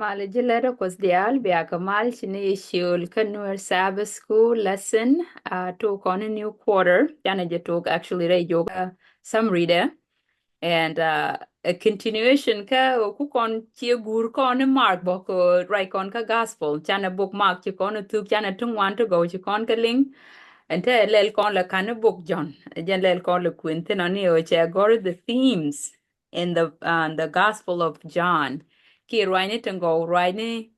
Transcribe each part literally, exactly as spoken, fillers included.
Mal ji̱ lɛt ɛ Kuoth diaal, bia kɛ mal ci ni ciöl kä Nuer Sabbath School lesson, uh, tok kɔn ni new quarter, canɛ jɛ tok actually rɛy jok, uh, summary dɛ. And, uh, a continuation kä ku kɔn ci guur kɔn ni Mark bä kɛ ruac kɔn kä gospel, canɛ book Mark ci kɔn thuk, canɛ ti ŋuan ti gɔw ci kɔn kɛ liŋ. And te lɛl kɔn lɛ kan ni book John, jɛn lɛl kɔn lɛ kuën thin ɔ ni ɔ cɛ gɔr the themes in the, uh, the Gospel of John. Ki ruacni tin gɔw ruacni,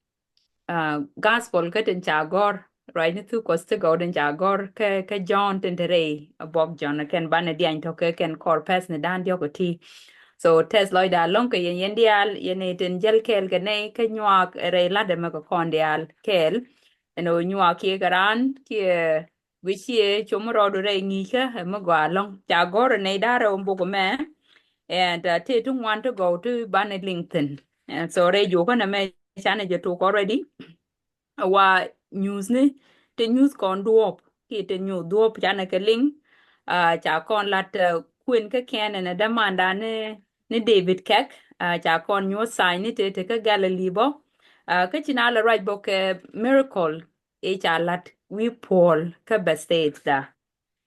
uh, Gospel kä tin ca gɔr, ruacni thuk Kuɔth ti gɔw tin ca gɔr kä, kä John tin te rɛy a buɔk John kɛn banɛ diany tɔk kɛ kɛn kɔr pɛth ni dan diɔk ti. So tɛth lɔcda lɔŋ kɛ yɛn, yɛn diaal, yɛn ni tin jäl kɛɛl kɛ nɛy kä nyuak rɛy lat ɛmɛ kɛ kɔn diaal kɛɛl. Ɛn ɔ nyuak kiɛ kɛ raan kiɛ guic ciɛ com rɔɔdu rɛy ŋi̱i̱cä ɛ mi gɔaa lɔ̱ŋ. Ca gɔ̱r ɛ nɛy da̱rɛ ɔ bok ɛmɛ. And, uh, tëë ti ŋuan ti gɔw ti banɛ liŋ thi̱n. And so rɛy jokän ɛmɛ canɛ jɛ tok already. Wa nyuuthni ti nyuuth kɔn duɔ̱ɔ̱p kiɛ ti nyuuth duɔ̱ɔ̱p canɛ kɛ liŋ. Uh, ca kɔn lat, uh, kuën kä kɛn ɛn ɛ dämanda ni, ni David Kɛk. Uh, ca kɔn nyuɔ̱th sign ni tëë ti kä Galilee bä. Uh, kä ci na lɛ ruac bä kɛ miracle i̱ ca la̱t wi̱i̱ puɔl kä Bethesda.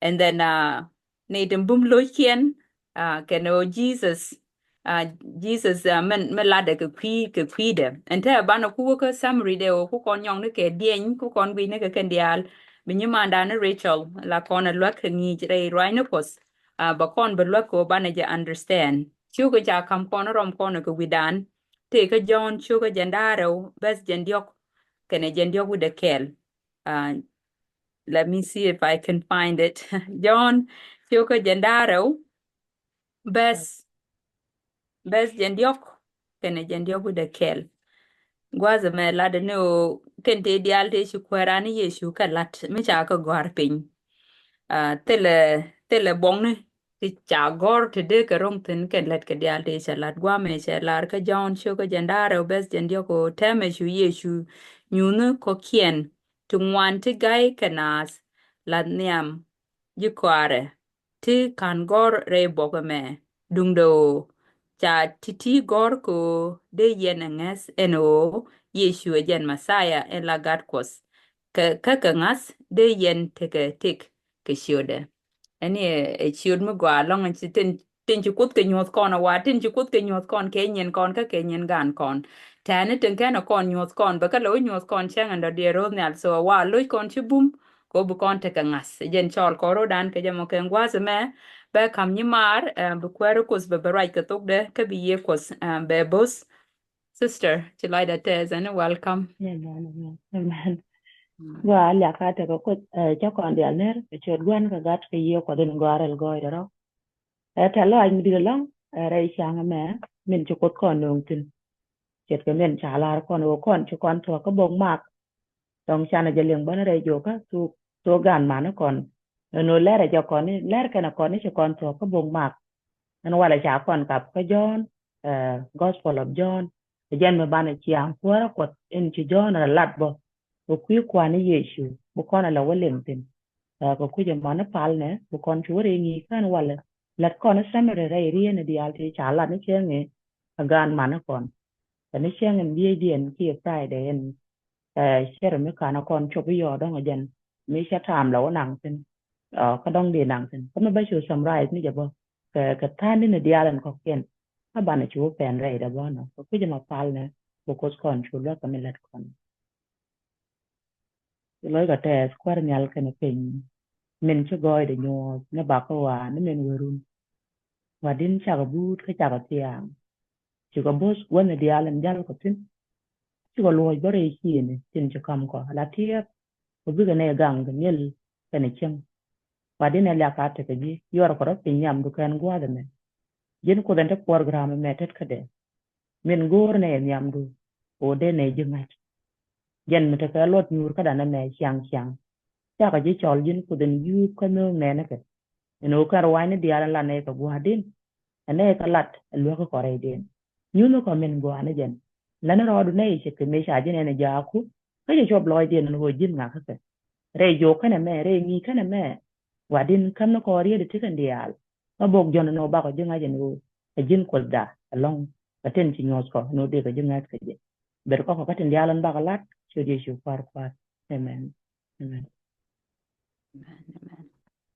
And then, uh, ni tin bum lo̱ckiɛn, uh, kɛn ɣöö Jesus, uh, Jesus, uh, min, min latdɛ kɛ kui̱, kɛ kui̱dɛ. And te banɛ ku wä kä summary dɛ ɣöö ku kɔn nyɔŋni kɛ diɛny, ku kɔn gui̱cni kɛ kɛn diaal. Bi nyimandan ni Rachel la kɔn ɛ luäk kɛ ŋi̱i̱c rɛy ruaacni Kuɔth, uh, bɛ kɔn bɛ luäk kɛ ɣöö banɛ jɛ understand. Ciökä ca ka̱m kɔn rɔm kɔn kɛ wi̱dan. Tëë kä John ciökä jɛn da̱rɛw bɛth jɛn diɔ̱k kɛnɛ jɛn diɔ̱k wi̱dɛ kɛɛl. Uh, let me see if I can find it. John ciökä jɛn da̱rɛw bɛth, bɛth jɛn diɔ̱k kɛnɛ jɛn diɔ̱k wi̱dɛ kɛɛl. Gua̱th ɛmɛ latdɛ ni ɣöö kɛn tëë diaal tëë ci kuääran ni Yecu kɛ la̱t mi ca kɛ gɔ̱a̱r piny. Uh, thilɛ, thilɛ buɔ̱kni ti ca gɔ̱r ti dee kɛ ro̱ŋ thi̱n kɛn lät kɛ diaal ti cɛ la̱t gua̱a̱mɛ cɛ lar kä John ciökä jɛn da̱rɛw bɛth jɛn diɔ̱k ɣöö tɛmɛ cu Yecu nyuuthni kɔ̱kiɛn ti ŋuan ti ga̱y kɛ naath la̱th nhiam ji̱ kɔaarɛ ti ka̱n gɔ̱r rɛy buɔ̱k ɛmɛ duundɛ ɣöö ca ti̱ti̱ gɔ̱r kɛ ɣöö dee yɛn ɛ ŋäth ɛn ɣöö Yecu ɛ jɛn Mɛthia ɛn la Gat Kuɔth. Kɛ, kä kɛ ŋa̱th dee yɛn tekɛ tëk kɛ ciötdɛ. Ɛn i̱ ɛ, ɛ ciöt mi gɔaa lɔ̱ŋ ɛn ci tin, tin ci Kuoth kɛ nyuɔ̱th kɔn ɛ wa, tin ci Kuoth kɛ nyuɔ̱th kɔn kɛ nyin kɔn kä kɛ nyin gan kɔn. Tɛ̈ni tin kɛn ɛ kɔn nyuɔ̱th kɔn, bɛ kä lɛ wä nyuɔ̱th kɔn cäŋ ɛn dɔ̱diɛ ro̱o̱th nhial. So ɛ wa lo̱c kɔn ci bum, kɛ ɣöö bi kɔn tekɛ ŋa̱th. Jɛn cɔɔl kɔn ro̱o̱dan kɛ jɛ mɔ kɛ gua̱a̱th ɛmɛ, bɛ ka̱m nyimaar, ɛ, bi kuäär Kuoth bɛ bɛ ruac kɛ thokdɛ, kä bi Yiëë Kuɔth, ɛ, bɛ bo̱th. Sister, ci lɔcdä tɛth ɛn welcome. Amen, amen, amen. Mm. Gua a liak a tekɛ Kuoth, ɛ, cä kɔn diaal ner, ɛ ciöt Gua̱n kɛ Gat kɛ Yiëë Kuɔth in gɔaa rɛl gɔɔydɛ rɔ. Ɛ tɛ lɔac mi di̱t ɛlɔ̱ŋ, ɛ rɛy cäŋ ɛmɛ, min ci Kuoth kɔn nööŋ thi̱n. Ce̱tkɛ min ca lar kɔn ɣöö kɔn ci kɔn thuɔ̱k kä bok Mak. Dɔ̱ŋ canɛ jɛ liŋ bä ni rɛy jookä thuk, thuk gan mani kɔn. Ɛn ɣöö lɛr ɛ jɛ kɔn ni, lɛr kɛnɛ kɔn ni ci kɔn thuɔ̱k kä bok Mak. Ɛn walɛ ca kɔn kap kä John, eh, Gospel of John. Ɛ jɛn mi banɛ ciaŋ kuäärä Kuɔth in ci John rɛ lat bä. Bɛ kui̱ kua̱ni Yecu, bi kɔn ɛ lɛ wä liŋ thi̱n. Eh, kɛ kui̱c ɛmɔ ni palnɛ, bi kɔn ci wä rɛy ŋi̱i̱c kän walɛ. Lät kɔn summary rɛy rieni diaal ti ca lat ni cieŋ i̱ ɛ gaan mani kɔn. Kɛ ni cieŋ in bieydiɛn kiɛ Friday in, eh, cɛr mi kanɛ kɔn cop i̱ yɔɔdɔŋ ɛ jɛn. Mi cɛ taam lɛ wä naŋ thi̱n. Ɔ, kä dɔ̱ŋ di naŋ thi̱n. Kä mi bä cu summarize ni jɛ bä. Kɛ, kɛ tha̱a̱n ni ni diaal in kɔ̱kiɛn. Kä banɛ cu wä pɛn rɛydɛ bä nɔ. Kɛ kui̱c ɛmɔ palnɛ, bi Kuoth kɔn cu luäk kɛ mi lät kɔn. Ci lo̱ckɔ tɛɛth kuäär nhial kɛnɛ piny. Min ci gɔɔydɛ nyuɔ̱th ni bakä ɣɔaa ni min wärun. Wa̱di̱n cakɔ buut kä cakɔ thia̱a̱ŋ. Cikɔ bo̱th wäni diaal in ja̱lkɔ thi̱n. Cikɔ luɔ̱c bä rɛy ciëëni tin ci ka̱mkɔ ala tiɛɛp. Kɔ bikɛ nɛy gaŋ kɛ mi̱el kɛnɛ cieŋ. Wa̱di̱n ɛ liak a tekɛ ji̱ yuɔrkɔ rɔ piny nhiamdu kɛn gua̱a̱th ɛmɛ. Ji̱n Kuoth ɛn te program ɛmɛ tetkädɛ. Min go̱o̱r nɛy ɛ nhiamdu, ɣöö dee nɛy ji̱ ŋa̱c. Jɛn mi tekɛ luɔt nyuur kädan ɛmɛ ciaŋ ciaŋ. Cakɔ ji̱ cɔl ji̱n Kuoth in yuup kä nööŋ nɛɛnikɛ. Ɛn ɣöö kɛn ruaacni diaal in la nɛy kɛ gua̱a̱thdiɛn. Ɛ nɛy kɛ lat ɛ luäk kɛ kɔrɛydiɛn. Nyuthnikɔ min gɔaa ni jɛn. Lätni rɔɔdu nɛy ce̱tkɛ mëë ca ji̱n ɛn ɛ jaaku. Kä cɛ cuɔp lɔɔcdiɛn ɛn ɣöö ji̱n ŋa̱kä kɛ. Rɛy jo̱o̱k kɛnɛ mɛ, rɛy ŋi̱i̱c kɛnɛ mɛ. Wa̱di̱n käm ni kɔɔr yet ɛ ti kɛn diaal. Kä bok Jɔ̱ɔ̱n ɛn ɣöö bakɔ ji̱ ŋa̱c ɛn ɣöö ɛ ji̱n Kuothda ɛlɔ̱ŋ. Kä tin ci nyuɔ̱thkɔ ɛn ɣöö dee kɛ ji̱ ŋa̱c kɛ jɛ. Ber kɔkɔ kä tin diaal in bakɔ lat ciöt Yecu Kuäär kua̱r. Amen. Amen.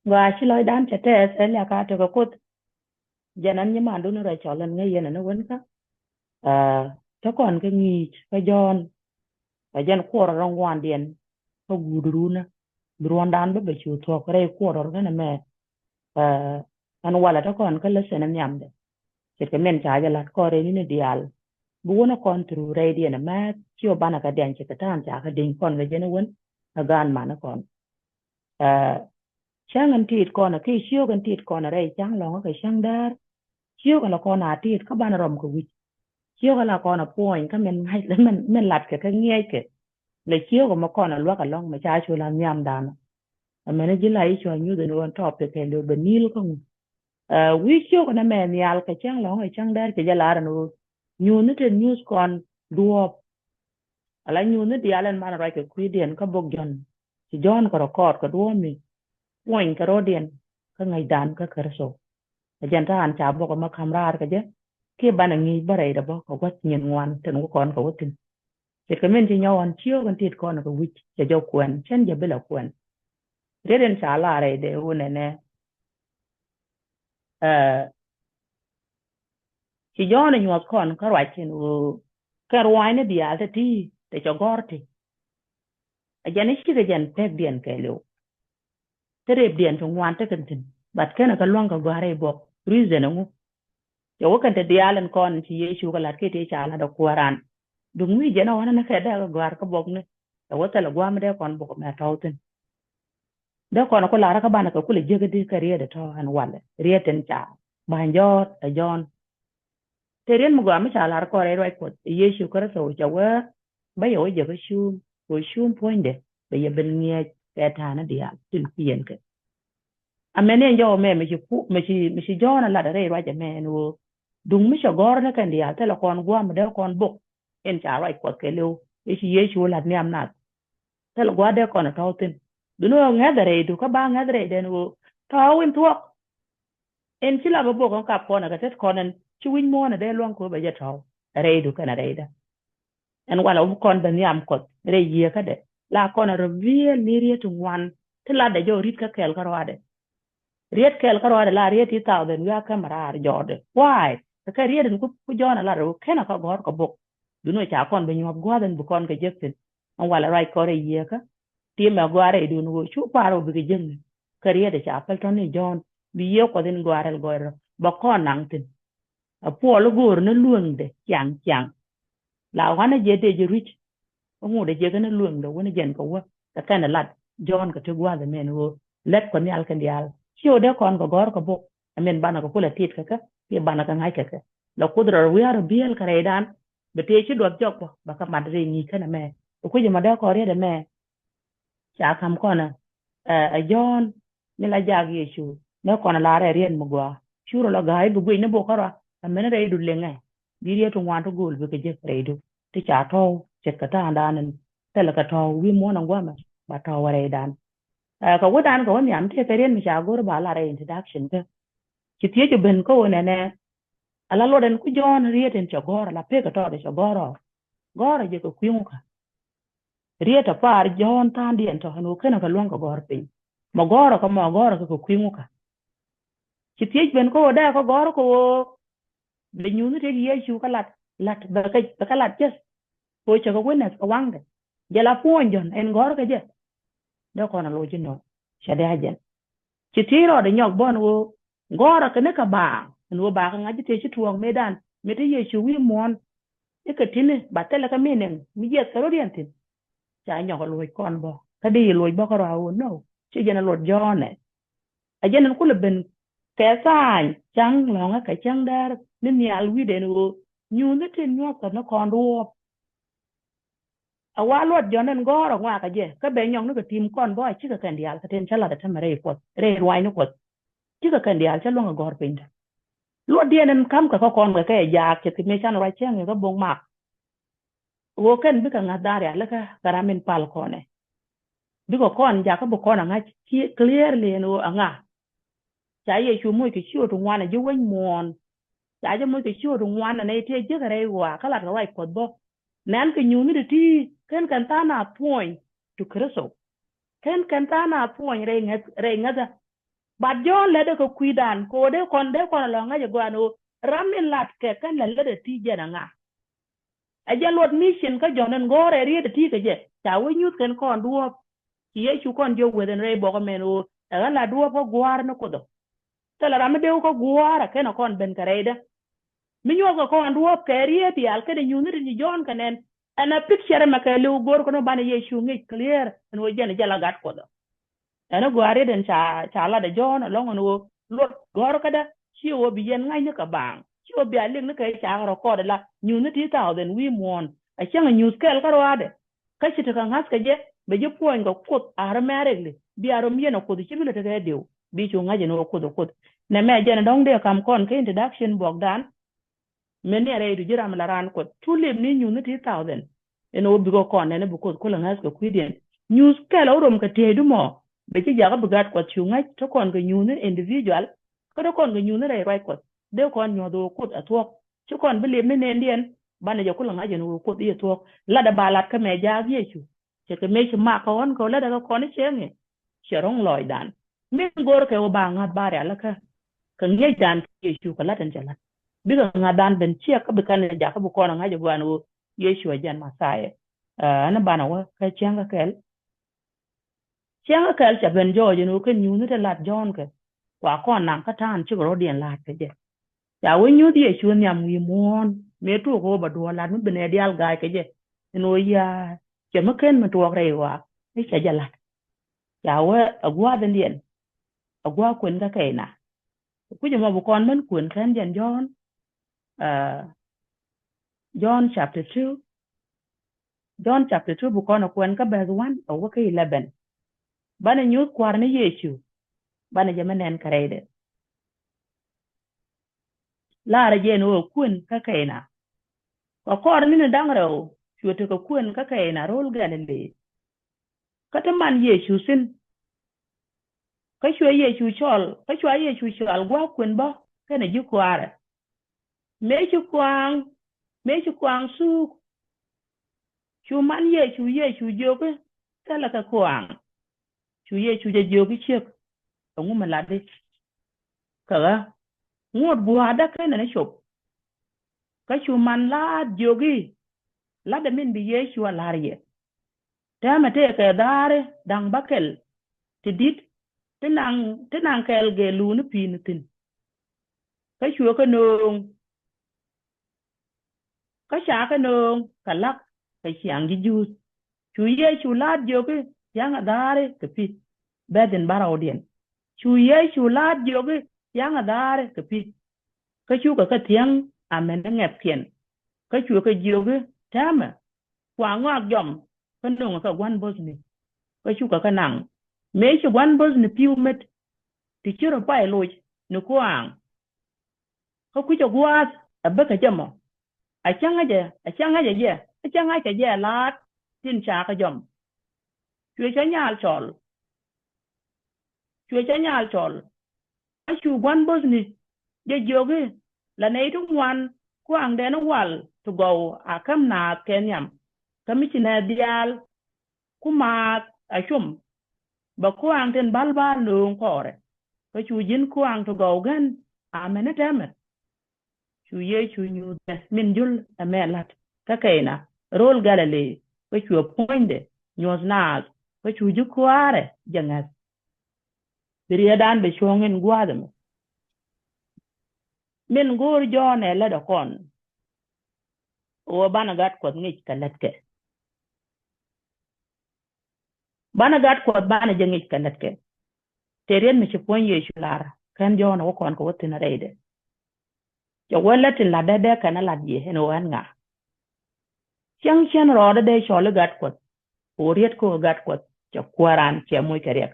Gɔaa ci lɔcdan cɛ tɛɛth ɛ liak a tekɛ Kuoth. Jɛn ɛn nyi mandun rɛy cɔl ɛn ŋäc yɛn ɛn ɛ wän kä. Aa, te kɔn kä ŋi̱i̱c kä Jɔ̱ɔ̱n. Ɛ jɛn kuɔrɛ rɔ ŋuandiɛn kä guut runä. Bi ruɔ̱ndan bä bɛ cu thuɔ̱k rɛy kuɔrɛ rɔ kɛn ɛmɛ. Aa, ɛn walɛ te kɔn kä lesson ɛn nhiamdɛ. Ce̱tkɛ min ca jɛ la̱t kɔn rɛy ni̱ni diaal. Bi wänä kɔn through rɛydiɛn ɛmɛ ci ɔ banɛ kɛ diany ce̱tkɛ ta̱a̱n ca kɛ di̱ny kɔn kɛ jɛn ɛ wän. Ɛ gaan manä kɔn. Aa, cäŋ in tit kɔn, kiɛ ciök in tit kɔn rɛy cäŋ lɔ̱ŋä kɛ cäŋ däär. Ciök ala kɔn a tit kä banɛ rɔm kɛ wi̱c. Ciök ala kɔn a puɔ̱ny kä min ŋa̱c, min, min latkɛ kä ŋiɛckɛ. Lɛ ciök ɛmɛ kɔn a luäk ɛlɔ̱ŋ mɛ ca cu la nhiamdan. Amäni ji̱ la i̱ cua nyuth in ɣöö ɛn topic kɛɛliw bɛ nil kä ŋu. Aa, wi̱i̱ ciök ɛn ɛmɛ nhial kɛ cäŋ lɔ̱ŋä kɛ cäŋ däär cɛ jɛ lar ɛn ɣöö nyuuthni tin nyuuth kɔn duɔ̱ɔ̱p. Ala nyuuthni diaal ɛn manɛ ruac kɛ kui̱diɛn kä bok Jɔ̱ɔ̱n. Ci Jɔ̱ɔ̱n kɛ rɔ kɔɔt kɛ duɔ̱ɔ̱p mi puɔ̱ny kɛ rɔ̱diɛn kä ŋäcdan kä Kritho. Ɛ jɛn ta̱a̱n ca bok ɛmɛ ka̱m raar kɛ jɛ kiɛ banɛ ŋi̱i̱c bä rɛydɛ bä kɛ gua̱th nyin ŋuan tin wä kɔn kɛ wä thi̱n. Ce̱tkɛ min ci nyɔk ɣɔn ciök in tit kɔn kɛ wi̱c cɛ jɛ kuɛn, cɛn jɛ bi la kuɛn. Riet in ca lar rɛydɛ ɣöö nɛnɛ. Aa, ci Jɔ̱ɔ̱n ɛ nyuɔth kɔn kä ruac in ɣöö kɛn ruaacni diaal te ti te cɛ gɔ̱r ti. Ɛ jɛn i̱ cikɛ jɛn pekdiɛn kɛɛliw. Te rɛpdiɛn ti ŋuan tekɛ thi̱n. But kɛnɛ kɛ luäŋ kɛ gɔ̱a̱r rɛy bok. Reason ɛŋu? Cɛ wä kɛn te diaal in kɔn ci Yecu kɛ la̱t kiɛ tëë ca la̱t ɛ kuääran. Duŋ wi̱i̱ jɛn ɛ ɣɔ̱n ɛn kɛ dee kɛ gɔ̱a̱r kä bokni. Cɛ wä thilɛ gua̱a̱m dee kɔn bok mɛ tɔ̱w thi̱n. Dee kɔn ku lar kä banɛ kɛ kulɛ jiäk di kɛ riet ɛ tɔ̱ ɛn walɛ riet in ca ba̱ny jɔ̱ɔ̱t ɛ Jɔ̱ɔ̱n. Te riet mi gɔaa mi ca lar kɔn rɛy ruac Kuɔth ɛ Yecu Kritho ca wee bä yɛ wä jɛ kä cuum kɛ cuum puɔ̱nydɛ bɛ yɛ ben ŋiɛc kɛ ta̱a̱ni diaal tin kui̱ yɛn kɛ. Amäni ɛn jɔw ɛmɛ mi ci pu, mi ci, mi ci Jɔ̱ɔ̱n ɛ lat rɛy ruac ɛmɛ ɛn ɣöö duŋ mi cɛ gɔ̱r ni kɛn diaal thilɛ kɔn gua̱a̱m mi dee kɔn bok in ca ruac Kuɔth kɛɛliw i̱ ci Yecu la̱t nhiam nath. Thilɛ gua̱a̱th dee kɔn ɛ tɔ̱w thi̱n. Duŋni ɣöö ŋäth ɛ rɛydu kä ba ŋäth rɛydɛ ɛn ɣöö tɔ̱w in thuɔ̱k. In ci la bä bok ɛn kap kɔn ɛ kɛ tet kɔn ɛn ci wi̱c muɔ̱ɔ̱n ɛ dee luäŋ kɛ ɣöö bɛ jɛ tɔ̱w ɛ rɛydu kɛnɛ rɛydä. Ɛn walɛ wä bi kɔn bɛ nhiam Kuɔth rɛy Yieekädɛ la kɔn ɛ reveal ni riet ti ŋuan ti latdɛ jɔw ri̱t kä kɛɛl kä ruaadɛ. Riet kɛɛl kä ruaadɛ la riet ti thousand wi̱i̱ a käm raar jɔɔdɛ. Why? Kɛ kɛ riet in ku, ku Jɔ̱ɔ̱n a lat rɛ wä kenɛ kä gɔ̱r kɛ bok. Duŋni ca kɔn bɛ nyuɔ̱th gua̱a̱th in bi kɔn kɛ jek thi̱n. Ɛn walɛ ruac kɔn rɛy Yieekä. Ti mɛ gɔaa rɛydun ɣöö cu pa̱a̱r ɣöö bikɛ jiäkni. Kä riet ɛ ca päl tɔ̱ni Jɔ̱ɔ̱n bi Yiëë Kuɔth in gɔaa rɛl gɔɔydɛ rɔ bɛ kɔn naŋ thi̱n. A Puɔl i̱ go̱o̱r ni lueŋdɛ ciaŋ ciaŋ. La wanɛ jɛ dee jɛ rui̱c. Iŋut ɛ jɛ kɛn ni lueŋdɛ wun jɛn kɛ wä kɛ kɛn ɛ lat Jɔ̱ɔ̱n kɛ ti gua̱a̱th ɛmɛn ɣöö lɛt kɔ nhial kɛn diaal ci ɣöö dee kɔn kɛ gɔ̱r kɛ bok. Ɛmɛn banɛ kɛ kulɛ tit kɛ kɛ kiɛ banɛ kɛ ŋa̱c kɛ kɛ. La Kuoth rɔ wi̱i̱ a rɔ biɛl kɛ rɛydan bɛ tëë ci duɔth jɔk bä bɛ kɛ mat rɛy ŋi̱i̱c kɛn ɛmɛ. Ɛ kui̱c ɛmɛ dee kɔn riet ɛmɛ. Ca ka̱m kɔn ɛ, ɛ, ɛ Jɔ̱ɔ̱n mi la jak Yecu. Nɛ kɔn ɛ la rɛy riet mi gɔaa. Cu rɔ la ga̱a̱c bi guic ni bok kärɔa. Ɛ mɛn rɛydu liŋɛ. Bi riet ti ŋuan ti go̱o̱l bikɛ jek rɛydu. Ti ca tɔ̱w ce̱tkɛ ta̱a̱ŋdan in thilɛ kɛ tɔ̱w wi̱i̱ muɔ̱ɔ̱n in gua̱mɛ ba tɔ̱w ɛ rɛydan. Ɛ, kɛ wädan kɛ wä nhiam tëëkɛ riet mi ca go̱r ba la rɛy introduction kä. Ci thiec ɛ ben kä ɣöö nɛnɛ. Ala luɔt ɛn ku Jɔ̱ɔ̱n riet in cɛ gɔ̱r ala pek ɛ tɔɔt ɛ cɛ gɔ̱r ɔ. Gɔ̱r ɛ jɛ kɛ kui̱ ŋukä. Riet ɛ pa̱a̱r Jɔ̱ɔ̱n tha̱a̱ŋdiɛn tɔ̱ ɛn ɣöö kenɛ kɛ luäŋ kɛ gɔ̱r piny. Mɛ gɔ̱r ɛ kɛ mɛ gɔ̱r ɛ kɛ kɛ kui̱ ŋukä. Ci thiec ben kä ɣöö dee kɛ gɔ̱r kɛ ɣöö bɛ nyuuthni tëëk Yecu kä lat, lat bɛ kɛ, bɛ kɛ lat jeth. Kɛ ɣöö cɛ kɛ witness kɛ waŋdɛ. Jɛ la puɔ̱ny Jɔ̱ɔ̱n ɛn gɔ̱r kɛ jɛ. Dee kɔn ɛ loc inɔ cɛ dee a jɛn. Ci thiec rɔɔdɛ nyɔk bä ɛn ɣöö gɔ̱rä kɛ ni kɛ baaŋ ɛn ɣöö bakɛ ŋa̱c ji̱ tëë ci tuɔɔk mëëdan mi te Yecu wi̱i̱ muɔ̱ɔ̱n. I̱ kɛ ti̱ni ba thilɛ kɛ meaning mi jiɛth kɛ rɔ̱diɛn thi̱n. Ca nyɔk ɛ luɔc kɔn bä kä di luɔc bä kärɔa ɣöö no, ci jɛn ɛ luɔt Jɔ̱ɔ̱nɛ. Ɛ jɛn ɛn kulɛ ben kɛ tha̱a̱ny ca̱ŋ lɔ̱ŋä kɛ cäŋ däär ni nhial wi̱cdɛ ɛn ɣöö nyuuthni tin nyuɔ̱th kɛ ni kɔn duɔ̱ɔ̱p. A wa luɔt Jɔ̱ɔ̱n ɛn gɔ̱rä ŋuakä jɛ kä bɛ nyɔk ni kɛ tim kɔn bä a cikɛ kɛn diaal kɛ tin cä lath ɛ tämɛ rɛy Kuɔth rɛy ruaacni Kuɔth. Cikɛ kɛn diaal cä luäŋ ɛ gɔ̱r pinyda. Luɔtdiɛn ɛn ka̱mkɛ kä kɔn kɛ kɛ jaak ce̱tkɛ mëë can ruac cäŋ kɛ kä bo̱k Mak. Ɣöö kɛn bikɛ ŋa̱th da̱ŋ rialikä kɛ ram in pal kɔnɛ. Bikɛ kɔn jakä bi kɔn a ŋa̱c clearly ɛn ɣöö aŋa. Ca Yecu moc kɛ ciöt ŋuan ɛ ji̱ wec muɔ̱ɔ̱n. Ca jɛ moc kɛ ciöt ŋuan ɛn ɛ tëë jiäkä rɛy ɣɔaa kä lat kɛ ruac Kuɔth bä. Nɛn kɛ nyuuthni ti ti ken kɛn tha̱a̱ŋ a puɔ̱ny to Kritho. Ken kɛn tha̱a̱ŋ a puɔ̱ny rɛy ŋäth, rɛy ŋäthä. But Jɔ̱ɔ̱n lätdɛ kɛ kui̱dan kɛ ɣöö dee kɔn, dee kɔn lɔ ŋa̱c ɛ gɔaa ɛn ɣöö ram in latkɛ kɛn lät lätdɛ ti jɛn ɛ ŋa. Ɛ jɛn luɔt mission kä Jɔ̱ɔ̱n in gɔ̱rɛ riet ɛ ti kɛ jɛ. Ca wee nyuth kɛn kɔn duɔ̱ɔ̱p. Ci Yecu kɔn jiök weth ɛn rɛy bɔk ɛmɛn ɣöö ɛ ɣän la duɔ̱ɔ̱p kä gua̱a̱r ni Kuoth ɔ. Thilɛ ram mi dee wä kä gua̱a̱r ɛ ken ɛ kɔn ben kɛ rɛydä. Mi nyuɔth kɛ kɔn duɔ̱ɔ̱p kɛ riet diaal kɛnɛ nyuuthni ti Jɔ̱ɔ̱n kɛ nɛn. Ɛn a picture ɛmɛ kɛ liw go̱r kɔn banɛ Yecu ŋi̱i̱c clear ɛn ɣöö jɛn ɛ jɛ la Gat Kuɔth ɔ. Ɛn a gɔaa riet ɛn ca, ca lat ɛ Jɔ̱ɔ̱n ɛlɔ̱ŋ ɛn ɣöö luɔt gɔ̱r kädä ci ɣöö bi yɛn ŋa̱cni kɛ baaŋ. Ci ɣöö bia liŋni kɛ ca kɛ record la nyuuthni ti thousand wi̱i̱ muɔ̱ɔ̱n. A cäŋ a nyuuth kɛl kä ruaadɛ. Kä ci tekɛ ŋa̱th kɛ jɛ bɛ ji̱ puɔ̱ny kɛ Kuoth a ri mɛrikli. Bia rom yɛn ɛ Kuoth ci bi lɛ tekɛ diw. Bi cu ŋa̱c ɛn ɣöö Kuoth ɛ Kuoth. Nɛmɛ jɛn ɛ dɔ̱ŋ dee kam kɔn kä introduction buɔkdan. Meni a rɛy du ji̱ ram la raan Kuɔth cu lip ni nyuuthni ti thousand. Ɛn ɣöö bikɛ kɔn nɛn bi Kuoth kulɛ ŋa̱th kɛ kui̱diɛn. Nyuuth kɛl a wä rom kɛ tieydu mɔ. Bɛ ci jakä bi Gat Kuɔth cu ŋa̱c te kɔn kɛ nyuuthni individual. Kä te kɔn kɛ nyuuthni rɛy ruac Kuɔth. Dee kɔn nyuɔ̱th ɣöö Kuoth ɛ thuɔ̱k. Ci kɔn bi lip ni nɛndiɛn. Banɛ jɛ kulɛ ŋa̱c ɛn ɣöö Kuoth i̱ ɛ thuɔ̱k. Latdɛ ba lat kä mɛ jaak Yecu. Cɛ kɛ mëë ci mak kä ɣɔ̱n kɛ ɣöö latdɛ kɛ kɔn i̱ cɛ ŋi̱. Cɛ ro̱ŋ lɔɔcdan. Min go̱o̱r kɛ ɣöö ba ŋa̱th ba rialikä. Kɛ ŋi̱eecdan kɛ Yecu kɛ la̱t ɛn cɛ la̱t. Bikɛ ŋa̱thdan ben ciɛk kä bi kɛn jakä bi kɔn ɛ ŋa̱c ɛ gua̱a̱n ɣöö Yecu ɛ jɛn Mɛthia. Ɛn banɛ wä kä cäŋ kä kɛl. Cäŋ kä kɛl ca ben jɔɔc ɛn ɣöö kɛn nyuuthni ti lat Jɔ̱ɔ̱n kɛ. Kua kɔn naŋ kä ta̱a̱n cikɛ rɔ̱diɛn la̱a̱t kɛ jɛ. Ca wee nyuuth Yecu nhiam wi̱i̱ muɔ̱ɔ̱n mëë tuɔɔk ɣöö ba duɔ̱ɔ̱r la̱t mi bi nɛy diaal ga̱a̱c kɛ jɛ. Ɛn ɣöö ya̱a̱ cɛ mi ken mi tuɔɔk rɛy ɣɔaa mi cɛ jɛ la̱t. Ca wee a gua̱a̱th in diɛn a gua̱a̱th kuën kä kɛy na. Kucä mɔ bi kɔn män kuën kɛn jɛn Jɔ̱ɔ̱n. Jɔ̱ɔ̱n chapter two. Jɔ̱ɔ̱n chapter two bi kɔn a kuɛn kä verse one a wä kä eleven. Banɛ nyuuth kua̱r ni Yecu. Banɛ jɛ mi nɛn kärɛydɛ. Laarɛ jɛ ni ɣöö kuën kä kɛy na. Kɛ kɔr ni ni da̱ŋ rɛw cuɛ tekɛ kuën kä kɛy na ro̱l Galili. Kä te man Yecu thi̱n. Kä cuɛ Yecu cɔl, kä cua Yecu cɔal gua̱a̱th kuën bä kɛnɛ ji̱ kua̱rɛ. Mëë ci kua̱a̱ŋ, mëë ci kua̱a̱ŋ thuuk. Cu man Yecu, Yecu jiök i̱ thilɛ kɛ kua̱a̱ŋ. Cu Yecu jɛ jiök i̱ ciek. Ɛŋu mi latdi kɛ ɣä? Ŋot gua̱a̱thdä kɛnɛ ni cop. Kä cu man la̱a̱t jiök i̱ la̱tdɛ min bi Yecu a la̱r yɛ. Täämɛ tëëkɛ dha̱a̱ri da̱ŋ bäkɛl ti di̱t ti naŋ, ti naŋ kɛl gɛɛluni pi̱i̱ni thi̱n. Kä cuɛ kɛ nööŋ. Kä ca kɛ nööŋ kɛ la̱k kɛ ciaŋ ji̱ Juudh. Cu Yecu la̱a̱t jiök i̱ thia̱ŋ a dha̱a̱ri kɛ pi̱. Bɛ̈th in bärɔwdiɛn. Cu Yecu la̱a̱t jiök i̱ thia̱ŋ a dha̱a̱ri kɛ pi̱. Kä cukɛ kɛ thiäŋ amäni ŋɛpkiɛn. Kä cuɛ kɛ jiök i̱ täämɛ kua ŋɔak jɔm kä no̱ŋɛ kɛ gua̱n bo̱thni. Kä cukɛ kɛ naŋ. Mëë ci gua̱n bo̱thni pi̱w met ti ci rɔ pay loc ni kuaaŋ. Kä kui̱cɛ gua̱a̱th a bäkɛ jɛ mɔ. A cä ŋäcɛ, a cä ŋäcɛ jɛ, a cä ŋäcɛ jɛ la̱a̱t tin ca kɛ jɔm. Cuɛ cä nyaal cɔl. Cuɛ cä nyaal cɔl. A cu gua̱n bo̱thni jɛ jiök i̱ la nɛy ti ŋuan kuaŋdɛn i̱ wal ti gɔw a käm naath kɛ nhiam. Kä mi ci nɛy diaal ku maath a cum. Bɛ kuaŋ tin bal bal nööŋ kɔɔrɛ. Kä cu ji̱n kuaŋ ti gɔw gän amäni täämɛ. Cu Yecu nyuuth ɛ min jul ɛmɛ la̱t kä kɛy na ro̱l Galili. Kä cuɛ puɔ̱nydɛ nyuɔ̱th naath kä cu ji̱ kua̱rɛ jɛ ŋäth. Bi riɛɛdan bɛ cuɔ̱ŋ in gua̱a̱th ɛmɛ. Min go̱o̱r Jɔ̱ɔ̱n ɛ lätdɛ kɔn ɣöö banɛ Gat Kuɔth ŋic kɛ lätkɛ. Banɛ Gat Kuɔth banɛ jɛ ŋic kɛ lätkɛ. Tëë riet mi ci puɔ̱ny Yecu lar kɛn Jɔ̱ɔ̱n wä kɔn kɛ wä thi̱n rɛydɛ. Cɛ wä lät tin la̱tdɛ dee kɛn a la̱t yɛ ɛn ɣöö ɛn ŋa. Cäŋ cän rɔɔdä dee cɔl i̱ Gat Kuɔth. Kɛ wä riet kä ɣöö Gat Kuɔth cɛ kuääran cɛ moc kɛ riɛk.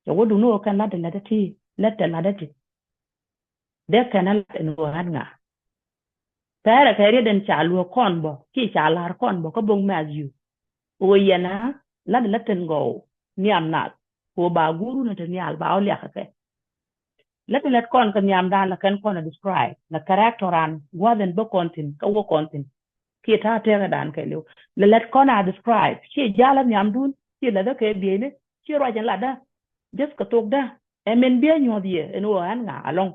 Cɛ wä duŋni ɣöö kɛn la̱tdɛ la̱tdä ti, lät tɛ la̱tdä ti. Dee kɛn a lat ɛn ɣöö ɣän ŋa. Pɛrɛ kɛ riet ɛn ca luäk kɔn bä kiɛ ca la̱r kɔn bä kä bo̱k Mathiu. Ɣöö yɛn a lat ɛ lät tin gɔw nhiam nath kɛ ɣöö ba guurun ɛ te nhial ba wä liak kɛ kɛ. Lät ɛ lät kɔn kɛ nhiamdan la kɛn kɔn ɛ describe la character ran gua̱th ɛn bä kɔn thi̱n kä wä kɔn thi̱n. kiɛ ta̱a̱ tëkädan kɛɛliw. Lɛ lät kɔn a describe, ciɛ jalä nhiamdun, ciɛ läthä kɛ bieyni, ciɛ ruac in latdä. Just kɛ thokdä. Ɛ min biɛ nyuɔth yɛ ɛn ɣöö ɣän ŋa alɔŋ.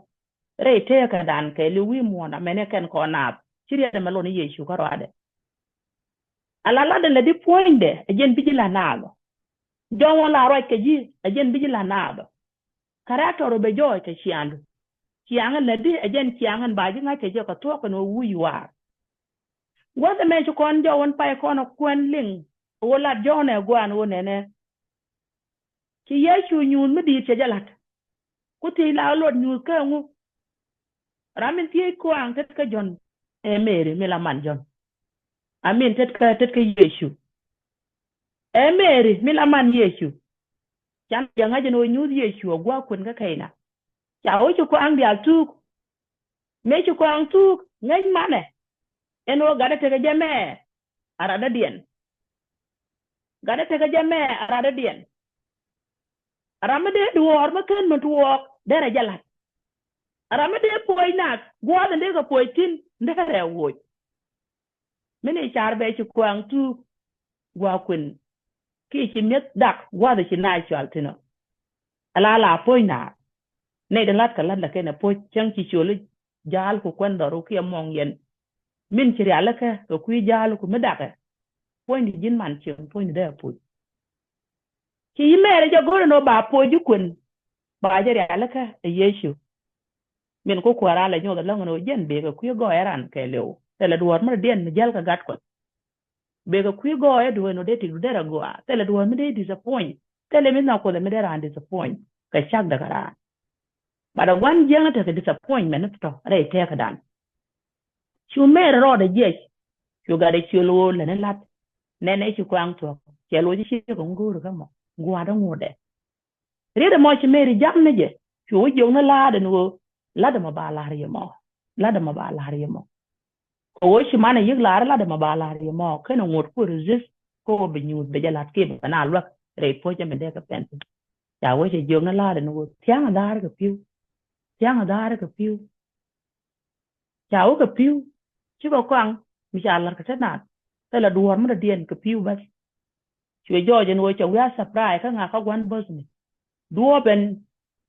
Rɛy tëkädan kɛɛliw wi̱i̱ muɔ̱ɔ̱n amɛn ɛ kɛn kɔn naath, ci riɛt ɛmɛ lon i̱ Yecu kärɔadɛ. Ala latdɛ lɛ di puɔ̱nydɛ, ɛ jɛn bi ji̱ la̱t naath ɔ. Jɔ̱ɔ̱ŋ ɣän la ruac kɛ ji̱, ɛ jɛn bi ji̱ la̱t naath ɔ. Character ɔ bɛ jɔɔc kɛ ciaaŋdu. Ciaaŋ in lätdi, ɛ jɛn ciaaŋ in ba ji̱ ŋa̱c kɛ jɛ kɛ thuɔ̱k ɛn ɣöö who you are. Gua̱th ɛmɛ ci kɔn jɔw in pay kɔn ɛ kuɛn liŋ, ɣöö lat Jɔ̱ɔ̱n ɛ gua̱a̱n ɣöö nɛnɛ. Ci Yecu nyuuth mi di̱i̱t cɛ jɛ la̱t. Ku thiec la ɣöö luɔt nyuuth kä ɛŋu. Ram min thiec kɔaŋ tet kä Jɔ̱ɔ̱n ɛ Mary mi la man Jɔ̱ɔ̱n. I mean tet kä, tet kä Yecu. Ɛ Mary mi la man Yecu. Can jɛ ŋa̱c ɛn ɣöö nyuuth Yecu a gua̱a̱k kuën kä Kɛyna. Ca ɣöö ci kɔaŋ diaal thuuk. Mëë ci kɔaŋ thuuk ŋäc manɛ. Ɛn ɣöö gatdɛ tekɛ jɛ mɛ a radädiɛn. Gatdɛ tekɛ jɛ mɛ a radädiɛn. Ram mi dee duɔ̱ɔ̱r mi ken mi tuɔɔk derɛ jɛ la̱t. Ram mi dee puɔ̱c nath gua̱a̱th in dee kɛ puɔ̱c thi̱n derɛ woc. Mi ni car bɛ ci kɔaŋ thuuk gua̱a̱k kuën. Kiɛ ci mi̱eth dak gua̱a̱th ci naath cɔal thi̱n ɔ. Ala la puɔ̱c naath. Nɛy ti la̱t kɛ la̱t lɛ kɛn ɛ puɔ̱c cäŋ ci ciöl i̱ ja̱a̱l ku kuɛn dhɔru kiɛ mɔŋ yɛn. Min ci riali̱ kɛ kɛ kui̱ ja̱a̱l ku mi dakɛ. Puɔ̱nydi ji̱n man cieŋ puɔ̱nydi dee ɛ puɔ̱c. Ci yi Mɛɛri jɛ go̱r ɛn ɣöö ba puɔ̱c ji̱ kuën. Ba jɛ riali̱ kɛ ɛ Yecu. Min ku kuäär a lɛ nyoth ɛlɔ̱ŋ ɛn ɣöö jɛn bëë kɛ kui̱ gɔɔyä ran kɛɛliw. Thilɛ duɔ̱ɔ̱r mi dee diɛn mi jäl kɛ gat Kuɔth. Bëë kɛ kui̱ gɔɔyä duɔ̱ɔ̱r ɛn ɣöö dee tëkdu derɛ gɔaa. Thilɛ duɔ̱ɔ̱r mi dee disappoint. Thilɛ mi nhɔk Kuoth ɛ mi dee raan disappoint. Kɛ cakdɛ kɛ raan. But ɛ gua̱n jiäkni tekɛ disappointment ni tɔ̱ rɛy tëkädan. Cu Mɛɛri rɔɔdɛ jiɛc. Cu gatdɛ ciöl ɣöö lätni la̱t. Nɛnɛ ci kɔaŋ thuɔ̱k. Cɛ loc i̱ ciek ɛŋu go̱o̱ri kä mɔ. Gua̱a̱r dee ŋotdɛ. Riet ɛmɔ ci Mɛɛri jam ni jɛ. Cu wä jiök ni la̱a̱t ɛn ɣöö la̱t ɛmɔ ba la̱r yɛ mɔ. La̱t ɛmɔ ba la̱r yɛ mɔ. Kɛ ɣöö ci manɛ yi̱k la̱r i̱ la̱t ɛmɔ ba la̱r yɛ mɔ. Kenɛ ŋot ku resist. Kä ɣöö bi nyuuth bɛ jɛ la̱t kiɛ bɛ na luäk rɛy puɔ̱c ɛmɛ dee kɛ pɛn thi̱n. Ca wä cɛ jiök ni la̱a̱t ɛn ɣöö thia̱ŋ a dha̱a̱r kɛ pi̱w. Thia̱ŋ a dha̱a̱r kɛ pi̱w. Ca wä kɛ pi̱w. Cikɛ kɔaŋ mi ca la̱r kɛ te naath. Thilɛ duɔ̱ɔ̱r mi dɔ̱diɛn kɛ pi̱w bäth. Cuɛ jɔɔc ɛn ɣöö cɛ wi̱i̱ a surprise kä ŋa̱kä gua̱n bäthni. Duɔ̱ɔ̱p ɛn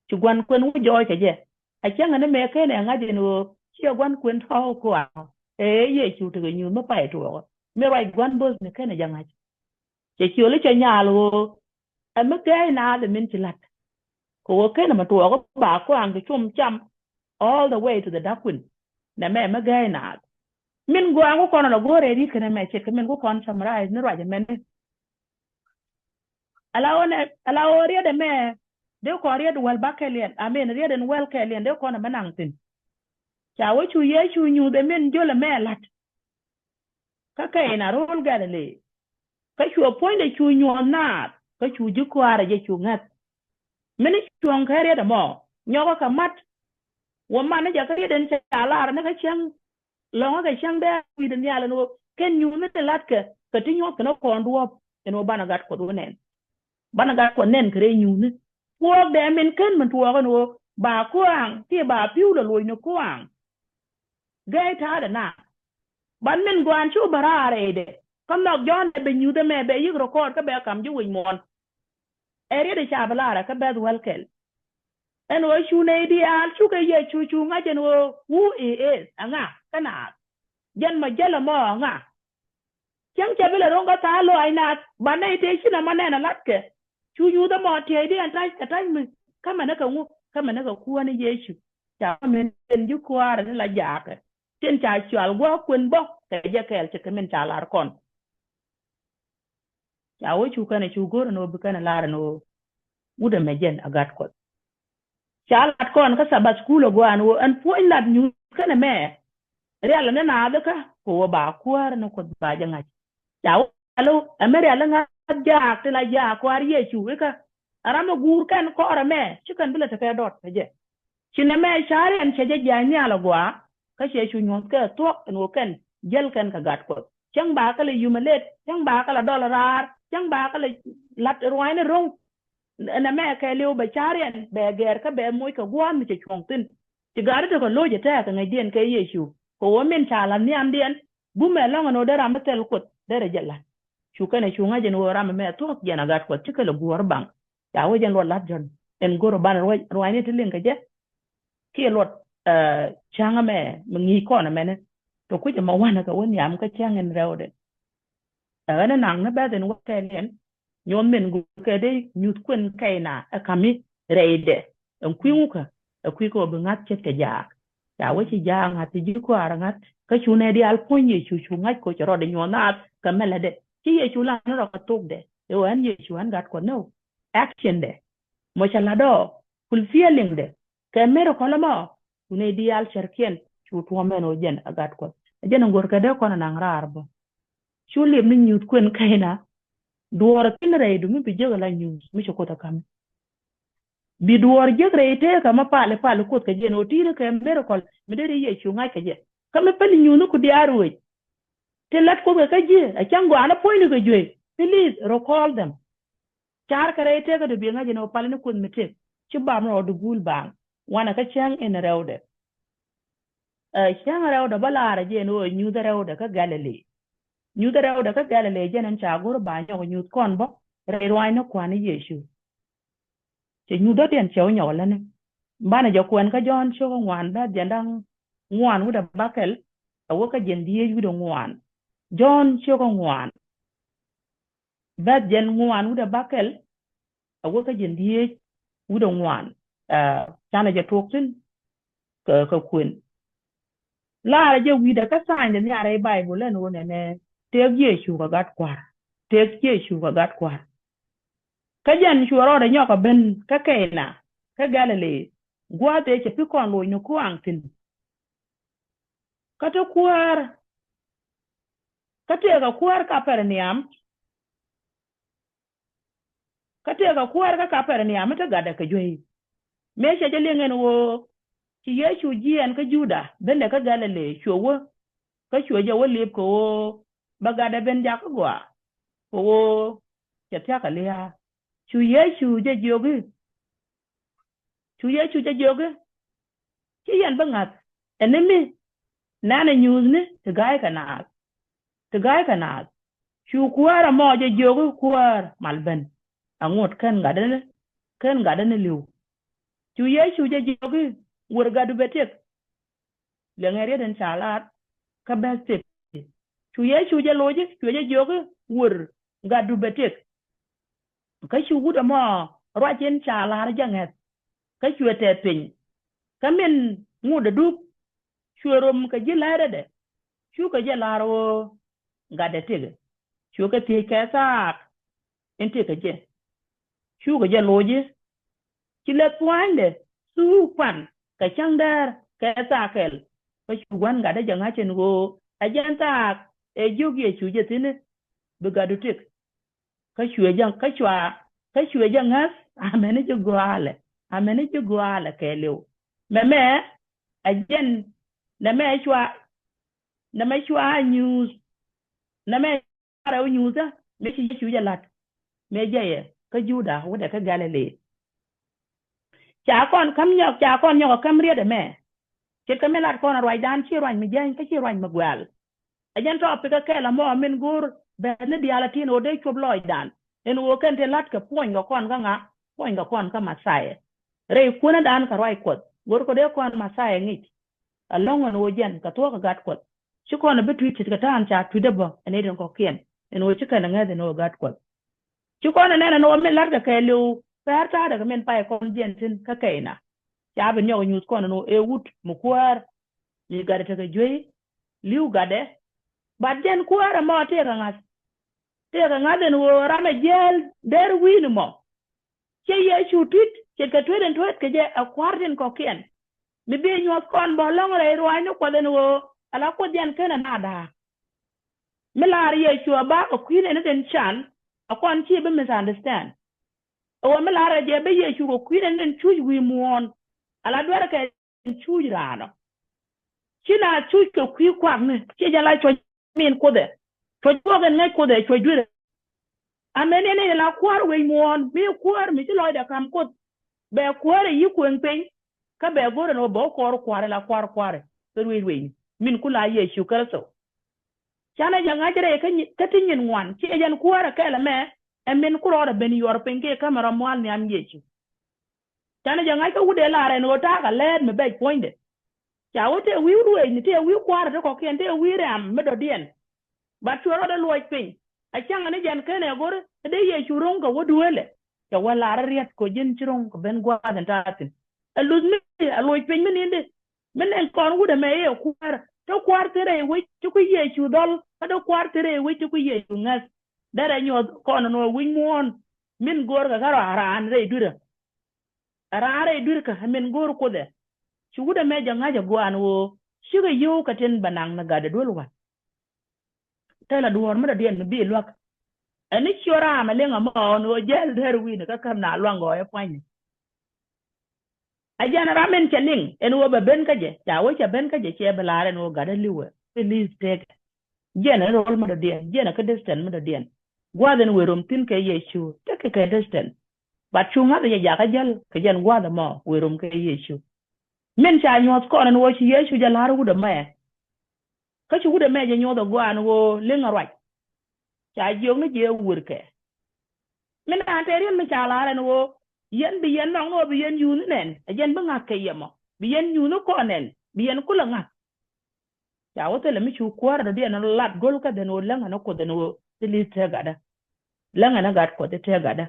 ci gua̱n kuën wä jɔɔc kɛ jɛ. A cäŋɛ ni mëë kenɛ ŋa̱c ɛn ɣöö ciɛ gua̱n kuën tɔ̱ kɔaŋ. Ëë Yecu tekɛ nyuuth mi pay tuɔɔkä. Mi ruac gua̱n bäthni kenɛ jɛ ŋa̱c. Cɛ ciöli cɛ nyaal ɣöö ɛ mi gɛɛc naath ɛ min ci la̱t. Kɛ ɣöö kenɛ mi tuɔɔkä ba kɔaŋ ti cum cam all the way to the da̱k kuën. Nɛ mɛ mi gɛɛc naath. Min gɔaaŋ ku kɔn ala go̱o̱rɛ ri̱t kɛnɛ mɛ ce̱tkɛ min ku kɔn summarize ni ruac ɛmɛni. Ala ɣöö nɛ, ala ɣöö riɛt ɛmɛ dee kɔn riɛt wäl bäkɛliɛn, I mean riɛt ɛn wäl kɛliɛn dee kɔn ɛmɛ naŋ thi̱n. Ca wä cu Yecu nyuuth ɛ min jölɛ mɛ la̱t. Kä Kɛyna ro̱o̱l Galili. Kä cuɛ puɔ̱nydɛ cu nyuɔ̱th naath kä cu ji̱ kua̱rä jɛ cu ŋäth. Mini cuɔ̱ŋ kɛ riɛt ɛmɔ nyɔkä kɛ ma̱t. Wä man ni jɛ kä riɛt ɛn ca lar ni kä cäŋ. Lɔ̱ŋä kɛ cäŋ dee wi̱i̱dɛ nhial ɛn ɣöö ken nyuuthni ti la̱tkɛ kɛ ti nyuɔ̱th kɛn ɣä kɔn duɔ̱ɔ̱p ɛn ɣöö banɛ gat Kuɔth wä nɛn. Banɛ gat Kuɔth nɛn kɛ rɛy nyuuthni. Kuɔɔkdɛ min ken min tuɔɔk ɛn ɣöö ba kɔaŋ ti ba pi̱w lɛ luɔ̱c ni kɔaŋ. Gɛy ta̱a̱dɛ na. Ban min gɔaan cu bä raar rɛydɛ. Kä nhɔk Jɔ̱ɔ̱n ɛ bɛ nyuuth ɛmɛ bɛ yi̱k record kä bɛ kam ji̱ wi̱c muɔ̱ɔ̱n. Ɛ riet ɛ ca bä laarɛ kä bɛth wäl kɛl. Ɛn ɣöö cu nɛy diaal cukɛ Yecu cu ŋa̱c ɛn ɣöö who he is, ɛŋa kä naath. Jɛn mɔ jälɛ mɔ ɛŋa. Cäŋ cɛ bi lɛ ro̱ŋ kä tha̱a̱ŋ lɔaac naath, ba nɛy tëë ci nɔmɔ nɛn ɛ la̱tkɛ. Cu nyuuth ɛmɔ tiɛɛcdiɛn ta̱c kɛ ta̱c mi, kä mɛnɛ kɛ ŋu, kä mɛnɛ kɛ Kuäär ni Yecu. Ca min ji̱ kuäärä ni la jaakɛ. Tin ca cual gua̱a̱k kuën bä kɛ jɛ kɛɛl ce̱tkɛ min ca lar kɔn. Ca wä cu kɛnɛ cu go̱r ɛn ɣöö bi kɛnɛ lar ɛn ɣöö wut ɛmɛ jɛn a gat Kuɔth. Ca lat kɔn kä Sabbath School ɛ gɔaa ɛn ɣöö ɛn puɔ̱ny lat nyuuth kɛnɛ mɛ. Rial ni naath kä kɛ ɣöö ba Kuäär ni Kuoth ba jɛ ŋa̱c. Ca wä rial ɛmɛ rial ŋa̱th jaak ti la jaak Kuäär Yecu ikä. Ɛ ram ɛ guur kɛn kɔrɛ mɛ ci kɛn bi lɛ tekɛ dɔt kɛ jɛ. Ci nɛ mɛ ca̱riɛn cɛ jɛ jiac nhial agɔaa. Kä cɛ cu nyuɔ̱th kɛ thuɔ̱k ɛn ɣöö kɛn jäl kɛn kɛ gat Kuɔth. Cäŋ ba kɛ lɛ humiliate, cäŋ ba kɛ lɛ dɔl raar, cäŋ ba kɛ lɛ la̱t ruaacni ro̱ŋ. Nɛ mɛ kɛɛliw bɛ ca̱riɛn bɛ gɛr kä bɛ moc kɛ gua̱a̱th mi cɛ cuɔ̱ŋ thi̱n. Ci gat i̱ tekɛ lo̱c ɛ tɛɛk kɛ ŋäcdiɛn kɛ Yecu kɛ ɣöö min ca la̱t nhiamdiɛn. Bumɛ ɛlɔ̱ŋ ɛn ɣöö dee ram mi thil Kuoth derɛ jɛ la̱t. Cu kɛnɛ cu ŋa̱c ɛn ɣöö ram ɛmɛ thuɔ̱k jiɛn a gat Kuɔth, ci kɛ lɛ guɔ̱ɔ̱r baŋ. Ca wee jɛn luɔt la̱t Jɔ̱ɔ̱n ɛn go̱r ɔ banɛ ruac, ruacni ti liŋ kɛ jɛ. Kiɛ luɔt, eh, cäŋ ɛmɛ mi ŋi̱i̱c kɔn ɛmɛnɛ. Tɔ kui̱c ɛmɛ wanɛ kɛ wä nhiam kä cäŋ in rɛwdɛ. Ɛ ɣän ɛ naŋ ni bɛ̈th in wä kɛɛliɛn. Nyuɔ̱th min go̱o̱r kɛ dee nyuth kuën kɛy na ɛ ka̱mi rɛydɛ. Ɛn kui̱ ŋukä, ɛ kui̱ kɛ ɣöö bi ŋa̱th ce̱tkɛ jaak. Ca wee ci jaak ŋa̱th, ci ji̱ kɔaarä ŋa̱th. Kä cu nɛy diaal puɔ̱ny Yecu, cu ŋa̱c kɛ ɣöö cɛ rɔɔdɛ nyuɔ̱th naath kɛ mɛlätdɛ. Ci Yecu lar ni rɔ kɛ thokdɛ. Ɛ ɣöö ɛn Yecu ɛn gat Kuɔth, no. Actiondɛ. Mɔ cɛ la̱t ɔ, fulfillingdɛ, kɛ miracle ɛmɔ, cu nɛy diaal cärkiɛn cu tuɔ̱ɔ̱m ɛn ɣöö jɛn ɛ gat Kuɔth. Ɛ jɛn ɛn go̱o̱r kɛ dee kɔn ɛ naŋ raar bä. Cu liep ni nyuth kuën kɛy na. Duɔ̱ɔ̱r thi̱n rɛydu mi bi jek ala nyuth mi ci Kuoth ɛ ka̱m. Bi duɔ̱ɔ̱r jek rɛy tëëkä mi pali pali Kuoth kɛ jɛ ɛn ɣöö ti̱i̱t kɛ miracle mi deri Yecu ŋa̱c kɛ jɛ. Kä mi päl nyuthniku diaal ruëëc. Ti la̱t Kuoth kɛ kä ji̱, ɛ cäŋ gɔaa ni puɔ̱nyni kɛ juey. Please recall them. Ca̱rkɛ rɛy tëëkädu bi ŋa̱c ɛn ɣöö pali ni Kuoth mi tëk. Ci bam rɔɔdu guul baaŋ. Wanɛ kä cäŋ in rɛwdɛ. Ɛ, cäŋ rɛwdɛ bä laarä jɛ ɛn ɣöö nyuth rɛwdɛ kä Galili. Nyuth rɛwdɛ kä Galili jɛn ɛn ca go̱r ba nyɔk nyuth kɔn bä rɛy ruaacni Kua̱r ni Yecu. Cɛ nyuth dɔ̱diɛn cɛ wä nyɔk lätni. Banɛ jɛ kuɛn kä Jɔ̱ɔ̱n ciök ŋuan bɛ̈th jiɛn da̱ŋ ŋuan wi̱cdɛ bäkɛl, a wä kä jiɛn dhieec wi̱cdɛ ŋuan. Jɔ̱ɔ̱n ciök ŋuan bɛ̈th jiɛn ŋuan wi̱cdɛ bäkɛl, a wä kä jiɛn dhieec wi̱cdɛ ŋuan. Ɛ, canɛ jɛ tuɔɔk thi̱n kɛ, kɛ kuën. Laarä jɛ wi̱i̱dɛ kä tha̱a̱ŋdɛ nhiarɛ i̱ Baibol ɛn ɣöö nɛnɛ tëëk Yecu kɛ gat Kua̱r. Tëëk Yecu kɛ gat Kua̱r. Kä jɛn cuɛ rɔɔdɛ nyɔk ɛ ben kä Kɛɛna kä Galili, gua̱a̱th ëë cɛ pi̱ kɔn loc ni kuaŋ thi̱n. Kä te kuäär, kä tëëkɛ kuäär Kapɛrniam. Kä tëëkɛ kuäär kä Kapɛrniam mi te gatdɛ kɛ juey. Mëë cɛ jɛ liŋ ɛn ɣöö ci Yecu jiɛɛn kä Juda, bendɛ kä Galili, cuɛ wä. Kä cuɛ jɛ wä li̱ep kɛ ɣöö bɛ gatdɛ ben jakä gɔaa, kɛ ɣöö cɛ thia̱kä lia̱a̱. Cu Yecu jɛ jiök i̱, cu Yecu jɛ jiök i̱, ci yɛn bi ŋa̱th ɛn ni mi nɛnɛ nyuuthni ti ga̱ykɛ naath, ti ga̱ykɛ naath. Cu kuäär ɛmɔ jɛ jiök i̱, kuäär, mal ben, aŋot /ken gatdä ni, /ken gatdä ni li̱w. Cu Yecu jɛ jiök i̱, wër, gatdu bɛ tëk. Liɛŋɛ riet in ca lar kä bɛ̈th tëk. Cu Yecu jɛ loc i̱, cuɛ jɛ jiök i̱, wër, gatdu bɛ tëk. Kä cu wut ɛmɔ ruac in ca lar jɛ ŋäth, kä cuɛ tɛth piny. Kä min ŋotdɛ dup, cuɛ rom kɛ ji̱ lätdɛ, cukɛ jɛ lar ɣöö gatdɛ tëkɛ. Cukɛ thiec kɛ thaak in tëkɛ jɛ. Cukɛ jɛ loc i̱, ci lɛ thua̱a̱nydɛ thuk pan kɛ cäŋ däär kɛ thaak kɛl? Kä cu gua̱n gatdä jɛ ŋa̱c ɛn ɣöö ɛ jɛn thaak ëë jiök Yecu jɛ thi̱n i̱, bi gatdu tëk. Kä cuɛ jɛ, kä cua, kä cuɛ jɛ ŋäth. Amäni ji̱ gɔaalɛ, amäni ji̱ gɔaalɛ kɛɛliw. Mɛmɛ ɛ jɛn, nɛmɛ cua, nɛmɛ cua nyuuth, nɛmɛ rɛw nyuuthä mi ci Yecu jɛ la̱t, mëë jɛ yɛ kä Juda wi̱cdɛ kä Galili. Ca kɔn käm nyɔk, ca kɔn nyɔk ɛ käm riet ɛmɛ. Ce̱tkɛ mi lat kɔn ɛ ruacdan, /ciɛ ruac mi jiäny kä /ciɛ ruac mi guɛ̈ɛ̈l. Ɛ jɛn tɔɔpik ɛ kɛl ɛmɔ min go̱o̱r bɛ̈thni diaal ɛ tin ɣöö dee cop lɔɔcdan, ɛn ɣöö /ken te la̱tkɛ puɔ̱nykɛ kɔn kä ŋa, puɔ̱nykɛ kɔn kä Mɛthia. Rɛy kuänädan kɛ ruac Kuɔth, go̱rkɔ dee kɔn Mɛthia ŋic. Ɛlɔ̱ŋ ɛn ɣöö jɛn kɛ thuɔ̱k ɛ gat Kuɔth. /Ci kɔn ɛ bi tui̱c ce̱tkɛ ta̱a̱n ca tui̱cdä bä ɛ nɛy tin kɔ̱kiɛn, ɛn ɣöö ci kɛn ɛ ŋäth ɛn ɣöö gat Kuɔth. Ci kɔn ɛ nɛn ɛn ɣöö min la̱tkɛ kɛɛliw, pɛr ta̱a̱dɛ kɛ min pay kɔn jiɛn thi̱n kä Kɛɛna. Ca bi nyɔk ɛ nyuuth kɔn ɛn ɣöö ëë wut mi kuäär, mi gatdɛ tekɛ juey, li̱w gatdɛ. But jɛn kuäär ɛmɔ tëëkɛ ŋa̱th. Tëëkɛ ŋa̱th ɛn ɣöö ram ɛ jiääl der wi̱i̱ni mɔ. Ciɛ Yecu tui̱t, ce̱tkɛ tueet in tueet kɛ jɛ ɛ kua̱r tin kɔ̱kiɛn. Mi bi nyuɔ̱th kɔn bä ɛlɔ̱ŋ rɛy ruaacni Kuɔth ɛn ɣöö ala Kuoth jɛn /kenɛ naath da̱a̱k. Mi laar Yecu ɛ bä kɛ kui̱ nɛɛni tin can, ɛ kɔn /ci bi misunderstand. Ɛ ɣöö mi laarɛ jɛ bä Yecu kɛ kui̱ nɛɛni tin cuc wi̱i̱ muɔ̱ɔ̱n, ala duerɛ kɛ cuc raan ɔ. Ci naath cuc kɛ kui̱ kuakni, /ciɛ jɛn la cuɔ̱c min Kuoth ɛ. Cuɔ̱c kuɔk in ŋäc Kuoth ɛ, cuɔ̱c duerɛ. Amäni ni la kua̱r wec muɔ̱ɔ̱n, mi kuäär mi ci lɔcdɛ ka̱m Kuoth, bɛ kuäär ɛ yi̱ kuëŋ piny, kä bɛ go̱r ɛn ɣöö bɛ wä kɔɔr kua̱r in la kua̱r kua̱r ɛ, kɛ ruëc ruëcni, min ku la Yecu Kritho. Canɛ jɛ ŋa̱c rɛy kä ti nyin ŋuan, ciɛ jɛn kuäärä kɛl ɛmɛ, ɛ min ku rɔɔdɛ ben yuɔr piny kiɛ kämɛ rɔ mual nhiam Yecu. Canɛ jɛ ŋa̱c kä wut ëë lar ɛn ɣöö ta̱a̱ kɛ lɛɛt mi bɛc puɔ̱nydɛ. Ca wä tëë wi̱i̱ ruëëcni, tëë wi̱i̱ kua̱rä ti kɔ̱kiɛn, tëë wi̱i̱ rɛ̈m mi dɔ̱diɛn. Bat cuɛ rɔɔdɛ luɔc piny. A cäŋɛ ni jɛn kenɛ go̱ri, kä dee Yecu ro̱ŋ kɛ wä dueelɛ. Cɛ wä lar riɛt kɛ ji̱n ci ro̱ŋ kɛ ben gua̱a̱th in ta̱a̱ thi̱n. Ɛ luth mi a luɔc piny mi ni̱n di. Mi nɛn kɔn wut ɛmɛ i̱ ɛ kuäär. Te kua̱r thi̱n rɛy wec, ci kui̱ Yecu dhɔl, kä te kua̱r thi̱n rɛy wec, ci kui̱ Yecu ŋäth. Derɛ nyuɔth kɔn ɛn ɣöö wi̱c muɔ̱ɔ̱n min go̱o̱rkɛ kä raan rɛy dui̱rä. Raan rɛy dui̱rkä ɛ min go̱o̱r Kuoth ɛ. Ci wut ɛmɛ jɛ ŋa̱c ɛ gua̱a̱n ɣöö cikɛ yio̱w kɛ tin bɛ naŋ ni gatdɛ duel wa̱l. Thilɛ duɔ̱ɔ̱r mi dɔ̱diɛn mi bi luäk. Ɛn ni ciö raam ɛ liŋ ɛmɔ ɛn ɣöö jɛl dɛr wi̱i̱ni kä käm na luaŋ gɔɔyä pua̱nyni. A jɛn ram in cɛ liŋ ɛn ɣöö bɛ ben kä jɛ, ca wee cɛ ben kä jɛ, cɛ bi la̱r ɛn ɣöö gatdä li̱wɛ, please tëëkɛ. Jiɛn ɛ rol mi dɔ̱diɛn, jiɛn ɛ kä distance mi dɔ̱diɛn. Gua̱a̱th in wëë rom thi̱n kɛ Yecu, tekɛ kɛ distance. But cu ŋa̱th jɛ jakä jäl kɛ jɛn gua̱a̱th ɛmɔ wëë rom kɛ Yecu. Min ca nyuɔ̱th kɔn ɛn ɣöö ci Yecu jɛ la̱r wut ɛmɛ. Kä ci wut ɛmɛ jɛ nyuɔ̱th ɛ gua̱a̱n ɣöö liŋ ɛ ruac. Ca jiök ni jiɛ wurkɛ. Min naan tëë riet mi ca la̱r ɛn ɣöö yɛn bi yɛn nɔŋ ni ɣöö bi yɛn yuuth ni nɛn, ɛ jɛn bi ŋa̱k kɛ yɛ mɔ, bi yɛn nyuuth ni kɔn nɛn, bi yɛn kulɛ ŋa̱k. Ca wä thilɛ mi cu kuäärä dɔ̱diɛn lat go̱l kä dhen ɣöö läŋ ɛn ɛ Kuoth ɛn ɣöö thil i̱ tëë gatdä. Läŋ ɛn ɛ gat Kuɔth i̱ tëë gatdä.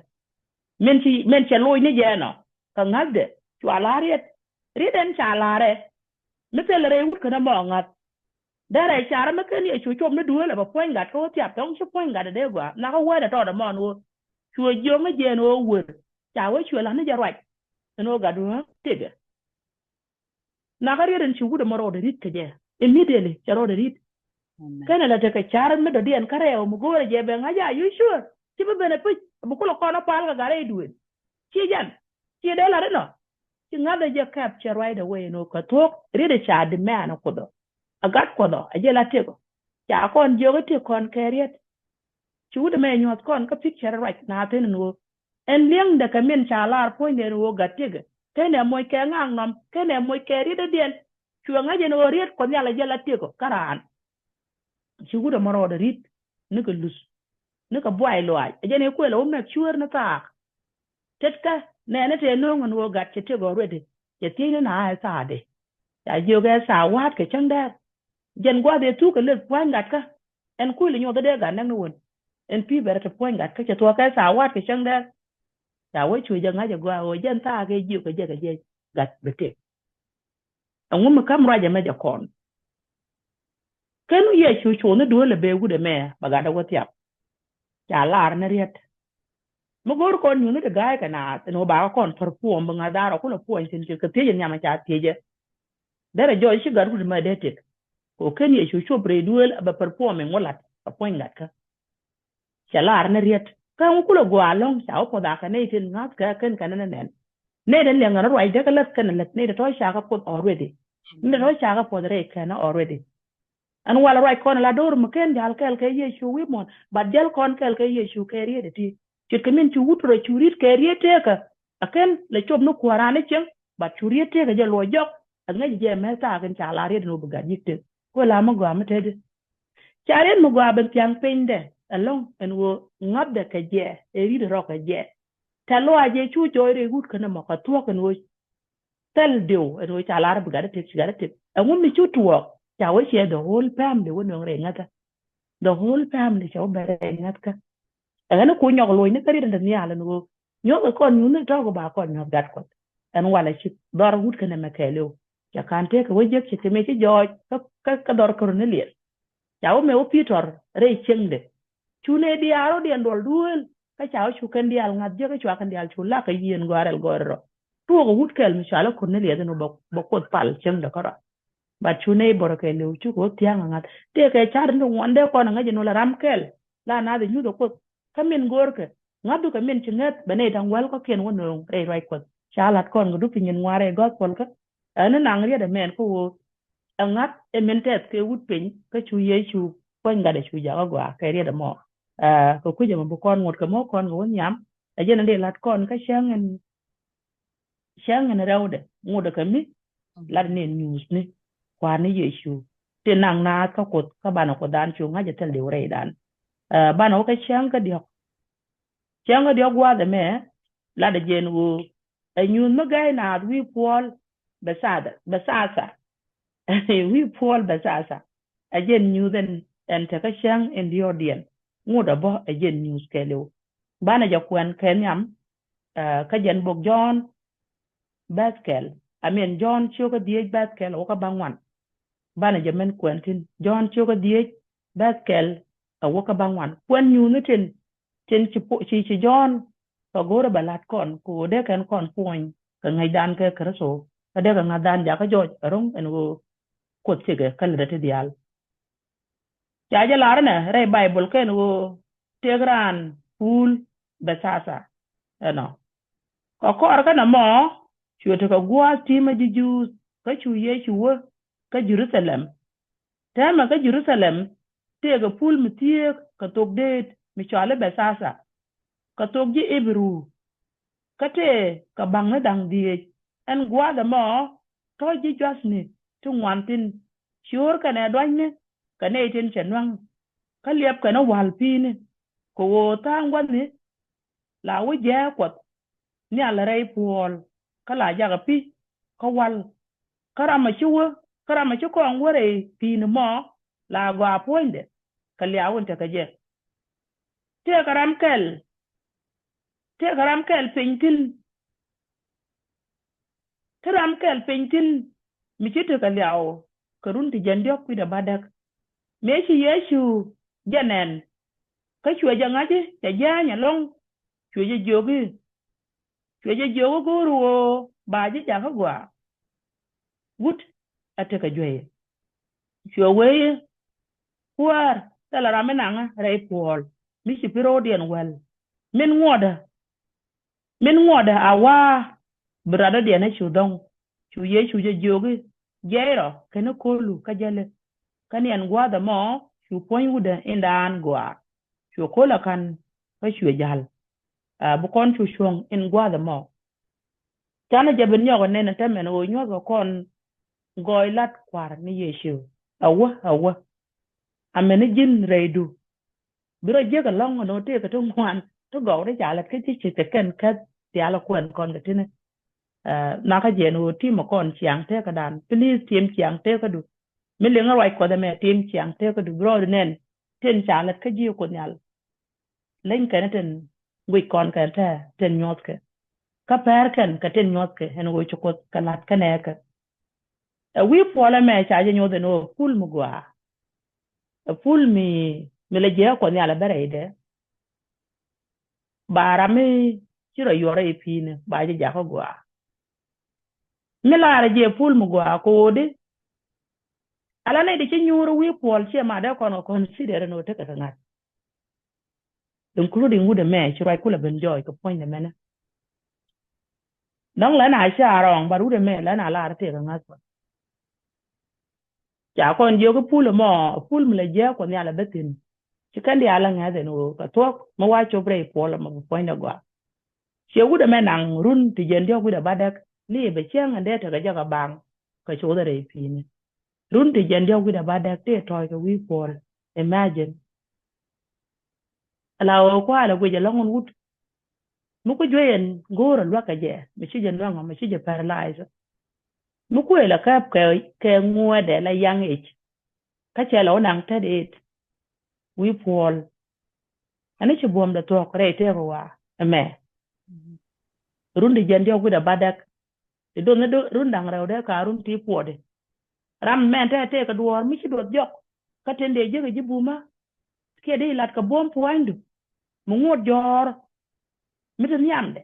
Min ci, min cɛ loc ni jɛ ɛnɔ kɛ ŋa̱thdɛ cua la̱r riet. Riet ɛn ca la̱rɛ mi thilɛ rɛy wut kɛn ɛmɔ ŋa̱th. Derɛ carɛ mi ken Yecu cop ni dueelɛ bɛ puɔ̱ny gat kä wä thiap, thɔŋ ci puɔ̱ny gat ɛ dee gɔaa. Nakä wɛɛdɛ tɔɔdɛ mɔ ɛn ɣöö cuɛ jiök ni jɛ ɛn ɣöö wër. Ca wee cuɛ la̱t ni jɛ ruac ɛn ɣöö gat dueeŋ tëkɛ. Nakä riet in ci wut ɛmɔ rɔɔdɛ ri̱t kɛ jɛ. Immediately cɛ rɔɔdɛ ri̱t. Amen. Kɛnɛ lɛ tekɛ car mi dɔ̱diɛn kä rɛw mi go̱o̱rɛ jɛ bɛ ŋa̱c, are you sure? Ci bi ben ɛ pi̱c, bi kulɛ kɔn ɛ pal kɛ gat rɛy duëël. Ci jɛn, ci dee la̱t inɔ. Ci ŋa̱th ɛ jɛ kɛp cɛ right away ɛn ɣöö kɛ thuɔ̱k riet ɛ ca demand ɛ Kuoth ɔ. Ɛ gat Kuɔth ɔ, ɛ jɛ la tëk ɔ. Ca kɔn jiök i̱ tëk kɔn kɛ riet. Ci wut ɛmɛ nyuɔ̱th kɔn kä picture ruac na thi̱n ɛn ɣöö ɛn li̱eŋdɛ kɛ min ca lar puɔ̱nydɛ ɛn ɣöö gat tëkɛ. Kenɛ moc kɛ ŋaknɔm, kenɛ moc kɛ riet dɔ̱diɛn. Cuɛ ŋa̱c ɛn ɣöö riet Kuɔth Nhial ɛ jɛ la tëk ɔ kä raan. Ci wut ɛmɔ rɔɔdɛ ri̱t nikɛ luth, nikɛ buay luaac. Ɛ jɛn ɛ kuël ɛ wä mɛk cueer ni thaak. Tetkä nɛɛni tëë no̱o̱ŋ ɛn ɣöö gat cɛ tëk already. Cɛ thiec ni na ɛ thaakdɛ. Ca jiök ɛ thaak wa̱a̱t kɛ cäŋ dɛɛr. Jɛn gua̱a̱th ëë thuk kɛ leth pua̱ny gatkä. Ɛn kuël ɛ nyuɔth ɛ dee gat näk ni wen. Ɛn pi̱i̱ bɛrɛ te puɔ̱ny gatkä cɛ thuɔ̱k ɛ thaak wa̱a̱t kɛ cäŋ dɛɛr. Ca wee cuɛ jɛ ŋa̱c ɛ gɔaa ɣöö jɛn thaak ëë jiök kɛ jɛ kɛ jɛ gat bɛ tëk. Ɛŋu mi käm ruac ɛmɛ jɛ kɔn? Ken Yecu cuɔ̱ɔ̱ŋ ni dueelɛ bee wut ɛmɛ bɛ gatdɛ wä thiap. Ca lar ni riet. Mi go̱o̱r kɔn nyuuth ni ti ga̱a̱c kɛ naath ɛn ɣöö bakɛ kɔn perform bi ŋa̱th dhaar ɔ kulɛ puɔ̱ny thi̱n, ce̱tkɛ thiec in nhiam ca thiecɛ. Derɛ jɔɔc ci gat wut ɛmɛ dee tëk. Kɛ ɣöö ken Yecu cop rɛy dueel a bɛ performing wä la̱t kɛ puɔ̱ny gatkä. Cɛ lar ni riet. Kä ɛŋu kulɛ gɔaa ɛlɔ̱ŋ? Ca wä puɔth akɛ nɛy tin ŋa̱thkɛ kɛn kɛn ni nɛn. Nɛy tin liɛŋ kɛn ruacdɛ kä läth kɛn läth, nɛy tin tɔ̱ ca kɛ puɔth already. Nɛy tin tɔ̱ ca kɛ puɔth rɛy kɛn already. Ɛn walɛ ruac kɔn la do̱r mi ken jal kɛɛl kɛ Yecu wi̱i̱ muɔ̱ɔ̱n, but jäl kɔn kɛɛl kɛ Yecu kɛ riet ɛ ti. Ce̱tkɛ min cu wut rɔ cu riet kɛ riet tëëkä. A ken lɛ cop ni kuäär raan ni cieŋ, but cu riet tëëkä jɛ luɔc jɔk. A ŋäc jɛ mɛl thaak in ca la riet in wä bi gat yi̱k tëk. Kuɛ la mi gɔaa mi tetdi. Ca riet mi gɔaa ben thia̱ŋ pinydɛ ɛlɔ̱ŋ ɛn ɣöö ŋa̱thdɛ kɛ jɛ, ɛ ri̱t rɔ kɛ jɛ. Tɛ luaac ëë cu jɔɔc rɛy wut kɛn ɛmɔ kɛ thuɔ̱k ɛn ɣöö thil diw ɛn ɣöö ca lar bi gat i̱ tëk, ci gat i̱ tëk. Ɛŋu mi cu tuɔɔk? Ca wee ciɛ the whole family wä nööŋ rɛy ŋäthä. The whole family cɛ wä ben rɛy ŋäthkä. Ɛ ɣän i̱ ku nyɔk lo̱cni kä riet in te nhial ɛn ɣöö nyuɔ̱th kɛ kɔn nyuuthni tɔ̱ kɛ ba kɔn nyuɔ̱th gat Kuɔth. Ɛn walɛ ci dhɔr wut kɛn ɛmɛ kɛɛliw. Cɛ ka̱n tëëkɛ wä jek, ce̱tkɛ mëë ci jɔɔc kä, kä, kä dhɔr Kornelius. Ca wä mëë wä Pi̱tɔr rɛy cieŋdɛ. Cu nɛy diaal rɔ̱diɛn duɔl duëël. Kä ca wä cu kɛn diaal ŋa̱th jek, kä cua kɛn diaal cu lak kɛ yieen gɔaa rɛl gɔɔydɛ rɔ. Tuɔɔkɛ wut kɛl mi cɔalɛ Kornelius ɛn ɣöö bɛ, bɛ Kuoth pal cieŋdɛ kärɔa. But cu nɛy bɔrɔ kɛɛliw cukɛ wä thia̱a̱ŋ ɛ ŋa̱th. Tëëkɛ car ni ti ŋuan dee kɔn ɛ ŋäc ɛn ɣöö la ram kɛl la naath ɛ nyuth ɛ Kuoth. Kä min go̱o̱rkɛ ŋa̱thdukɛ min ci ŋäth bɛ nɛy da̱ŋ wäl kɔ̱kiɛn wä nööŋ rɛy ruac Kuɔth. Ca la̱t kɔn kɛ dup piny in ŋuan rɛy gospel kä. Ɛn ni naŋ riet ɛmɛn kä ɣöö ɛ ŋa̱th ɛ min tɛth kɛ wut piny kä cu Yecu puɔ̱ny gatdɛ cu jakä gɔaa kɛ riet ɛmɔ. Aa, kɛ kui̱c ɛmɔ bi kɔn ŋot kɛ mɔ kɔn kɛ wä nhiam. Ɛ jɛn in dee la̱t kɔn kä cäŋ in, cäŋ in rɛwdɛ ŋotdɛ kɛ mi lat ni in nyuuthni Kua̱r ni Yecu. Tin naŋ naath kä Kuoth, kä banɛ Kuothdan cu ŋa̱c ɛ thil diw rɛydan. Ɛ, banɛ wä kä cäŋ kä diɔ̱k. Cäŋ kä diɔ̱k gua̱a̱th ɛmɛ latdɛ jɛn ɣöö ɛ nyuuth mi gɛy naath wi̱i̱ puɔl Bɛthatha, Bɛthatha. Wi̱i̱ puɔl Bɛthatha. Ɛ jɛn nyuuth ɛn, ɛn te kä cäŋ in diɔ̱ɔ̱kdiɛn. Ŋot ɛ bä ɛ jɛn nyuuth kɛɛliw. Banɛ jɛ kuɛn kɛ nhiam, ɛ, kä jɛn bok Jɔ̱ɔ̱n bɛ̈th kɛl. I mean, Jɔ̱ɔ̱n cio̱kä dhieec bɛ̈th kɛl a wä kä bäŋuan. Banɛ jɛ min kuɛn thi̱n. Jɔ̱ɔ̱n cio̱kä dhieec bɛ̈th kɛl a wä kä bäŋuan. Kuɛn nyuuthni tin, tin ci po-, ci, ci Jɔ̱ɔ̱n kɛ go̱o̱rä bɛ la̱t kɔn, kɛ ɣöö dee kɛn kɔn puɔ̱ny kɛ ŋäcdan kɛ Kritho, kä dee kɛ ŋa̱thdan jakä jɔɔc a ro̱ŋ ɛn ɣöö Kuoth cikɛ kä lätdɛ ti diaal. Ca jɛ lar ɛnɛ rɛy Baibol kɛn ɣöö tëëk raan puul Bɛthatha ɛnɔ. Kɛ kɔr kɛn ɛmɔ, cuɛ tekɛ gua̱a̱th ti̱mä ji̱ Juudh, kä cu Yecu wä kä Jɛ-ru-tha-lɛm. Täämɛ kä Jɛ-ru-tha-lɛm, tëëkɛ puul mi thieek kɛ thok deet mi cɔal i̱ Bɛthatha, kɛ thok ji̱ Ɣi-bɛ-ru, kä tëë kɛ ba̱ŋni da̱ŋ dhieec. Ɛn gua̱a̱th ɛmɔ tɔ̱ ji̱ jua̱thni ti ŋuan thi̱n, ciöör kɛnɛ duanyni kɛ nɛy tin cɛ nuäŋ, kä liɛpkɛ ni wa̱l pi̱i̱ni, kɛ ɣöö tha̱a̱ŋ gua̱thni la wä jiääk Kuɔth Nhial rɛy puɔl, kä la jakä pi̱ kä wa̱l. Kä ram a ci wä, kä ram a ci kɔŋ wä rɛy pi̱i̱ni mɔ, la gɔaa puɔ̱nydɛ kɛ liaw in tekɛ jɛ. Tëëkɛ ram kɛl, tëëkɛ ram kɛl piny thi̱n, te ram kɛl piny thi̱n mi ci tekɛ liaw kɛ run ti jiɛn diɔ̱k wi̱cdɛ bädäk. Mëë ci Yecu jɛ nɛn, kä cuɛ jɛ ŋa̱c i̱ cɛ jiääny ɛlɔ̱ŋ, cuɛ jɛ jiök i̱, cuɛ jɛ jiök i̱ go̱o̱r ɣöö ba ji̱ jakä gɔaa. Wut a tekɛ juey. Cuɛ wee i̱, Kuäär, thilɛ ram mi naŋä rɛy puɔl mi ci pi̱ ro̱o̱diɛn wäl. Min ŋuɔtdä, min ŋuɔtdä a wa̱a̱ bi ratdädiɛn a cu dho̱ŋ. Cu Yecu jɛ jiök i̱, Jiɛc rɔ kɛn i̱ ko̱lu kä jäli. Kä ni ɛn gua̱a̱th ɛmɔ cu puɔ̱ny wutdä indan gɔaa. Cuɛ ko̱l a ka̱n kä cuɛ ja̱l. Aa, bi kɔn cu cuɔ̱ŋ in gua̱a̱th ɛmɔ. Canɛ jɛ bi nyɔk ɛ nɛn ɛ täämɛ ɛn ɣöö nyuɔ̱thkɛ kɔn gɔɔy la̱t Kua̱r ni Yecu. Awä, awä. Amäni ji̱n rɛydu bi rɔ jiäk ɛlɔ̱ŋ ɛn ɣöö tëëkɛ ti ŋuan ti gɔw ti ca lät kä ji̱ ci tekɛn käth diaal ɛ kuɛn kɔn kɛ ti̱ni. Aa, nakä jɛ ɛn ɣöö ti̱mɛ kɔn ciaŋ tekädan. Please, tim ciaŋ tekädu. Mi liŋä ruac Kuɔth ɛmɛ, tim ciaŋ tekädu. Bi rɔɔdu nɛn tin ca lät kä ji̱ Kuoth Nhial. Leny kɛn tin guic kɔn kɛn tɛ tin nyuɔthkɛ. Kä pɛr kɛn kɛ tin nyuɔthkɛ ɛn ɣöö ci Kuoth kɛ la̱t kä nɛɛkɛ. Ɛ wi̱i̱ puɔl ɛmɛ ca jɛ nyuɔth ɛn ɣöö pul mi gɔaa. Ɛ pul mi, mi lɛ jiäk Kuɔth Nhial ɛ bä rɛydɛ. Ba ram mi ci rɔ yuɔr rɛy pi̱i̱ni ba jɛ jakä gɔaa. Mi laarɛ jɛ pul mi gɔaa ko̱di. Ala nɛy ti ci nyuur wi̱i̱ puɔl ciɛ ma dee kɔn kɛ consider ɛn ɣöö tekɛ kɛ ŋa̱th. Including wut ɛmɛ ci ruac kulɛ ben jɔɔc kɛ puɔ̱nydɛ mɛnɛ. Dɔ̱ŋ lɛn a ca rɔɔŋ, but wut ɛmɛ lɛn a lar tëëkɛ ŋa̱th Kuɔth. Ca kɔn jiök i̱ pul ɛmɔ, pul mi lɛ jiäk Kuɔth Nhial ɛ bä thi̱n. Ci kɛn diaal ɛ ŋäth ɛn ɣöö kɛ thuɔ̱k mi wa cop rɛy puɔl ɛmɔ bi puɔ̱nydɛ gɔaa. Ciɛ wut ɛmɛ naŋ run ti jiɛn diɔ̱k wi̱cdɛ bädäk, liɛpɛ cäŋ ɛn dee tekɛ jɛ kɛ baŋ kɛ coth rɛy pi̱i̱ni. Run ti jiɛn diɔ̱k wi̱cdɛ bädäk tëë tɔ̱ɔ̱c kɛ wi̱i̱ puɔl. Imagine. Ala ɣöö kua̱a̱lɛ guic ɛlɔ̱ŋ ɛn wut. Mi ku juey ɛn go̱o̱r ɛ luäk kɛ jɛ, mi ci jɛ nuäŋ ɔ, mi ci jɛ paralyze. Mi kuëël ɛ käp kɛ, kɛ ŋuɛ̈tdɛ la young age. Kä cɛ lɛ wä naŋ thirty eight wi̱i̱ puɔl. Ani ci buɔ̱mdɛ thuɔ̱k rɛy tëëk ɣɔaa ɛmɛ. Run ti jiɛn diɔ̱k wi̱cdɛ bädäk. Ti do̱n ni run da̱ŋ rɛw dee ka run ti puɔdi. Ram mɛn tɛɛ tëëkɛ duɔ̱ɔ̱r mi ci duɔth jɔk. Kä tin dee jiäk ɛ ji̱ bumä. Kiɛ dee ilat kɛ buɔ̱m pua̱nydu. Mi ŋuɔ̱t jɔ̱ɔ̱r. Mi ti nhiamdɛ.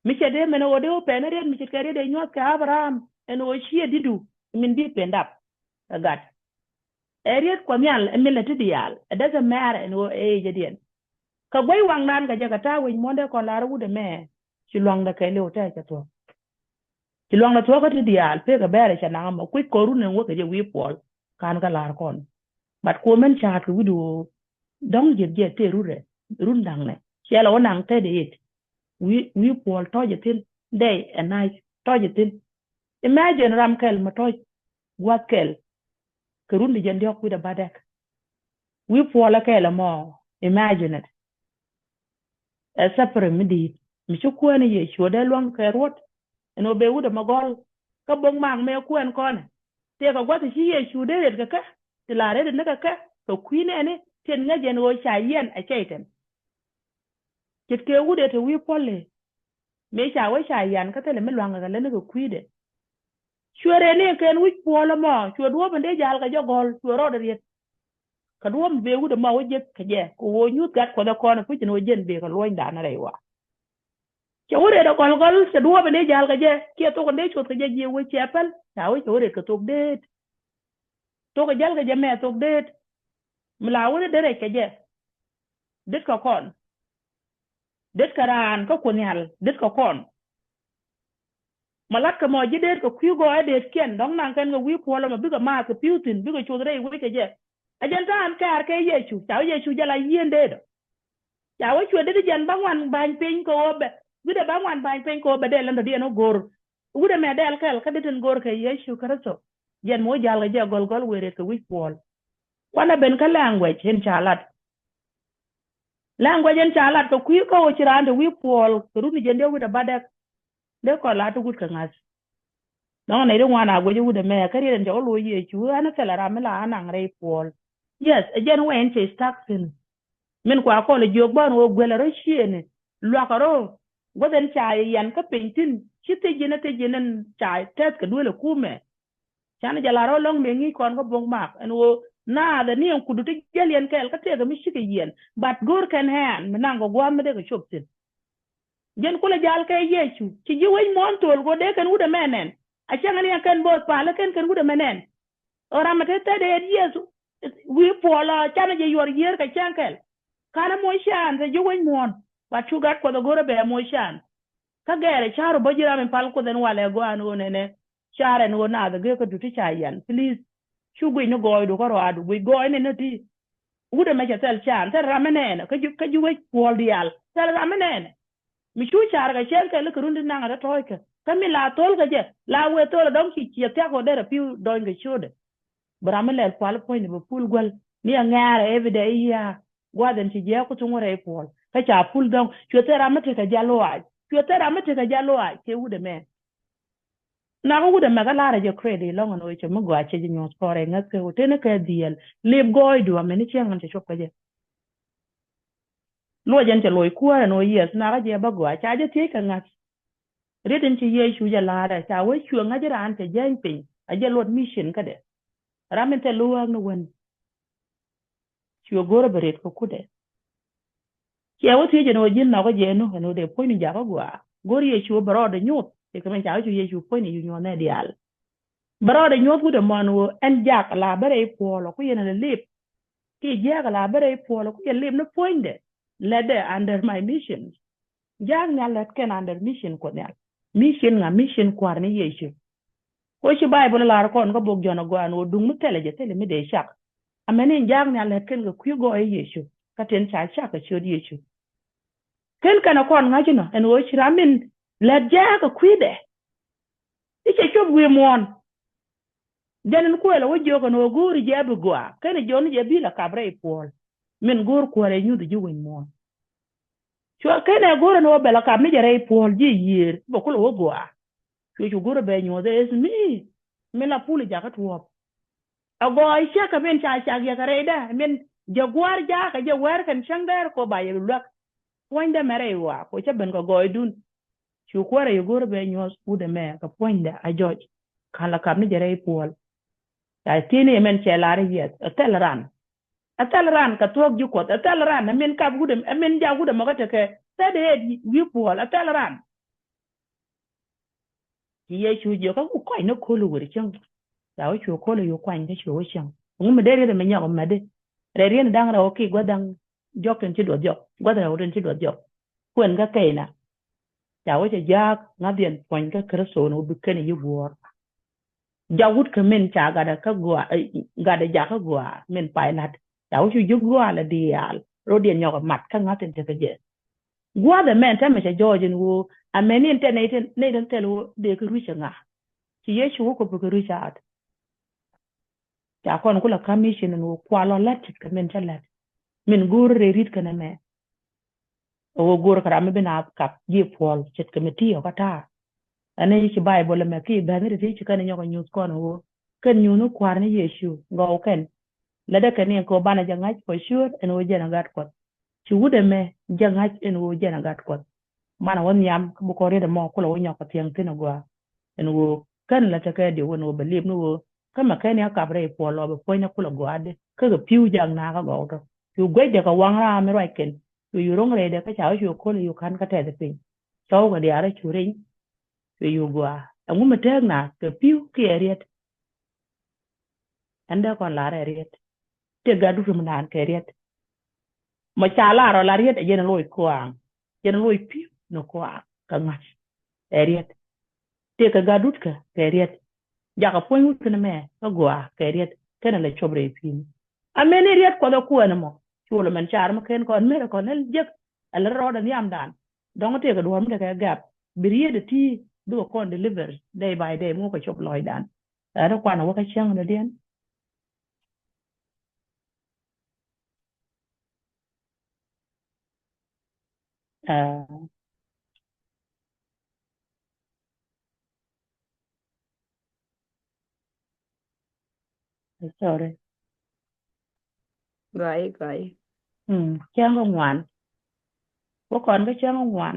Mi cɛ dee mɛn ɣöö dee wä pɛn riet mi ce̱tkɛ riet dee nyuɔ̱th kɛ Abraham. Ɛn ɣöö ciɛ di̱tu min bi pen dap. Ɛ gat. Ɛ riet Kuɔth Nhial ɛ min lɛ ti diaal. Ɛ däth ɛ mɛ̈ɛ̈r ɛn ɣöö ɛ ëë jɛ diɛn. Kɛ guey waŋdan kɛ jɛ kɛ ta̱a̱ wec muɔ̱ndɛ kɔn lar wut ɛmɛ. Ci luaŋdɛ kɛɛliw tɛɛ cɛ thuɔ̱k. Ci luaŋdɛ thuɔ̱k kä ti diaal pekɛ bɛɛrɛ cɛ naŋ ɛmɔ kui̱c kɔn run ɛn wä kɛ jɛ wi̱i̱ puɔl. Ka̱n kä la̱r kɔn. But kuɔmɛn ca̱a̱t kɛ wi̱cdu ɣöö dɔ̱ŋ jiɛth jiɛth tëë run rɛ, run da̱ŋnɛ. Ciɛ lɛ wä naŋ thirty eight. Wi̱i̱, wi̱i̱ puɔl tɔ̱cɛ thi̱n. Day and night tɔ̱cɛ thi̱n. Imagine ram kɛl mi tɔ̱c gua̱th kɛl. kɛ run ti jɛn diɔ̱k wi̱cdɛ bädäk. Wi̱i̱ puɔlä kɛɛl ɛmɔ, imagine it. Ɛ suffering mi di̱i̱t mi ci Kuäär ni Yecu dee luäŋ kɛ ruɔ̱t. Ɛn ɣöö bëë wut ɛmɛ gɔ̱l kä bo̱k mak mëë kuɛn kɔnɛ. Tëëkɛ gua̱th ci Yecu dee ret kɛ kɛ, ti la ret ni kɛ kɛ kɛ kui̱ nɛɛni tin ŋäc ɛn ɣöö ca yiɛn ɛ cɛy-tan. Ce̱tkɛ wut ɛ te wi̱i̱ puɔ̱li mëë ca wee ca yian kä thilɛ mi lua̱ŋkɛ kɛ lätni kɛ kui̱dɛ. Cuɛ rɛy ni kɛn wi̱c puɔl ɛmɔ, cuɛ duɔ̱ɔ̱p in dee jal kɛ jɛ gɔ̱l, cuɛ rɔɔdɛ riet. Kɛ duɔ̱ɔ̱p in bëë wut ɛmɔ wä jek kɛ jɛ, kɛ ɣöö nyuth gat Kuɔth ɛ kɔn ɛ puc in ɣöö jɛn bëë kɛ luɔ̱nydan rɛy wa. Cɛ wä rɛy dɛ gɔ̱l gɔ̱l, cɛ duɔ̱ɔ̱p in dee jal kɛ jɛ, kiɛ thok in dee cuɔth kɛ jɛ jiɛ wä cɛ päl, ca wä cɛ wä rɛy kɛ thok deet. Thok in jäl kɛ jɛ mɛ thok deet. Mi la wä ni dee rɛc kɛ jɛ. Det kɛ kɔn. Det kɛ raan kä Kuoth Nhial, det kɛ kɔn. Ma lat kɛ mɔ ji̱ deet kɛ kui̱ gɔɔyä deetkiɛn, dɔ̱ŋ naŋ kɛn kɛ wi̱i̱ puɔl ɛmɔ bikɛ maath kɛ pi̱w thi̱n, bikɛ cuoth rɛy wec kɛ jɛ. Ɛ jɛn ta̱a̱n kɛ̈ɛ̈r kɛ Yecu, ca wä Yecu jɛ la yieen deet ɔ. Ca wä cuɛ det jɛn bä ŋuan ba̱ny piny kɛ ɣöö bɛ, wi̱cdɛ bä ŋuan ba̱ny piny kɛ ɣöö bɛ dee lɛn dɔ̱diɛn ɣä go̱r. Wi̱cdɛ mɛ dɛɛl kɛl kä det tin go̱r kɛ Yecu Kritho. Jɛn mi wä jal kɛ jɛ gɔl gɔl wëë rɛt kɛ wi̱c puɔl. Kuanɛ ben kä language in ca lat. Language in ca lat kɛ kui̱ kä ɣöö ci raan te wi̱i̱ puɔl kɛ run jɛn diɔ̱k wi̱cdɛ bädäk. Dee kɔn la ti wut kɛ ŋa̱th. Dɔ̱ŋ nɛy ti ŋuan a guic wut ɛmɛ kä riet in cɛ wä lo̱c Yecu, ɣän thilɛ ram mi la ɣän naŋ rɛy puɔl. Yes, ɛ jɛn wee in cɛ stuck thi̱n. Min kua kɔl jiök bä ɛn ɣöö guɛl ɛ rɔ ciëëni, luak ɛ rɔ. Guäth in ca yian kä piny thi̱n, ci thiec ji̱n ɛ thiec ji̱n in ca tɛth kɛ duël ɛ kumɛ. Canɛ jɛ la rɔ lɔ̱ŋ mëë ŋi̱i̱c kɔn kä bo̱k mak ɛn ɣöö naath ɛ ni ɛn kudu ti jäl yɛn kɛɛl kä tëëkɛ mi cikɛ yiɛn, but go̱o̱r kɛn ɣɛ̈ɛ̈n mi naŋ kɛ gua̱a̱th mi dee kɛ cop thi̱n. Jɛn kulɛ jal kɛ Yecu, ci ji̱ wec muɔ̱ɔ̱n thol kɛ ɣöö dee kɛn wut ɛmɛ nɛn. A cäŋ ɛn yɛn kɛn bo̱o̱th palä kɛn kɛn wut ɛmɛ nɛn. Ɣän ram mi te thätdɛ ɣet Yecu, wi̱i̱ puɔl ɔ canɛ jɛ yuɔr yiër kɛ cäŋ kɛl. Ka̱n ɛ moc can te ji̱ wec muɔ̱ɔ̱n, but cu gat Kuɔth ɛ go̱r ɛ bɛ moc can. Kä gɛɛrɛ ca̱r ɔ bä ji̱ ram in pal Kuoth ɛn walɛ gɔaa ɛn ɣöö nɛnɛ. Ca̱r ɛn ɣöö naath ɛ gee kä duti ca yian. Please. Cu guic ni gɔɔydu kä rɔaadu, guic gɔɔy ni ni ti. Wut ɛmɛ cɛ thɛl can, thɛl ram mi nɛɛnɛ, kä ji̱, kä ji̱ wec puɔl diaal. Thɛl ram mi nɛɛnɛ. Mi cu car kɛ cɛn kɛ li kɛ run ti naŋ ɛ tɔ̱tɔ̱ɔ̱ckɛ. Kä mi la thol kɛ jɛ, la wee thol ɛ dɔ̱ŋ ci ciɛ thiak ɣöö derɛ pi̱w dɔ̱ny kɛ ciötdɛ. Bi ram mi lɛl pual puɔ̱nyni bɛ pul guäl. Ni ɛ ŋɛ̈ɛ̈r ɛ every day i̱ ya̱a̱. Gua̱a̱th ɛn ci jiääk ku thuŋ wä rɛy puɔl. Kä ca pul dɔ̱ŋ. Cuɛ thɛl ram mi tekɛ jɛ luaac. Cuɛ thɛl ram mi tekɛ jɛ luaac. Kɛ wut ɛmɛ. Nak wut ɛmɛ kä la̱rä jɛ credit lɔ̱ŋ ɛn ɣöö cɛ mi gɔaa cɛ jɛ nyuɔ̱th kɔrɛ ŋäth kɛ ɣöö teni kɛ dhiɛl lip gɔɔydu amɛni cieŋ ɛn cɛ cuɔp kɛ jɛ. Luɔc ɛn cɛ loc kuäär ɛn ɣöö yes nakä jɛ bä gɔaa ca jɛ thiec kɛ ŋa̱th. Riet in ci Yecu jɛ la̱rä ca wee cuɛ ŋa̱c raan cɛ jäny piny a jɛ luɔt mission kädɛ. Ram in thil luääk ni wen. Cuɛ go̱r ɛ bɛ ret kɛ kutdɛ. Ciɛ wä thiec ɛn ɣöö ji̱n nhɔkä jɛ ɛnɔ ɛn ɣöö dee puɔ̱nyni jakä gɔaa. Go̱r Yecu bɛ rɔɔdɛ nyuɔth. Cɛ kɛ mɛn ca wä cu Yecu puɔ̱nyni cu nyuɔth nɛ diaal. Bɛ rɔɔdɛ nyuɔth wut ɛmɔ ɛn ɣöö ɛn jak la bä rɛy puɔl ɔ ku yɛn ɛ lɛ lip. Kiɛ jiääk la bä rɛy puɔl ɔ ku yɛn lip ni puɔ̱nydɛ. Lɛtdɛ under my mission. Jak nhial lät kɛn under mission Kuɔth Nhial. Mission ŋa? Mission Kua̱r ni Yecu. Ko ci Baibol lar kɔn kä bok Jɔ̱ɔ̱n agɔaa ɛn ɣöö duŋ mi thilɛ jɛ thilɛ mi dee cak. Amäni in jak nhial lät kɛn kɛ kui̱ gɔɔyä Yecu kä tin ca cak kɛ ciöt Yecu. Ken kɛn ɛ kɔn ŋa̱c inɔ ɛn ɣöö ci ram min lät jääk kɛ kui̱dɛ. I̱ cɛ cop wi̱i̱ muɔ̱ɔ̱n. Jɛn in kuël ɛ wä jiök ɛn ɣöö go̱o̱ri jɛ bi gɔaa kɛn jiɔni jɛ bi la kap rɛy puɔl. Min go̱o̱r kuäär ɛ nyuth ji̱ wec muɔ̱ɔ̱n. Cuɛ kenɛ go̱rɛ ni wä bɛ la kap ni jɛ rɛy puɔl ji̱ yiëër bɛ kulɛ wä gɔaa. Cuɛ cu go̱rɛ bɛ nyuɔth ɛ is mi. Mi la pul jakä tuɔɔp. A gɔɔy cäkä min ca cak yɛ kɛ rɛydä min jɛ gua̱a̱r jakä jɛ wɛr kɛn cäŋ dɛr kɔ ba yɛ luäk. Puɔ̱nydɛ mɛ rɛy ɣɔaa kɔ cä ben kɛ gɔɔydun. Cu kuäärɛ yɛ go̱rɛ bɛ nyuɔth wut ɛmɛ kɛ puɔ̱nydɛ a jɔc. Ka̱n la kap ni jɛ rɛy puɔl. Ca ti̱ni ɛmɛn cɛ lar yɛth ɛ thɛl ran. Ɛ thɛl ran kɛ thuɔ̱k ji̱ Kuɔth, ɛ thɛl ran, ɛ min kap wut, ɛ min jak wut ɛmɔ kä tekɛ thɛt ëët wi̱i̱ puɔl, ɛ thɛl ran. Ci Yecu jiök kä ku kɔc ni ko̱l wër cäŋ. Ca wä cuɛ ko̱l yu kuany kä cuɛ wä cäŋ. Ŋu mi dee riet ɛmɛ nyɔk ɛmɛ di. Rɛy riet ni da̱ŋ rɛw ki gua̱th da̱ŋ jɔk tin ci duɔth jɔk, gua̱th rɛw tin ci duɔth jɔk. Kuɛn kä kɛy na. Ca wä cɛ jaak ŋa̱thiɛn puɔ̱ny kä Kritho ni wä bi kɛn yi guɔ̱ɔ̱r. Jak wut kä min ca gatdɛ kä gɔaa, gatdɛ jakä gɔaa min Pailat. Ca wä cu ji̱ gɔaa lɛ diaal rɔ̱diɛn nyɔk ɛ mat kä ŋa̱th in tekɛ jɛ. Gua̱a̱th ɛmɛn tɛmɛ cɛ jɔɔc in ɣöö amäni in tɛ nɛy tin, nɛy tin thil ɣöö dee kɛ rui̱c ɛ ŋa̱. Ci Yecu wä kop kɛ rui̱c aat. Ca kɔn kulɛ ka̱m i̱ ci nɛn ɣöö kua lɔ la̱t ce̱tkɛ min cä la̱t. Min go̱o̱r rɛy ri̱t kɛnɛ mɛ. Ɣöö go̱o̱r kɛ ram mi bi naath kap ji̱ puɔl ce̱tkɛ mi ti ɣä kä ta̱a̱. Ɛn i̱ ci Bayböl ɛmɛ ki bɛ̈th ni ti ti ci kɛn inyɔk inyuuth kɔn ɣöö kɛn nyuuth ni Kua̱r ni Yecu gɔw kɛn. Lätdɛ kɛn ni ɛn kɛ ɣöö banɛ jɛ ŋa̱c for sure ɛn ɣöö jɛn ɛ Gat Kuɔth. Ci wut ɛmɛ jɛ ŋa̱c ɛn ɣöö jɛn ɛ Gat Kuɔth. Manɛ wä nhiam kä bi kɔn riet ɛmɔ kulɛ wä nyɔk kɛ thiäŋ thi̱n ɛ gɔaa. Ɛn ɣöö kɛn lɛ tekɛ diw ɛn ɣöö bɛ liep ni ɣöö kä mɛ kɛn ya kap rɛy puɔl lɔ bɛ puɔ̱ny ni kulɛ gɔaa di kä kɛ pi̱w jak naakä gɔw tɔ. Cu guecdɛ kɛ waŋ raam mi ruac kɛn. Cu yio̱ ro̱ŋ rɛydɛ kä ca wä cu ko̱l yio̱ ka̱n kä tɛth piny. Cɔw kɛ diaal rɔ cu riny. Cu yio̱ gɔaa ɛŋu mi tɛɛk naath kɛ pi̱w kiɛ riet. Ɛn dee kɔn lar ɛ riet. Tëë gat dut mi naan kɛ riet. Mɔ ca lar ɔ la riet ɛ jɛn loc kuaŋ. Jɛn loc pi̱w ni kuaŋ kɛ ŋa̱c. Ɛ riet. Tëë kɛ gat dut kɛ kɛ riet. Jakɛ puɔ̱ny wut kɛn mɛ kä gɔaa kɛ riet kɛn lɛ cop rɛy pi̱i̱ni. Amɛn i̱ riet Kuɔth ɛ kuɛn ɛmɔ. Cu lɛ mɛn car mi ken kɔn mɛr ɛ kɔn ɛl jek. Ɛ lɛ rɔɔdɛ nhiamdan. Dɔ̱ŋ tëë kɛ duɔ̱ɔ̱r mi tekɛ gap. Bi riet ɛ ti bikɛ kɔn deliver day by day mi wä kɛ cop lɔcdan. Ɛ ri kuan ɛ wä kä cäŋ ni diɛn. Ah. Sorry. Gɔaa i̱, gɔaa i̱. Mm, cäŋ kä ŋuan. Wä kɔn kä cäŋ kä ŋuan.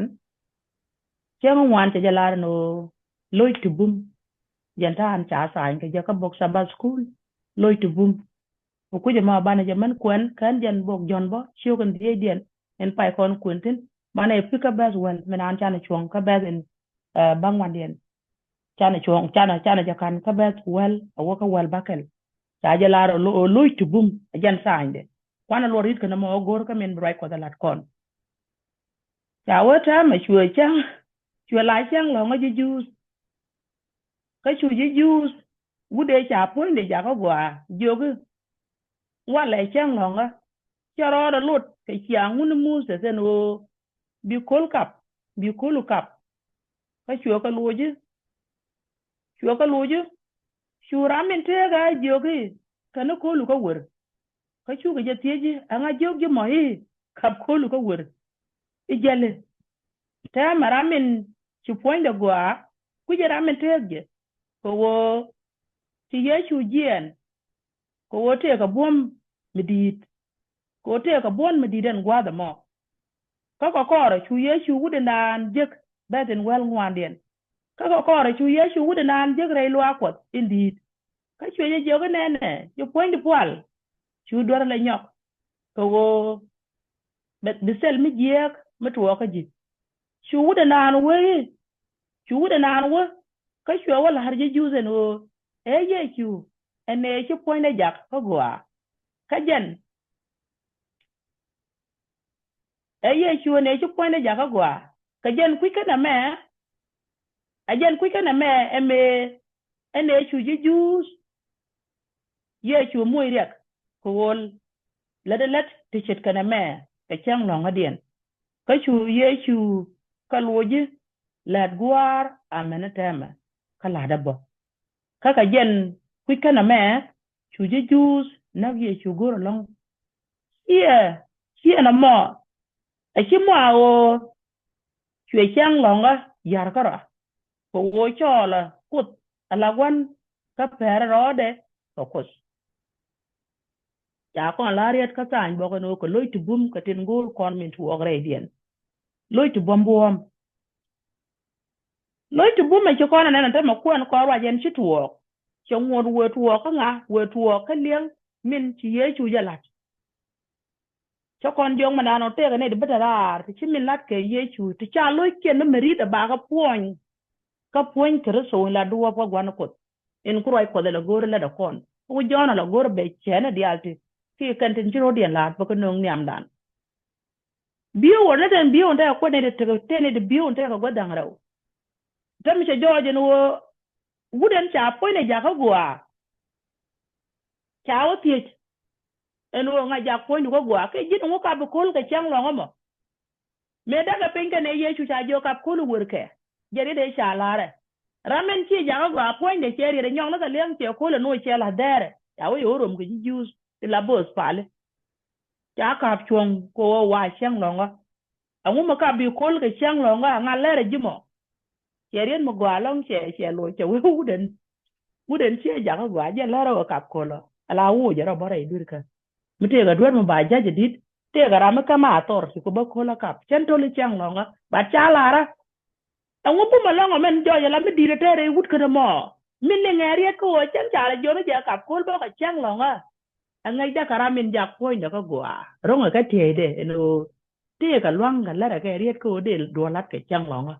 Cäŋ kä ŋuan cɛ jɛ lar ni ɣöö loc ti bum. Jɛn ta̱a̱n ca tha̱a̱ny kɛ jɛ kä bok Sabbath School. Loc ti bum. Kɛ kui̱c ɛmɔ banɛ jɛ mɛn kuɛn kɛn jɛn bok Jɔ̱ɔ̱n bä ciök in dhiecdiɛn in pay kɔn kuɛn thi̱n. Manɛ pi̱ kä bɛ̈th wäl min an canɛ cuɔ̱ŋ kä bɛ̈th in, eh, baŋ wandiɛn. Canɛ cuɔ̱ŋ, canɛ, canɛ jɛ ka̱n kä bɛ̈th wäl a wä kä wäl bäkɛl. Ca jɛ lar ɔ lo-, ɔ loc ti bum a jɛn tha̱a̱nydɛ. Kuanɛ luɔr ri̱t kɛn ɛmɔ ɣä go̱r kä min bi ruac Kuɔth ɛ la̱t kɔn. Ca wee täämɛ cuɛ cäŋ, cuɛ la cäŋ lɔ̱ŋä ji̱ Juudh. Kä cu ji̱ Juudh wut ëë ca puɔ̱nydɛ jakä gɔaa jiök i̱, walɛ cäŋ lɔ̱ŋä. Cɛ rɔɔdɛ lot kɛ ciaŋ wun Muthɛ ɛn ɣöö bi ko̱l kap, bi ko̱lu kap. Kä cuɛ kɛ loc i̱, cuɛ kɛ loc i̱, cu ram min tëëkä jiök i̱, kɛn ko̱lu kä wër. Kä cukɛ jɛ thiec i̱, ɛŋa jiök ji̱ mɔ i̱ kap ko̱lu kä wër? I̱ jälɛ. Täämɛ ram min ci puɔ̱nydɛ gɔaa, kui̱cɛ ram min tëëk jɛ. Kɛ ɣöö ci Yecu jiɛɛn, kɛ ɣöö tëëkɛ buɔ̱m mi di̱i̱t. Kɛ ɣöö tëëkɛ buɔ̱m mi di̱i̱t ɛn gua̱a̱th ɛmɔ. Kä kɛ kɔrɛ cu Yecu wut in naan jek bɛ̈th in wäl ŋuandiɛn. Kä kɛ kɔrɛ cu Yecu wut in naan jek rɛy luaak Kuɔth in di̱i̱t. Kä cuɛ jɛ jiök i̱, nɛnɛ, ci puɔ̱nydu pual. Cu duer lɛ nyɔk. Kɛ ɣöö bɛ, bi thil mi jiääk mi tuɔɔk kä ji̱. Cu wut in naan wee i̱, cu wut in naan wee. Kä cuɛ wä la̱r ji̱ Juudh ɛn ɣöö ɛ Yecu ɛn ëë ci puɔ̱nydɛ jak kä gɔaa. Kä jɛn ɛ Yecu ɛn ëë ci puɔ̱nydɛ jakä gɔaa. Kɛ jɛn kui̱ kɛn ɛmɛ, ɛ jɛn kui̱ kɛn ɛmɛ ɛ mëë ɛn ëë cu ji̱ Juudh Yecu moc riɛk kɛ ɣöö lätdɛ lät ti ce̱tkɛ nɛmɛ kɛ cäŋ lɔ̱ŋädiɛn. Kä cu Yecu kɛ loc i̱, lät gua̱a̱r amäni täämɛ kä la̱tdä bä. Kä kɛ jɛn kui̱ kɛn ɛmɛ cu ji̱ Juudh näk Yecu go̱r ɛlɔ̱ŋ. Ciɛ, ciɛ nɔmɔ, ɛ ci mɔ a ɣöö cuɛ cäŋ lɔ̱ŋä ya̱r kärɔa. Kɛ ɣöö cɔɔlɛ Kuoth ala gua̱n kä pɛrɛ rɔɔdɛ kɛ Kuoth. Ca kɔn la riet kä tha̱a̱ny bɔk ɛn ɣöö kɛ lo̱c ti bum kɛ tin go̱o̱r kɔn min tuɔɔk rɛydiɛn. Lo̱c ti buɔ̱m buɔ̱ɔ̱m. Lo̱c ti bum ɛ ci kɔn ɛ nɛn ɛ tämɛ kuɛn kɔn ruac ɛn ci tuɔɔk. Cɛ ŋuɔ̱t wëë tuɔɔk kä ŋa, wëë tuɔɔk kä liɛŋ min ci Yecu jɛ la̱t. Cä kɔn jiök mi naan ɔ tëëkɛ nɛy ti bi te raar ti ci min la̱t kɛ Yecu ti ca lo̱ckiɛn mi mi ri̱t ɛ bakä puɔ̱ny. Kä puɔ̱ny Kritho in la duɔ̱ɔ̱p kä gua̱n Kuɔth in ku ruac Kuɔth ɛ lɛ go̱o̱r ɛ lät ɛ kɔn. Kä ku Jɔ̱ɔ̱n ɛ lɛ go̱o̱r ɛ bɛ cɛɛn ɛ diaal ti ki kɛn tin ci ro̱diɛn la̱a̱t bä kä nööŋ nhiamdan. Bi̱i̱ wä ni tɛn bi̱i̱ wä ni tɛn kuäär ni ti tekɛ tɛn ni ti bi̱i̱ wä ni tɛn kɛ gua̱th da̱ŋ rɛw. Täämɛ cɛ jɔɔc ɛn ɣöö wut ɛn ca puɔ̱ny ni jakä gɔaa. Ca wä thiec ɛn ɣöö ŋa jak puɔ̱nydu kä gɔaa kɛ ji̱n ŋu ka bi ko̱l kɛ cäŋ lɔ̱ŋ ɛmɔ. Mëë däkɛ piny kɛnɛ Yecu ca jiök kap ko̱l i̱ wër kɛ jɛ riet ëë ca la̱rɛ. Ram ɛn ci jakä gɔaa puɔ̱nydɛ cɛ riet ɛ nyɔk ni kɛ liɛŋ cɛ ko̱l ɛn ɣöö cɛ la̱th dɛɛrɛ. Ca wä yɛ wä rom kɛ ji̱ Juudh ti la bo̱o̱th pali. Ca kap cuɔ̱ŋ kɛ ɣöö wa cäŋ lɔ̱ŋä. Ɛŋu mi kap bi ko̱l kɛ cäŋ lɔ̱ŋä, ɛŋa lɛr ɛ ji̱ mɔ? Cɛ riet mi gɔaa ɛlɔ̱ŋ cɛ, cɛ loc cɛ wee wut ɛn. Wut ɛn ciɛ jakä gɔaa, jɛ lɛr ɛ ɣöö kap ko̱lä. Ala wuucɛ rɔ bä rɛy dui̱rkä. Mi tëëkɛ dueer mi ba ja̱c ɛ di̱t, tëëkɛ ram mi käm a authority kɛ bä ko̱lä kap. Cɛn to̱l i̱ cäŋ lɔ̱ŋä. But ca la̱rä. Ɛŋu bum ɛlɔ̱ŋ ɔ mɛn jɔc ala mi di̱t ɛ tɛɛr ɛ wut känɛ mɔ? Min liŋɛ riet kä ɣöö cɛn ca lɛ jiɔth i̱ jɛ kap ko̱l bä kɛ cäŋ lɔ̱ŋä. Ɛ ŋäcdä kɛ ram min jak puɔ̱nydɛ kä gɔaa. Ro̱ŋɛ kä tiɛɛcdɛ ɛn ɣöö tëëkɛ lua̱ŋ kɛ lärɛ kɛ riet kä ɣöö dee duɔl la̱t kɛ cäŋ lɔ̱ŋä.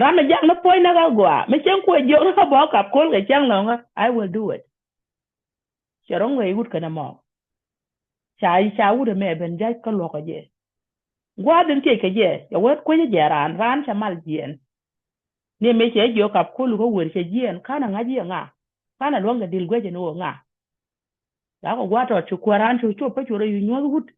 Ram mi jak ni puɔ̱nydɛ kä gɔaa, mi cäŋ kuɛ jiök ni kä bä kap ko̱l kɛ cäŋ lɔ̱ŋä, I will do it. Cɛ ro̱ŋ wee wut känɛ mɔ. Ca, ca wut ɛmɛ ben ja̱c kä luɔ̱kɔ jɛ. Gua̱a̱th in thiec kɛ jɛ, cɛ wee kuecä jɛ raan, raan cɛ mal jiɛɛn. Ni mëë cɛ jiök kap ko̱lu kä wër cɛ jiɛɛn, ka̱n ɛ ŋa̱c i̱ ɛ ŋa? Ka̱n ɛ luäŋ kɛ dil guic ɛn ɣöö ŋa? Ca kɛ gua̱a̱th tɔt ci kuäär raan cu cop kä cu rɔ yu nyuɔ̱th wut.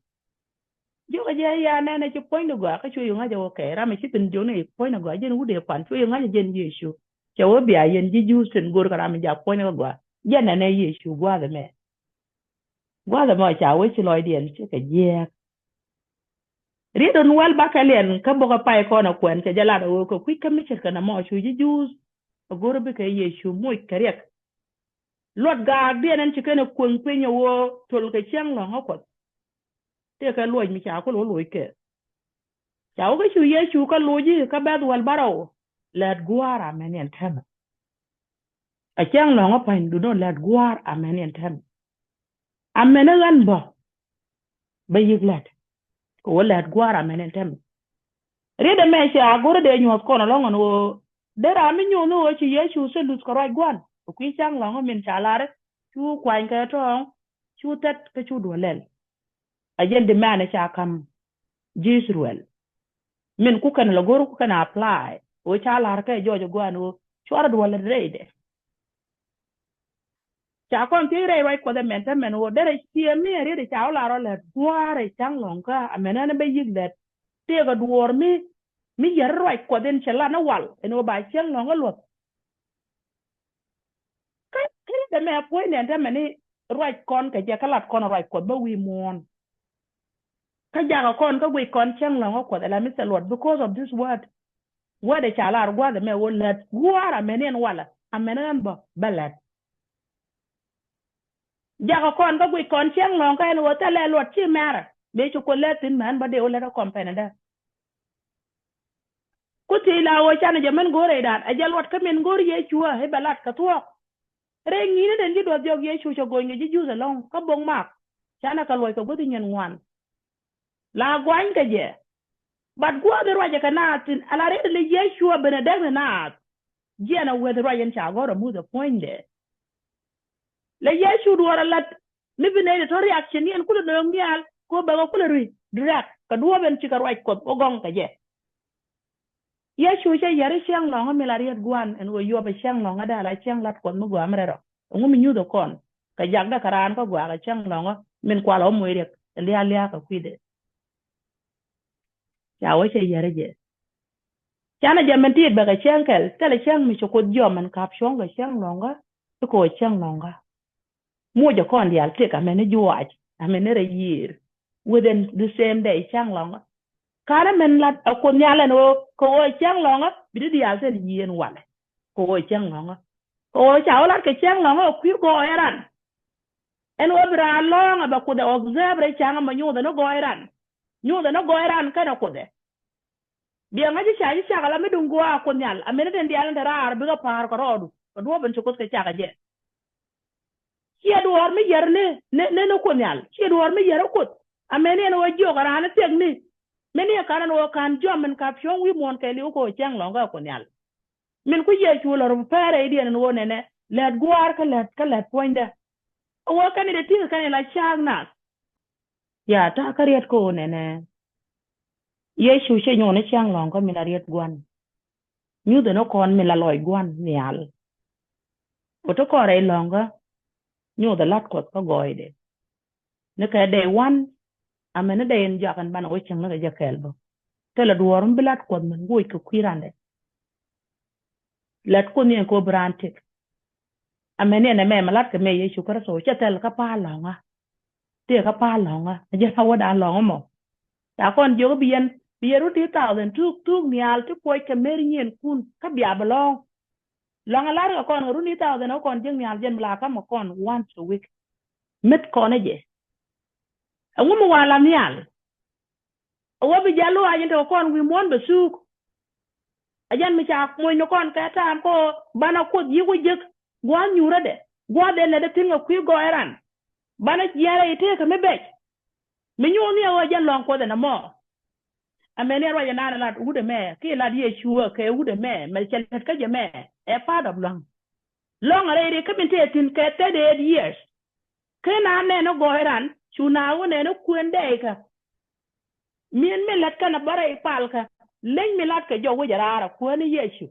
Jiök ɛ jɛ ya nɛnɛ ci puɔ̱ny ni gɔaa kä cu yu ŋa̱c ɛ ɣöö kɛ ram ɛ ci thi̱n jiök ni puɔ̱ny ni gɔaa jɛn wut ɛ pan cu yu ŋa̱c ɛ jɛn Yecu. Cɛ wee bia yɛn ji̱ Juudh tin go̱r kɛ ram ɛ jak puɔ̱ny ni kä gɔaa. Jɛn nɛnɛ Yecu gua̱a̱th ɛmɛ. Gua̱a̱th ɛmɔ ca wee ci lɔcdiɛn ci kɛ jiääk. Riet in wäl bakɛ liɛn kä bokɛ pay kɔn ɛ kuɛn kɛ jɛ lat ɛ ɣöö kɛ kui̱ kä mi ce̱tkɛ nɛmɔ cu ji̱ Juudh ɛ go̱r bikɛ Yecu moc kɛ riɛk. Luɔt gaakdiɛn ɛn ci kɛn ɛ kueŋ piny ɛ ɣöö tol kɛ cäŋ lɔ̱ŋä Kuɔth. Tëëkɛ luɔc mi ca kulɛ wä loc kɛ. Ca wä kä cu Yecu kä loc i̱ kä bɛ̈th wäl bärɔw, lät gua̱a̱r amäni ɛn täämɛ. Ɛ cäŋ lɔ̱ŋä pa̱ny, duundɛ lät gua̱a̱r amäni ɛn täämɛ. Amäni ɣän bä, bä yi̱k lät. Kɛ ɣöö lät gua̱a̱r amäni ɛn täämɛ. Riet ɛmɛ ca go̱r dee nyuɔ̱th kɔn ɛlɔ̱ŋ ɛn ɣöö dee ram mi nyuɔ̱th ni ɣöö ci Yecu thil luth kɛ ruac gua̱n. Kɛ kui̱ cäŋ lɔ̱ŋä min ca lar i̱ cu kuany kɛ tɔ̱ɔ̱ŋ, cu thät kä cu duɔl lɛl. A jɛn di mɛn ca ka̱m ji̱ Ithɛrɛl. Min ku kɛn lɛ go̱r ku kɛn apply. Ɣöö ca la̱r kɛ jɔɔc ɛ gua̱a̱n ɣöö cuarɛ duɔl lɛ rɛydɛ. Ca kɔn thiec rɛy ruac Kuɔth ɛmɛn täämɛn ɣöö derɛ ciɛ mi ɛ riet ca wä la̱r ɔ lät gua̱a̱r ɛ cäŋ lɔ̱ŋä amäni ɛn bä yi̱k lät. Tëëkɛ duɔ̱ɔ̱r mi, mi yär ruac Kuɔth in cɛ lat ni wal ɛn ɣöö ba cäŋ lɔ̱ŋä luɔ̱th. Kä, kä riet ɛmɛ puɔ̱nydɛ ɛn täämɛ ni ruac kɔn kɛ jɛ kä lat kɔn ruac Kuɔth bä wi̱i̱ muɔ̱ɔ̱n. Kä jakä kɔn kä guic kɔn cäŋ lɔ̱ŋä Kuɔth ala mi thil luɔt because of this word. Word ɛ ca lar gua̱a̱th ɛmɛ ɣöö lät gua̱a̱r amäni ɛn walɛ, amäni ɣän bä, bä lät. Jakä kɔn kä guic kɔn cäŋ lɔ̱ŋä ɛn ɣöö thilɛ luɔt ci mɛrɛ. Mëë ci Kuoth lät thi̱n mɛ ɣän bä dee wä lät ɛ kɔm pɛnɛ dee. Ku thiec la ɣöö canɛ jɛ min go̱o̱r rɛydan, ɛ jɛ luɔt kä min go̱o̱r Yecu ɛ i̱ bɛ lat kɛ thuɔ̱k. Rɛy ŋi̱i̱ni den ji̱ duɔth jɔk Yecu cɛ go̱o̱ny kɛ ji̱ Juudh ɛlɔ̱ŋ kä bok Mak. Canɛ kɛ luɔc kɛ guäth i̱ nyin ŋuan. La guany kɛ jɛ. But gua̱a̱th in ruacɛ kɛ naath thi̱n, ala riet in Yecu a ben a däk ni naath. Jiɛn a weth ruac in ca gɔ̱r a muth a puɔ̱nydɛ. La Yecu duɔ̱ɔ̱r a la̱t mi bi nɛy ti tɔ̱ reaction ni ɛn kulɛ nööŋ nhial, kɛ ɣöö bɛ kɛ kulɛ rui direct kɛ duɔ̱ɔ̱p ɛn ci kɛ ruac Kuɔth wä gɔ̱ŋ kɛ jɛ. Yecu cɛ yär i̱ cäŋ lɔ̱ŋä mi la riet gua̱n ɛn ɣöö yuɔpɛ cäŋ lɔ̱ŋä dee ala cäŋ lat Kuɔth mi gɔaa mi rɛl rɔ. Ɛŋu mi nyuthɛ kɔn kɛ jakdɛ kɛ raan kä gɔaa kɛ cäŋ lɔ̱ŋä min kualɛ wä moc riɛk ɛ lia̱a̱ lia̱a̱ kɛ kui̱dɛ. Ca wä cɛ yär i̱ jɛ. Canɛ jɛ min tiit bɛ kɛ cäŋ kɛl, thilɛ cäŋ mi ci Kuoth jiɔam ɛn ka̱p cuɔ̱ŋ kɛ cäŋ lɔ̱ŋä, i̱ kɛ ɣöö cäŋ lɔ̱ŋä. Mucɛ kɔn diaal tëk amäni juɔc, amäni rɛy yiëër. Within the same day cäŋ lɔ̱ŋä. Ka̱n amäni lat a Kuoth Nhial ɛn ɣöö kɛ ɣöö cäŋ lɔ̱ŋä, bi ti diaal thil yiëën walɛ. Kɛ ɣöö cäŋ lɔ̱ŋä. Kɛ ɣöö ca wä lat kɛ cäŋ lɔ̱ŋä ɛ kui̱ gɔɔy ɛ ran. Ɛn ɣöö bi raan lɔ̱ŋä bɛ Kuoth ɛ observe rɛy cäŋ ɛmɔ nyuuthɛ ni gɔɔy ran. Nyuuthɛ ni gɔɔy ran kɛnɛ Kuoth ɛ. Biɛ ŋa̱c i̱ ca ji̱ cak ala mi duŋ gua̱a̱ Kuoth Nhial, amäni tin diaal in te raar bikɛ pa̱a̱r kɛ rɔɔdu, kɛ duɔ̱ɔ̱p in ci Kuoth kɛ cak ɛ jɛ. Ciɛ duɔ̱ɔ̱r mi yär ni, ni, ni, ni Kuoth Nhial. Ciɛ duɔ̱ɔ̱r mi yär ɛ Kuoth. Amäni ɛn ɣöö jiök ɛ raan i̱ thiäkni. Mëni ɛ ka̱n ɛn ɣöö ka̱n jiɔam min ka̱p cuɔ̱ŋ wi̱i̱ muɔ̱ɔ̱n kɛɛliw kɛ ɣöö cäŋ lɔ̱ŋä Kuoth Nhial. Min ku Yecu lɔr pɛrɛ i̱diɛn ɛn ɣöö nɛnɛ, lät gua̱a̱r kä lät, kä lät puɔ̱nydä. Ɛ ɣöö kɛn i̱ dee ti̱i̱ kɛ kɛn ila ca̱a̱k nath. Ya ta̱a̱ kä riet kä ɣöö nɛnɛ. Yecu cɛ nyuɔn i̱ cäŋ lɔ̱ŋä mi la riet gua̱n. Nyuthɛ ni kɔn mi la lɔc gua̱n nhial. Ku ti kɔn rɛy lɔ̱ŋä. Nyuthɛ lat Kuɔth kä gɔɔydɛ. Ni kɛ day one. Amäni day in jak in banɛ wä cieŋ ni kɛ jɛ kɛɛl bä. Thilɛ duɔ̱ɔ̱r mi bi lat Kuɔth min woc kɛ kui̱ randɛ. Lät Kuoth ni ɛn kɛ ɣöö bi raan tëk. Amɛn. Ɛn ɛmɛ mɛ lat kɛ mɛ Yecu Kritho cɛ thɛl kä pa̱a̱l lɔ̱ŋä. Tëë kä pa̱a̱l lɔ̱ŋä. Ɛ jɛn a wädan lɔ̱ŋä mɔ. Ca kɔn jiök bi yɛn, bi yɛn run ti thousand thuk, thuk nhial ti kuɔc kɛ mer nyiɛn kun kä bia bi lɔ̱ŋ. Lɔ̱ŋä lar kɛ kɔn kɛ run ti thousand ɛ kɔn jiäk nhial jɛn bi la kä mɛ kɔn once a week. Met kɔn ɛ jɛ. Ɛŋu mi wa la nhial? Ɛ wä bi jɛ luaac in te kɔn wi̱i̱ muɔ̱ɔ̱n bɛ thuuk. Ɛ jɛn mi ca moc ni kɔn kɛ ta̱a̱m kɔ banɛ Kuoth yiëk wä jek gua̱a̱th nyuurädɛ gua̱a̱th ɛn lɛ dee thi̱n kɛ kui̱ gɔɔy ran. Banɛ jiɛɛn rɛy tëëkä mi bɛc. Mi nyuuth ni ɛ ɣöö jɛn lɔ̱ŋ Kuoth ɛn ɛmɔ. Amɛn. Ɛ ruac ɛnan ɛ lat wut ɛmɛ kiɛ lat Yecu ɛ kɛ wut ɛmɛ mɛ cɛ lät kä jɛ mɛ ɛ part of lua̱ŋ. Lɔ̱ŋ ɛ rɛy ri kä min tëë thi̱n kɛ thirty eight years. Ken a nɛn ɛ gɔɔy ran cu na wä nɛn ɛ kuën dɛɛykä. Min mi lät kɛn ɛ bä rɛy palkä leny mi lat kɛ jɔw wec ɛ raar ɛ kuäni Yecu.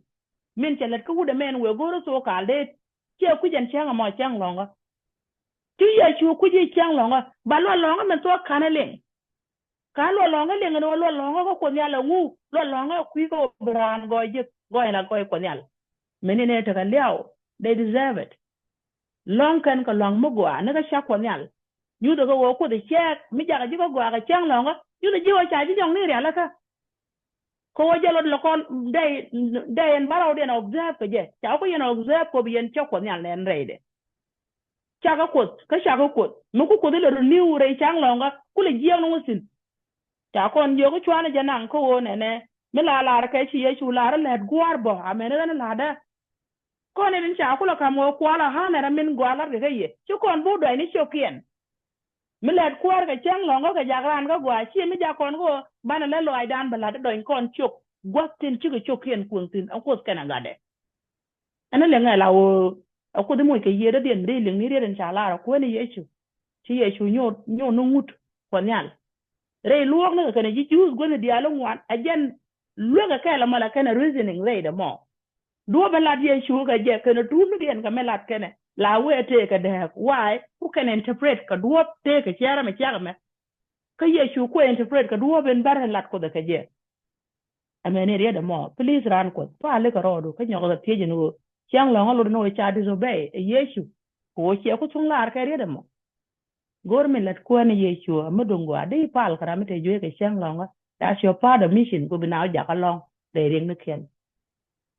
Min cɛ lät kä wut ɛmɛn wëë go̱r ɛ thok kal deet ciɛ kui̱c ɛn cäŋ ɛmɔ cäŋ lɔ̱ŋä. Ci Yecu kui̱c i̱ cäŋ lɔ̱ŋä ba luɔt lɔ̱ŋä min thuɔ̱k ka̱n ɛ liŋ. Ka̱n luɔt lɔ̱ŋä liŋ ɛn ɣöö luɔt lɔ̱ŋä kä Kuoth Nhial ɛŋu luɔt lɔ̱ŋä ɛ kui̱ kä ɣöö bi raan gɔɔy jek gɔɔy la gɔɔy Kuoth Nhial. Mini nɛ tekɛ liaw they deserve it. Lɔ̱ŋ kɛn kɛ lua̱ŋ mi gɔaa ni kä cak Kuɔth Nhial. Nyuthɛ kɛ ɣöö Kuoth ɛ cɛɛk mi jakä ji̱ kä gɔaa kɛ cäŋ lɔ̱ŋä nyuthɛ ji̱ ɣöö ca ji̱ nyɔŋ ni rialikä. Kɛ ɣöö jɛ luɔt lɛ kɔn dɛy dɛy ɛn bärɔwdiɛn observe kɛ jɛ ca wä kä yɛn observe kɛ ɣöö bi yɛn cak Kuɔth Nhial nɛn rɛydɛ. Cakä Kuoth kä cakä Kuoth mi ku Kuoth ilɛ rɔ niw rɛy cäŋ lɔ̱ŋä kulɛ jiɛɛk ni wä thi̱n. Ca kɔn jiök i̱ cuanɛ jɛ naŋ kä ɣöö nɛnɛ mi la lar kɛ ci Yecu lar ilɛt gua̱a̱r bä amɛn i̱ ɣän ilatdä. Kɔn in ca kulɛ ka̱m ɣöö kualä ha̱nɛ rɛ min gɔaa latkɛ kä yɛ ci kɔn bi wä duɔ̱cni cio̱kiɛn. Mi lɛt kuäär kɛ cäŋ lɔ̱ŋä kɛ jak raan kä gɔaa ci mi jak kɔn kä ɣöö banɛ lɛ lɔaacdan bɛ la̱t i̱ dɔ̱ny kɔn ciök gua̱th tin cikɛ cio̱kiɛn kuëŋ thi̱n ɛ Kuoth kɛnɛ gatdɛ. Ɛn ɛ liŋɛ la ɣöö ɛ Kuoth i̱ moc kɛ yiëëdädiɛn mi dee liŋ ni riet in ca lar ɛ kuäär ni Yecu. Ci Yecu nyuɔ̱th nyuɔ̱th ni ŋut Kuɔth Nhial. Rɛy luɔ̱ɔ̱kni kɛ kɛnɛ ji̱ Juudh guäthni diaal iŋuan ɛ jɛn luekɛ kɛɛl ɛmɔ la kɛnɛ reasoning rɛydɛ mɔ. Duɔ̱ɔ̱p in lat Yecu kɛ jɛ kɛnɛ tuumnidiɛn kɛ mi lat kɛnɛ la wee tëëkɛ dääk. Why? Ku kɛnɛ interpret kɛ duɔ̱ɔ̱p tëëkɛ ciɛ ram ɛ ciak ɛmɛ. Kä Yecu kuɛ interpret kɛ duɔ̱ɔ̱p in bär in lat Kuoth ɛ kɛ jɛ. Amen. I̱ riet ɛmɔ please raan Kuɔth pa̱a̱ likɛ rɔɔdu kä nyɔkɛ kɛ thiec in ɣöö cäŋ lɔ̱ŋä lot in ɣöö ca disobey ɛ Yecu. Kɛ ɣöö ciɛ ku thuŋ laar kɛ riet ɛmɔ. Go̱o̱r mi lät kuäär ni Yecu mi duŋ gɔaa di pal kɛ ram mi te juey kɛ cäŋ lɔ̱ŋä. That's your part of mission ku bi na wä jakä lɔ̱ŋ rɛy riɛk ni kiɛn.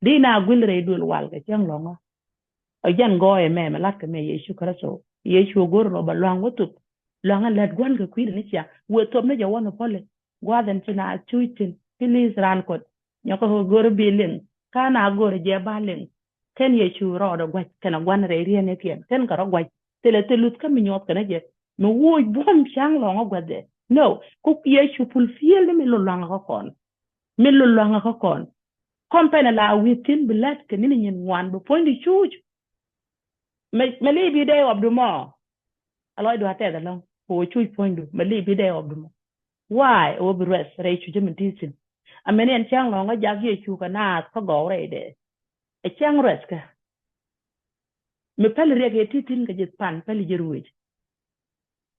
Di na guil rɛy duël wal kɛ cäŋ lɔ̱ŋä. Ɛ jɛn gɔɔyɛ mɛ mɛ la̱t kɛ mɛ Yecu Kritho. Yecu go̱r rɔ bɛ lua̱ŋ wä thup. Lua̱ŋ ɛ lät gua̱n kɛ kui̱dɛ ni cia wëë thop ni jɛ wä ni pɔli. Gua̱a̱th ɛn ci na cuc thi̱n. Please raan Kuɔth nyɔkɛ kɛ go̱r bi liŋ. Ka na go̱r jɛ ba liŋ. Kɛn Yecu rɔɔdɛ gua̱c kɛnɛ gua̱n rɛy riɛn ni kiɛn kɛn kɛ rɔ gua̱c. Thilɛ thil luth kä mi nyuɔth kɛnɛ jɛ mi wuuc buɔ̱m cäŋ lɔ̱ŋä gua̱cdɛ. No. Ku Yecu pul fiel ni mi lul lua̱ŋä kä kɔn. Mi lul lua̱ŋä kä kɔn. Kɔn pɛnɛ la wi̱i̱ thi̱n bi lät kɛ ni̱n nyin ŋuan bi puɔ̱nydu cuuc. Mɛ, mɛ li̱i̱ bi dee ɣɔpdu mɔ. A lɔcdu a tɛth ɛlɔ̱ŋ kɛ ɣöö cuuc puɔ̱nydu mɛ li̱i̱ bi dee ɣɔpdu mɔ. Waay ɛ ɣöö bi ruɛth rɛy cucä min ti thi̱n. Amɛn. Ɛn cäŋ lɔ̱ŋä jak Yecu kɛ naath kä gɔw rɛydɛ. Ɛ cäŋ ruɛthkɛ. Mi päli riɛk yɛ ti thi̱n kɛ ji̱ pan päli ji̱ ruëëc.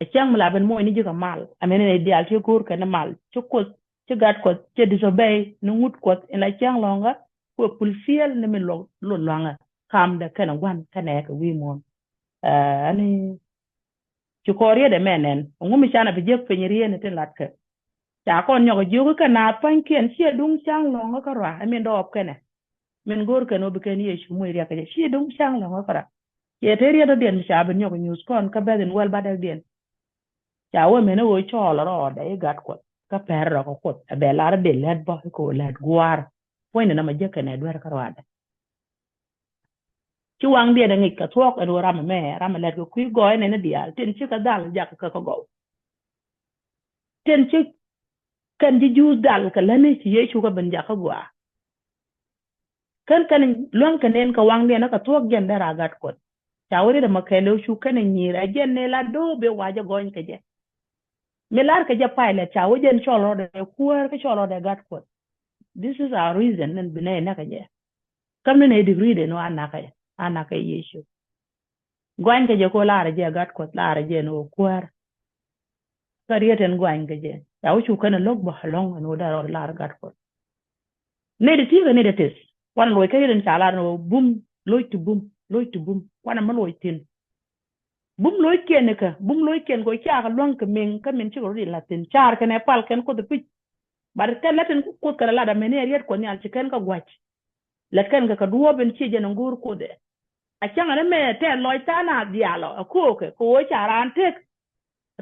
Ɛ cäŋ mi la ben moc ni ji̱ kɛ mal. Amɛn. Ɛn ɛ diaal ti go̱o̱r kɛn mal ci Kuoth ci gat Kuɔth ci disobey ni ŋut Kuɔth in la cäŋ lɔ̱ŋä. Kuɛ pul fiel ni mi luɔk luɔk lua̱ŋä. Kamdɛ kɛnɛ gua̱n kɛnɛ kɛ wi̱i̱ muɔ̱ɔ̱n. Ɛɛ, ani ci kɔɔr riet ɛmɛ nɛn ɛŋu mi canɛ bi jiäk piny riet ni tin latkɛ. Ca kɔn nyɔk jiök kɛ naath pua̱nykiɛn ciɛ duŋ cäŋ lɔ̱ŋä kärɔa ɛ min dɔɔp kɛnɛ. Min go̱o̱r kɛn ɣöö bi kɛn Yecu moc riɛk kɛ jɛ ciɛ duŋ cäŋ lɔ̱ŋä kärɔa. Ciɛ te riet dɔ̱diɛn mi ca bi nyɔk nyuuth kɔn kä bɛth in wäl batdäkdiɛn. Ca wee mɛn ɣöö cɔɔl rɔɔdɛ i̱ gat Kuɔth kä pɛr rɔ kɛ Kuoth ɛ bɛ lar dee lät bä i̱ kɛ ɣöö lät gua̱a̱r. Puɔ̱nydɛ nɔmɔ jek kɛn ɛ duer kärɔadɛ. Ci waŋdiɛn ɛ ŋic kɛ thuɔ̱k ɛn ɣöö ram ɛmɛ ram ɛ lät kɛ kui̱ gɔɔy nɛn i̱ diaal tin cikɛ dhal jakä kä kä gɔw. Tin ci kɛn ji̱ Juudh dhal kɛ lätni ci Yecu kɛ ben jakä gɔaa. Kän kɛn luäŋ kɛ nɛn kɛ waŋdiɛn ɛ kɛ thuɔ̱k jɛn dee raa gat Kuɔth. Ca wä riet ɛmɔ kɛɛl ɛ cu kɛn ɛ nyi̱i̱r ɛ jɛn ni la do̱o̱p ëë wa̱cä gɔny kɛ jɛ. Mi lar kɛ jɛ Pilate ca wä jɛn cɔl rɔɔdɛ kuäär kä cɔl rɔɔdɛ gat Kuɔth. This is our reason ni bi nɛy näk kɛ jɛ. Käm ni nɛy degree den wä a nakä, a nakä Yecu. Gɔany kɛ jɛ ko laarɛ jɛ gat Kuɔth laarɛ jɛ ni wä kuäär. Kä riet ɛn gɔany kɛ jɛ ca wä cu kɛn ɛ lo̱k bä ɛlɔ̱ŋ ɛn wä dee rɔɔdɛ laarɛ gat Kuɔth. Nɛy ti ti̱i̱ kɛ nɛy ti teth wan loc kä riet ɛn ca lar ni wä bum loc ti bum. lo̱c ti bum, kuanɛ mi lo̱c thi̱n. Bum lo̱ckiɛn ikä, bum lo̱ckiɛn kɛ ɣöö cakɛ luäŋ kɛ meŋ kä min cikɛ rɔ̱diɛn la̱th thi̱n. Car kɛnɛ pal kɛn Kuoth ɛ pi̱c. But kɛn lät tin Kuoth kɛn ɛ lat amɛni ɛ riet Kuɔth Nhial ci kɛn kɛ gua̱c. Lät kɛn kɛ kɛ duɔ̱ɔ̱p in ci jɛn in go̱o̱r Kuoth ɛ. A cäŋ ɛn ɛmɛ tɛth lɔc tha̱a̱ŋ nath diaal ɔ ɛ ko̱o̱kɛ kɛ ɣöö ca raan tëk.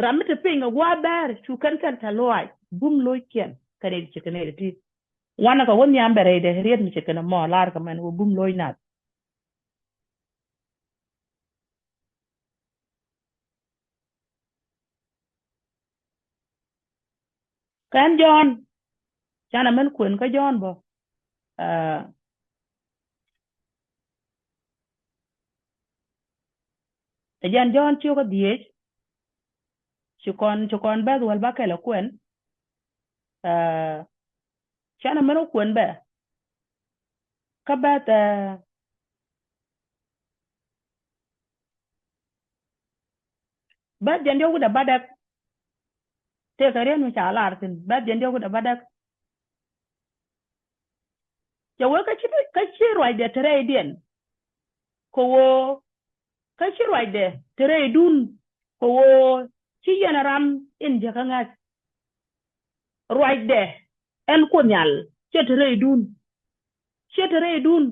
Ram mi te piny kɛ gua̱a̱th bäär cu kɛn kɛn tɛth lɔaac bum lo̱ckiɛn kɛn in ci kɛn in ti. Wanɛ kɛ wä nhiam bɛ rɛydɛ riet mi ci kɛn ɛmɔ lar kɛ mɛn wä bum lo̱c nath. Kɛn Jɔ̱ɔ̱n, canɛ mɛn kuën kä Jɔ̱ɔ̱n bä. Aa, ɛ jɛn Jɔ̱ɔ̱n ciök kä dhieec, ci kɔn, ci kɔn bɛ̈th wäl bäkɛl ɛ kuɛn. Aa, canɛ mɛn wä kuën bɛ. Kä bɛ̈th, aa, bɛ̈th jɛn diɔ̱k wi̱cdɛ bädäk. Tëëkɛ riet mi ca lar thi̱n, bɛ̈th jɛn diɔ̱k wi̱cdɛ bädäk. Cɛ wee kä ci, kä ci ruacdɛ te rɛydiɛn. Kɛ ɣöö kä ci ruacdɛ te rɛydun. Kɛ ɣöö ci yɛn ram in jäkä ŋäth. Ruacdɛ ɛn Kuoth Nhial cɛ te rɛydun. Cɛ te rɛydun.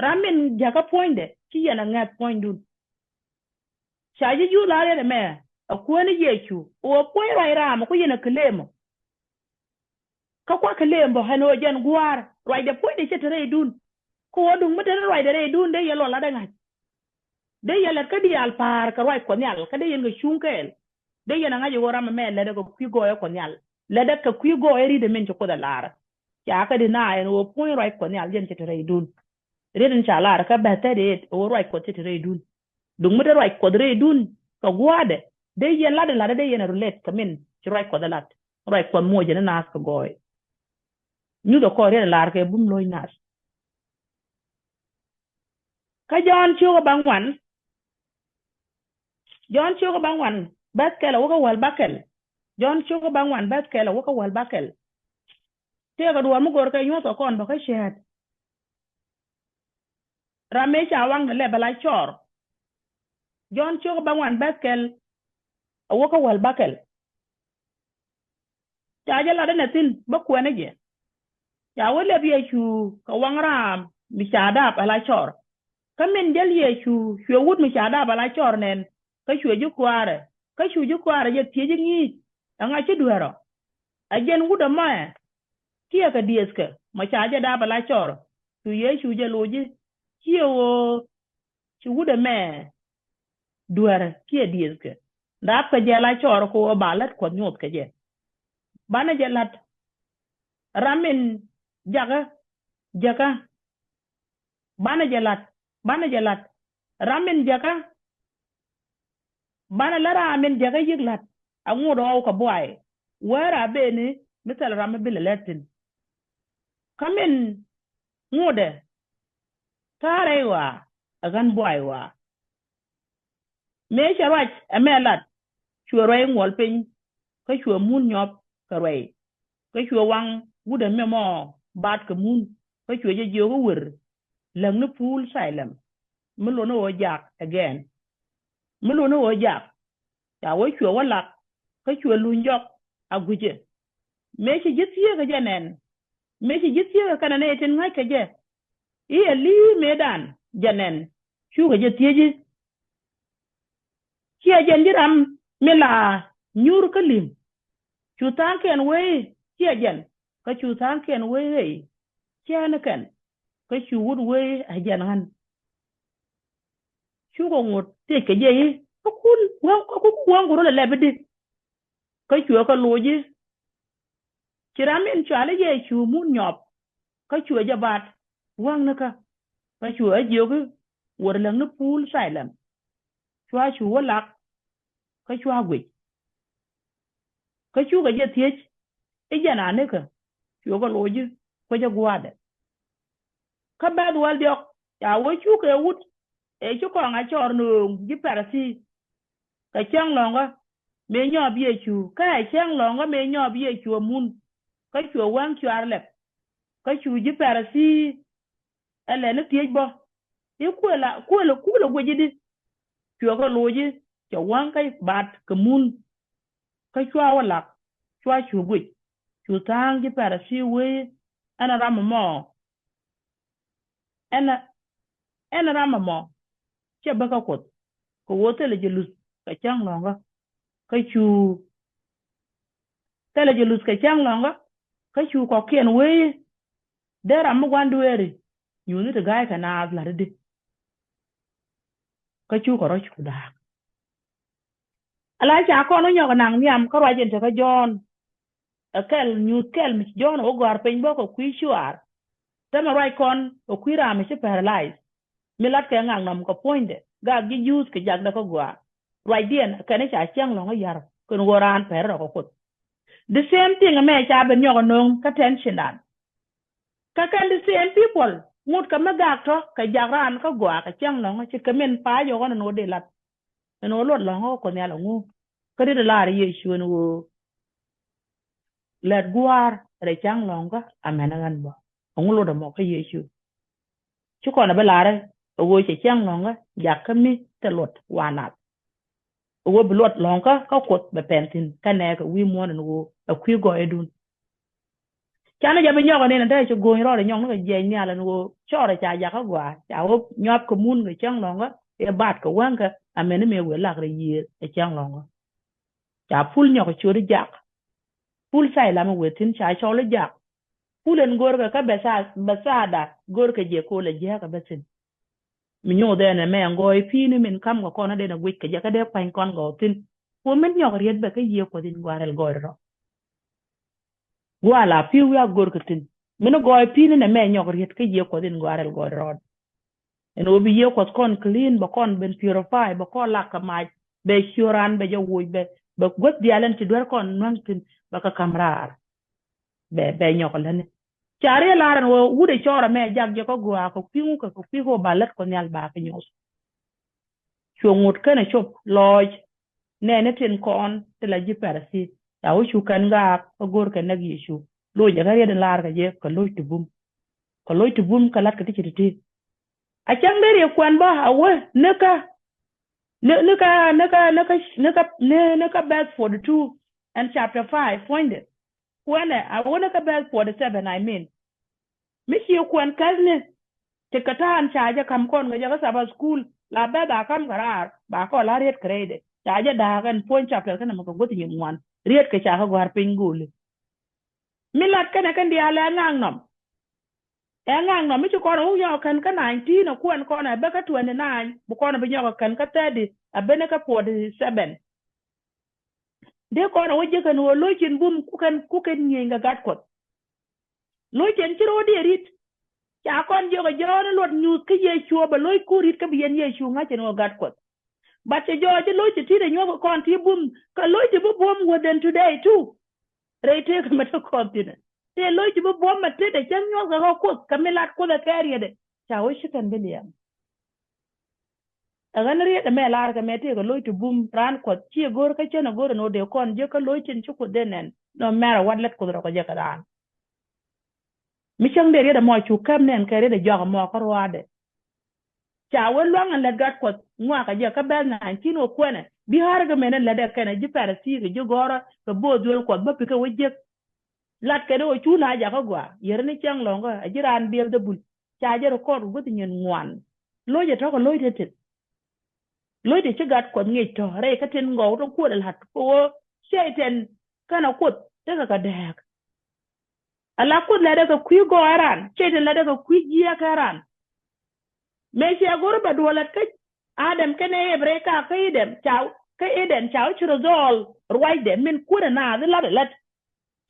Ram in jäkä puɔ̱nydɛ ci yɛn a ŋäth puɔ̱nydun. Ca ji̱ Juudh la riet ɛmɛ ɛ kuäär ni Yecu ɛ ɣöö puɔ̱ny ruac ram ɛ ku yɛn ɛ claim ɔ. Kä kua claim bä ɛn ɣöö jɛn gua̱a̱r ruacdɛ puɔ̱nydɛ cɛ te rɛydun. Kɛ ɣöö duŋ mi te ni ruacdɛ rɛydun dee yɛn lɔ latdɛ ŋa̱c. Dee yɛn lät kä diaal pa̱a̱r kɛ ruac Kuɔth Nhial kä dee yɛn kɛ cuŋ kɛɛl. Dee yɛn a ŋa̱c ɛ ɣöö ram ɛmɛ lätdɛ kɛ kui̱ gɔɔyä Kuɔth Nhial. Lätdɛ kɛ kui̱ gɔɔyä ri̱t ɛmin ci Kuoth ɛ lar. Ca kɛ deny ɛn ɣöö puɔ̱ny ruac Kuɔth Nhial jɛn cɛ te rɛydun. Riet in ca lar kä bɛ̈th thirty eight ɛ ɣöö ruac Kuɔth cɛ te rɛydun. Duŋ mi te ruac Kuɔth rɛydun kɛ gua̱a̱dɛ dee yɛn lat in latdä dee yɛn a relate kɛ min ci ruac Kuɔth ɛ lat. Ruac Kuɔth muɔc jɛn in naath kɛ gɔɔy. Nyuthɛ kɔn riet in lar kɛ bum lo̱c naath. Kä Jɔ̱ɔ̱n ciök ɛ bäŋuan. Jɔ̱ɔ̱n ciök ɛ bäŋuan bɛ̈th kɛl ɛ wä kä wäl bäkɛl. Jɔ̱ɔ̱n ciök ɛ bäŋuan bɛ̈th kɛl ɛ wä kä wäl bäkɛl. Tëëkɛ duɔ̱ɔ̱r mi görkɛ nyuɔ̱th kɛ kɔn bä kä cäät. Ram mëë ca waŋdɛ lɛp ala cɔr. Jɔ̱ɔ̱n ciök bäŋuan bɛ̈th kɛl ɛ wä kä wäl bäkɛl. Ca jɛ lat ɛn ɛ thi̱n bä kuɛn ɛ jɛ. Ca wä lɛp Yecu kɛ waŋ ram mi ca dap ala cɔr. Kä min jäl Yecu cuɛ wut mi ca dap ala cɔr nɛn kä cuɛ ji̱ kuaarɛ. Kä cu ji̱ kuaarɛ jɛ thiec i̱ ŋi̱i̱c ɛŋa ci dueer ɔ? Ɛ jɛn wut ɛmɔ ɛ kiɛ kɛ diëëthkɛ mɔ ca jɛ dap ala cɔr? Cu Yecu jɛ loc i̱ ciɛ ɣöö ci wut ɛmɛ dueer kiɛ diëëthkɛ. Dapkɛ jɛ ala cɔr kɛ ɣöö ba lät Kuɔth nyuɔth kɛ jɛ. Banɛ jɛ la̱t ram min jakä jäkä. Banɛ jɛ la̱t, banɛ jɛ la̱t ram min jäkä. Banɛ la ram min jäkä yiëk la̱t a ŋot ɣɔw kɛ buay. Wäär a beni mi thil ram mi bi lɛ lɛt thi̱n. Kä min ŋotdɛ ta̱a̱ rɛy ɣɔaa ɛ ɣän buay ɣɔaa. Mëë cɛ ruac ɛmɛ lat cuɛ ruac ŋuɔl piny kä cuɛ mun nyɔp kɛ ruac. Kä cuɛ waŋ wut ɛmɛ mɔ bat kɛ mun kä cuɛ jɛ jiök i̱ wer läŋni puul Thilɛm mi lotni ɣöö jak again. Mi lotni ɣöö jak ca wee cuɛ wä lak kä cuɛ luny jɔk a gui̱cɛ. Mëë ci ji̱ thieekä jɛ nɛn mëë ci ji̱ thieekä kɛnɛ nɛy tin ŋa̱ckɛ jɛ i̱ ɛ li̱i̱ mëëdan jɛ nɛn cukɛ jɛ thiec i̱ ciɛ jɛn ji̱ ram mi la nyuur kä li̱m. Cu tha̱a̱ŋkiɛn wee ciɛ jɛn kä cu tha̱a̱ŋkiɛn wee ɣɛy ciɛɛnikɛn kä cu wut wee ɛ jɛn ɣän. Cukɛ ŋot thiec kɛ jɛ i̱ kä kun wäŋ kä kun wäŋ ku rol ɛ lɛp i̱di? Kä cuɛ kɛ loc i̱ ci ram in cɔal i̱ Yecu mun nyɔp kä cuɛ jɛ bat wäŋnikä. Kä cuɛ ɛ jiök i̱ wer läŋni puul Thilɛm. Cua cu wä lak kä cua guic. Kä cukɛ jɛ thiec i̱ jɛn anikä? Cuɛ kɛ loc i̱ kuecä gua̱a̱dɛ. Kä bɛ̈th wäl diɔ̱k ca wee cukɛ wut ëë ci kɔŋ a cɔr nööŋ ji̱ Pɛrɛthi. Kɛ cäŋ lɔ̱ŋä mëë nyɔɔp Yecu kä ɛ cäŋ lɔ̱ŋä mëë nyɔɔp Yecu ɛ mun. Kä cuɛ wäŋ cuar lɛp kä cu ji̱ Pɛrɛthi ɛ lɛni thiec bä. i̱ kuël a, kuël, kuël a guic i̱di? Cuɛ kɛ loc i̱ cɛ waŋ kä i̱ bat kɛ mun. Kä cua wä lak, cua cu guic. Cu tha̱a̱ŋ ji̱ Pɛrɛthi wee i̱, ɛn ram ɛmɔ, ɛn, ɛn ram ɛmɔ cɛ bä kä Kuoth, kɛ ɣöö thilɛ jɛ luth kɛ cäŋ lɔ̱ŋä. Kä cu, thilɛ jɛ luth kɛ cäŋ lɔ̱ŋä. Kä cu kɔkiɛn wee i̱, dee ram mi gua̱n dueeri nyuuthi ti ga̱a̱c kɛ naath la̱t i̱di? Kä cu kɛ rɔ̱ cu da̱a̱k. Ala ca kɔn wä nyɔk naŋ nhiam kä ruac in te kä Jɔ̱ɔ̱n. Ɛ kɛl nyuuth kɛl mi ci Jɔ̱ɔ̱n wä gɔ̱a̱r piny bä kɛ kui̱ cuaar. Täämɛ ruac kɔn ɛ kui̱ ram mi ci paralyze, mi latkɛ ŋaknɔm kɛ puɔ̱nydɛ, gak ji̱ Juudh kɛ jakdɛ kä gɔaa. Ruacdiɛn kɛn i̱ ca cäŋ lɔ̱ŋä ya̱r kɛn ɣöö raan pɛr rɔ kɛ Kuoth. The same thing ɛmɛ ca ben nyɔk ɛ nööŋ kä tension dan. Kä kɛn the same people, ŋut kɛ mi gak tɔ̱ kɛ jak raan kä gɔaa kɛ cäŋ lɔ̱ŋä, ce̱tkɛ min pa̱a̱c ɣɔ̱n ɛn ɣöö dee lat, ɛn ɣöö luɔt lɔ̱ŋä kɛ Kuoth Nhial ɛŋu. Kä dee laar Yecu ɛn ɣöö lät gua̱a̱r rɛy cäŋ lɔ̱ŋä, amɛn ɛ ɣän bä. Ɛŋu luɔt ɛmɔ kä Yecu? Ci kɔn ɛ bi la̱rä ɛ ɣöö cɛ cäŋ lɔ̱ŋä jak kä mi te luɔt wa nath. Ɛ ɣöö bi luɔt lɔ̱ŋä kä Kuoth bɛ pɛn thi̱n kä nɛɛkɛ wi̱i̱ muɔ̱ɔ̱n ɛn ɣöö ɛ kui̱ gɔɔyädun. Canɛ jɛ bi nyɔk ɛn in ɛ te ci go̱o̱ny rɔɔdɛ nyɔk ni kɛ jiɛc nhial ɛn ɣöö cɔɔrɛ ca jak kä gɔaa, ca wä nyuap kɛ mun kɛ cäŋ lɔ̱ŋä, ɛ bat kɛ wäŋkä, amɛn ni mëë wëë lak rɛy yiëër ɛ cäŋ lɔ̱ŋä. Ca pul nyɔk ɛ ciöt i̱ jak. Pul Thailam ɛ wëë thi̱n ca cɔl i̱ jak. Pul ɛn görkɛ kä Bethsa-, Bethsaida görkɛ jɛ ko̱l ɛ jiääk ɛ bä thi̱n. Mi nyoth ɛn ɛmɛ ŋɔɔy pi̱i̱ni min ka̱mkɛ kɔn ɛ den ɛ guic kɛ jɛ kä dee kuany kɔn gɔw thi̱n. Ku min nyɔk riet bɛ kä Yiëë Kuɔth in gɔaa rɛl gɔɔy rɔ. Gua̱a̱ la pi̱i̱ wiak görkɛ thi̱n. Min gɔɔy pi̱i̱ni nɛ mɛ nyɔk riet kä Yiëë Kuɔth in gɔaa rɛl gɔɔy rɔ. Ɛn ɣöö bi Yiëë Kuɔth kɔn clean, bɛ kɔn ben purify, bɛ kɔn lak kɛ mac, bɛ ciöran, bɛ jɛ woc, bɛ, bɛ guäth diaal ɛn ci duer kɔn nuäŋ thi̱n, bɛ kɛ ka̱m raar. Bɛ, bɛ nyɔk lätni. Ca riet lar ɛn ɣöö wut ɛ cɔɔr ɛmɛ jak jɛ kä gɔaa kɛ kui̱ ŋukɛ kɛ kui̱ ɣöö ba lät Kuɔth Nhial ba kɛ nyoth. Cuɛ ŋut kɛnɛ cop lɔɔc nɛɛni tin kɔn ti la ji̱ Pɛrɛthi. Ca wä cu kɛn gaak kä go̱rkɛ näk Yecu. Loc ɛ kä riet in lar kɛ jɛ kɛ loc ti bum. Kɛ loc ti bum kɛ la̱t kɛ ti ci ti̱ti̱. A cäŋ dee riɛk kuɛn bä a wä ni kä, ni, ni kä, ni kä, ni kä, ni kä, ni, ni kä verse forty two and chapter five puɔ̱nydɛ. Kuɛnɛ a wä ni kä verse forty seven, I mean. Mi ci kuɛn kɛl ni ti kɛ ta̱a̱n ca jɛ ka̱m kɔn kɛ jɛ kä Sabbath school, la bɛ ba ka̱m kɛ raar ba kɔn la riet kɛ rɛydɛ. Ca jɛ da̱a̱k ɛn puɔ̱ny chapter kɛnɛ mɛ kɛ guäth nyin ŋuan. Riet kɛ ca kä gɔ̱a̱r piny go̱o̱li. Mi lat kɛnɛ kɛn diaal ɛ ŋaknɔm. Ɛ ŋaknɔm mi ci kɔn ɛ wä nyɔk kɛn kä nineteen ɛ kuɛn kɔn ɛ bä kä twenty nine, bi kɔn ɛ bi nyɔk kɛn kä thirty, ɛ ben kä forty seven. Dee kɔn ɛ wä jiäk kɛn ɣöö lo̱c in bum ku kɛn, ku kɛn nyieny kɛ Gat Kuɔth. Lo̱c in ci ro̱o̱diɛn ri̱t. Ca kɔn jiök ɛ jɔ̱ɔ̱n luɔt nyuuth kä Yecu ɛ bɛ lo̱c ku ri̱t kä bi yɛn Yecu ŋa̱c in ɣöö Gat Kuɔth. But cɛ jɔɔc i̱ lo̱c ti ti̱t ɛ nyuɔ̱th kɛ kɔn ti bum, kɛ lo̱c ti bi buɔ̱m within today too. Rɛy tëëk mɛ te kɔn thi̱n ɛ. Tëë lo̱c ti bi buɔ̱m mɛ tetdɛ cä nyuɔ̱th kɛ kä Kuoth kɛ mi lat Kuoth ɛ kɛ rietdɛ. Ca wee ci kɛn bi liɛm. Ɛ ɣän riet ɛmɛ lar kɛ mɛ tëëkɛ lo̱c ti bum raan Kuɔth ci ɛ go̱r kä cän ɛ go̱r ɛn ɣöö dee kɔn jiäk kä lo̱c tin ci Kuoth dee nɛn. No matter what lät Kuoth rɔ kɛ jɛ kɛ raan. Mi cäŋ dee riet ɛmɔ cu käm nɛn kɛ riet ɛ jɔak ɛmɔ kä ruaadɛ. Ca wee luaŋ ɛn lät Gat Kuɔth ŋuakä jɛ kä bɛ̈th naaŋ ci ni wä kuɛnɛ. Bi ha̱r kɛ men ɛn lätdɛ kɛnɛ ji̱ Pɛrɛthi kɛ ji̱ gɔ̱rä kɛ bo̱o̱th duël Kuɔth bä pikɛ wä jiäk. Lat kɛnɛ wä cu la̱a̱c jakä gɔaa. Yɛr ni cäŋ lɔ̱ŋkä a ji̱ raan biɛl dhɛ bul. Ca jɛ record guäth nyin ŋuan. Lo̱c ɛ tɔ̱ kɛ lo̱c tëtëth. Lo̱cdɛ ci Gat Kuɔth ŋi̱i̱c tɔ̱ rɛy kä tin gɔw tɔ̱ kuɔt ɛ la̱t kɛ ɣöö Cɛy-tan kɛnɛ Kuoth tekɛ kɛ dääk. Ala Kuoth lätdɛ kɛ kui̱ gɔɔyä ran, Cɛy-tan lätdɛ kɛ kui̱ jiääkä ran. Mëë cɛ go̱r bɛ duɔl lät kä Adam kɛnɛ Eve rɛy kaak kä Eden ca, kä Eden ca wä ci rɔ dhɔɔl ruacdɛ min kuäär ɛ naath i̱ la̱t ɛ lät.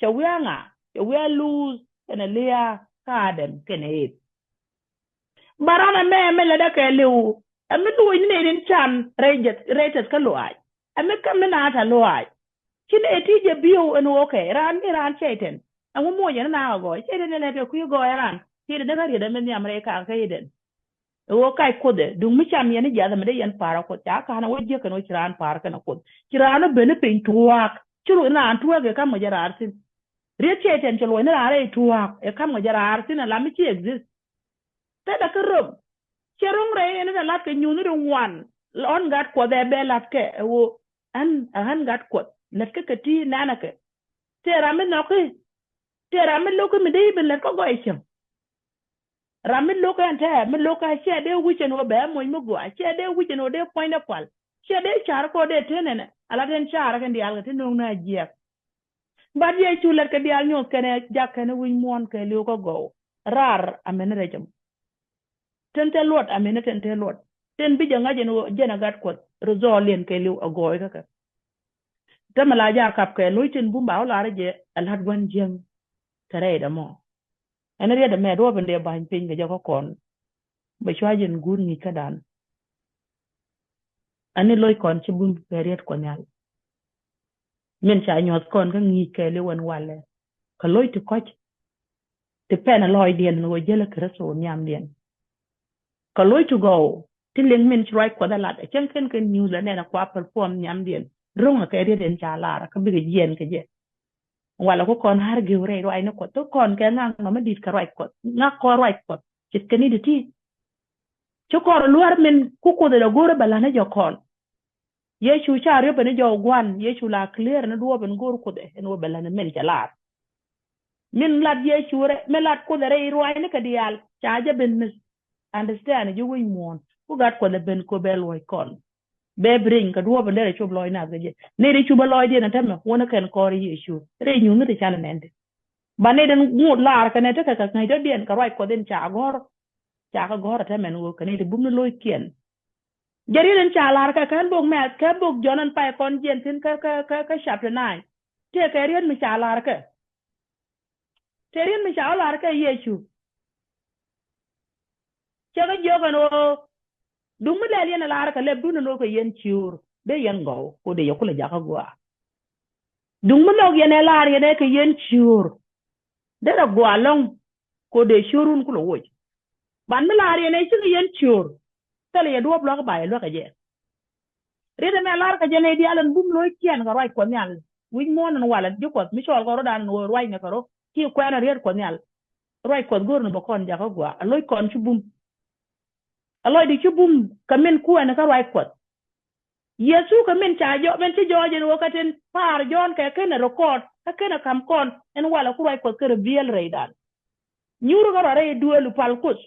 Cɛ wi̱i̱ a ŋa? Cɛ wi̱i̱ a Luuth kɛnɛ Liaa kä Adam kɛnɛ Eve. Bä ran ɛmɛ mi lätdɛ kɛ li̱w ɛ mi luɔ̱c ni nɛy tin can rɛy jɛ, rɛy tɛth kä lɔaac. Ɛ mi käm ni naath tɛ̈th lɔaac. Ci nɛy ti jɛ bi̱i̱w ɛn ɣöö kɛ raan ni raan Cɛy-tan. Ɛŋu moc ɛn naath ɛ gɔɔy? Cɛy-tan ɛ lät kɛ kui̱ gɔɔyä ran. Cɛy-tan ɛ kä riet ɛ mi nhiam rɛy kaak kä Eden. Ɛ ɣöö kac Kuoth ɛ duŋ mi cam yɛn i̱ jiath ɛmɛ dee yɛn pa̱a̱r ɛ Kuoth. Ca ka̱n ɛ wä jiäk kɛn ɣöö ci raan pa̱a̱r kɛnɛ Kuoth. Ci raan ɔ ben ni piny tuaak. Ci luɔ̱c ni raan tuaak ɛ ka̱m ŋäc ɛ raar thi̱n. Riet Cɛy-tan cɛ luɔ̱c ni raan rɛy tuaak ɛ ka̱m ŋäc ɛ raar thi̱n ala mi ci exist. Thilɛ kä Rom. Cɛ ro̱ŋ rɛy ɛn ɛ lat kɛ nyuuth ni ri ŋuan. Ɣän Gat Kuɔth ɛ bɛ lat kɛ ɛ ɣöö ɣän ɛ ɣän Gat Kuɔth. Lät kä kɛ ti nɛnɛ kɛ. Tëë ram mi nhɔki. Tëë ram mi lo̱k kä mi dee i̱ ben lät kä gɔɔy cäŋ. Ram mi lo̱k ɛn tɛɛ mi lo̱k kä ciɛ dee wi̱c ɛn ɣöö bɛ moc mi gɔaa, ciɛ dee wi̱c ɛn ɣöö dee puɔ̱nydɛ kual, ciɛ dee car kɛ ɣöö dee tënɛnɛ. Ala tin car kɛn diaal kɛ ti no̱o̱ŋ na jiɛk. Bat Yecu lät kɛ diaal nyuɔth kɛnɛ jak kɛnɛ wi̱c muɔ̱ɔ̱n kɛɛliw kä gɔw. Raar amäni rɛc ɛmɔ. Tin te luɔt amäni tin te luɔt. Tin bi jɛ ŋa̱c ɛn ɣöö jɛn ɛ Gat Kuɔth. Result liɛn kɛɛliw ɛ gɔɔy kä kɛ. Tämɛ la jɛ a kap kɛ lo̱c tin bum ba wä lar jɛ ɛ la̱t gua̱n jiäŋ. Kɛ rɛydɛ mɔ. Ɛn riɛt ɛmɛ duɔ̱ɔ̱p in dee ba̱ny piny kɛ jɛ kä kɔn. Bɛ cua jɛn guut ŋi̱i̱c kädan. Ani lo̱c kɔn ci bum kɛ riɛt Kuɔth Nhial. Min ca nyuɔth kɔn kä ŋi̱i̱c kɛɛliw ɛn walɛ. Kɛ lo̱c ti kɔ̱c. Ti pɛn ɛ lɔɔcdiɛn ɛn ɣöö jälɛ Kritho nhiamdiɛn. Kɛ lo̱c ti gɔw ti liŋ min ci ruac Kuɔth ɛ lat ɛ cäŋ kɛn kɛn nyuuth ɛ nɛn ɛ kua perform nhiamdiɛn. Ro̱ŋ ɛ kɛ riɛt in ca lar kä bikɛ jiɛɛn kɛ jɛ. Walɛ ku kɔn har gi̱w rɛy ruacni Kuɔth. Ti kɔn kɛ ŋa̱k nɔmɔ di̱t kɛ ruac Kuɔth. Ŋa̱k kɔn ruac Kuɔth. Ce̱tkɛ ni ti ti. Ci kɔn luaar min ku Kuoth in a go̱o̱r bɛ la̱t ni jɔk kɔn. Yecu ca riöp ni jɔk gua̱n. Yecu la clear ni duɔ̱ɔ̱p in go̱o̱r Kuoth in wä bɛ la̱t ni min cɛ lar. Min lat Yecu rɛ, min lat Kuoth rɛy ruacni kɛ diaal. Ca jɛ ben misunderstand ji̱ wi̱c muɔ̱ɔ̱n. Ku Gat Kuɔth ɛ ben kɔ bɛ luɔ̱c kɔn. Bɛ bi riny kɛ duɔ̱ɔ̱p in derɛ cop lɔɔc nath kɛ jɛ. Ni ri cupɛ lɔɔcdiɛn ɛ tämɛ wänä kɛn kɔɔr Yecu. Rɛy nyuuth ni ti canɛ nɛn ti. Ba ni den ŋot lar kɛnɛ tekɛ kɛ ŋäc dɔ̱diɛn kɛ ruac Kuɔth in ca gɔ̱r. Ca kɛ gɔ̱r ɛ tämɛ ni ɣöö kɛ ni ti bum ni lo̱ckiɛn. Jɛ riet in ca lar kɛ kɛn bok mɛth kɛ bok Jɔ̱ɔ̱n in pay kɔn jiɛn thi̱n kä, kä, kä, kä chapter nine. Tëë kɛ riet mi ca lar kɛ. Tëë riet mi ca wä lar kɛ Yecu. Cɛ kɛ jiök ɛn ɣöö duŋ mi lɛl yɛn ɛ lar kɛ lɛpdun ɛn ɣöö kɛ yɛn ciöör dee yɛn gɔw kɛ ɣöö dee yɛ kulɛ jakä gua̱a̱. Duŋ mi nhɔk yɛn ɛ lar yɛn ɛ kɛ yɛn ciöör derɛ gua̱a̱ lɔ̱ŋ kɛ ɣöö dee ciöörun kulɛ woc. Ban mi lar yɛn ɛ cikɛ yɛn ciöör thilɛ yɛ duɔ̱ɔ̱p lua̱k ba yɛ luäk kɛ jɛ. Riet ɛmɛ lar kɛ jɛ nɛy diaal ɛn bum lo̱ckiɛn kɛ ruac Kuɔth Nhial. Wi̱c muɔ̱ɔ̱n ɛn walɛ ji̱ Kuɔth mi cɔɔl kɛ rɔ̱dan ɛn ɣöö ruacnɛ kɛ rɔ̱ ti kuɛn ɛ riet Kuɔth Nhial. Ruac Kuɔth go̱o̱r ni bɛ kɔn jakä gua̱a̱ a lo̱c kɔn ci bum. A lɔcdɛ ci bum kɛ min kuɛn kä ruac Kuɔth. Yecu kɛ min ca jɔɔc, min ci jɔɔc ɛn ɣöö kä tin pa̱a̱r Jɔ̱ɔ̱n kɛ kenɛ record kä kenɛ ka̱m kɔn ɛn walɛ ku ruac Kuɔth kä reveal rɛydan. Nyuur kä ruac rɛy duëël pal Kuoth.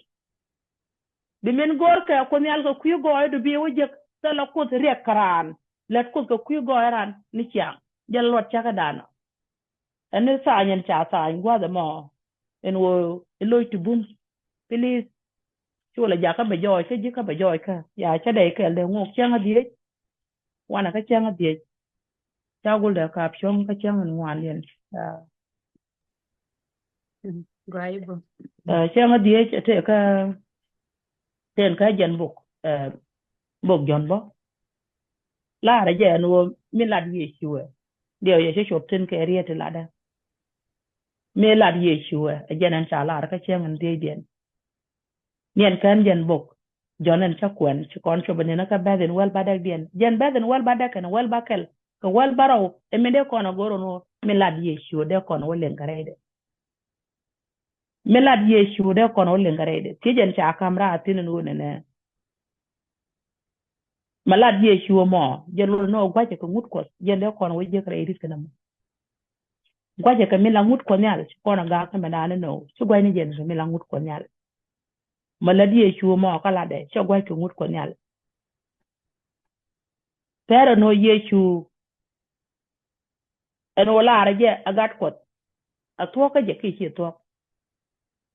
Bi min go̱o̱r kɛ Kuoth Nhial kɛ kui̱ gɔɔydu bi wä jek thilɛ Kuoth riɛk kä raan. Lät Kuoth kɛ kui̱ gɔɔy raan ni ciaŋ jɛ luɔt cäkädan ɔ. Ɛn ni tha̱a̱ny ɛn ca tha̱a̱ny gua̱th ɛmɔ ɛn ɣöö i̱ lo̱c ti bum. Please. Cu lɛ jakä bɛ jɔɔc kä ji̱ kä bɛ jɔɔc kä ya cä dɛy kɛl dee ŋok cäŋ a dhiec. Wanɛ kä cäŋ a dhiec. Ca gul dee ka̱a̱p cuɔ̱ŋ kä cäŋ in ŋuan yɛn. Cäŋ a dhiec a tëë kä tëë kä jɛn bok bok Jɔ̱ɔ̱n bä. Laarɛ jɛ ɛn ɣöö mi lat Yecu ɛ diɛw yɛ cä cuɔp thi̱n kɛ riet ti latdä. Mi lat Yecu ɛ ɛ jɛn ɛn ca lar kä cäŋ in dhiecdiɛn. Niɛn kɛn jɛn bok Jɔ̱ɔ̱n ɛn cä kuɛn ci kɔn cuɔp ɛ niɛn kä bɛth in wäl bädäkdiɛn. Jɛn bɛth in wäl bädäk kɛn wäl bäkɛl kɛ wäl bärɔw ɛ min dee kɔn ɛ go̱r ɛn ɣöö mi lat Yecu ɛ dee kɔn wä liŋ kɛ rɛydɛ. Mi lat Yecu dee kɔn wä liŋ kɛ rɛydɛ. Thiec ɛn ca ka̱m raar thi̱n ɛn ɣöö nɛnɛ. Mi lat Yecu ɛmɔ jɛ lol ɛn ɣöö gua̱cɛ kɛ ŋut Kuɔth jɛn dee kɔn wä jek rɛy ri̱th kɛn ɛmɔ. Gua̱cɛ kɛ mi la ŋut Kuɔth Nhial ci kɔn ɛ gaak kɛ mɛ naan ɛn ɣöö ci gua̱cni jɛn kɛ mi la ŋut Kuɔth Nhial. Mi lat Yecu ɛmɔ kä latdɛ cɛ gua̱c kɛ ŋut Kuɔth Nhial. Pɛr ɛn ɣöö Yecu ɛn ɣöö laarä jɛ ɛ Gat Kuɔth. A thuɔ̱k kä jɛ kiɛ ciɛ thuɔ̱k.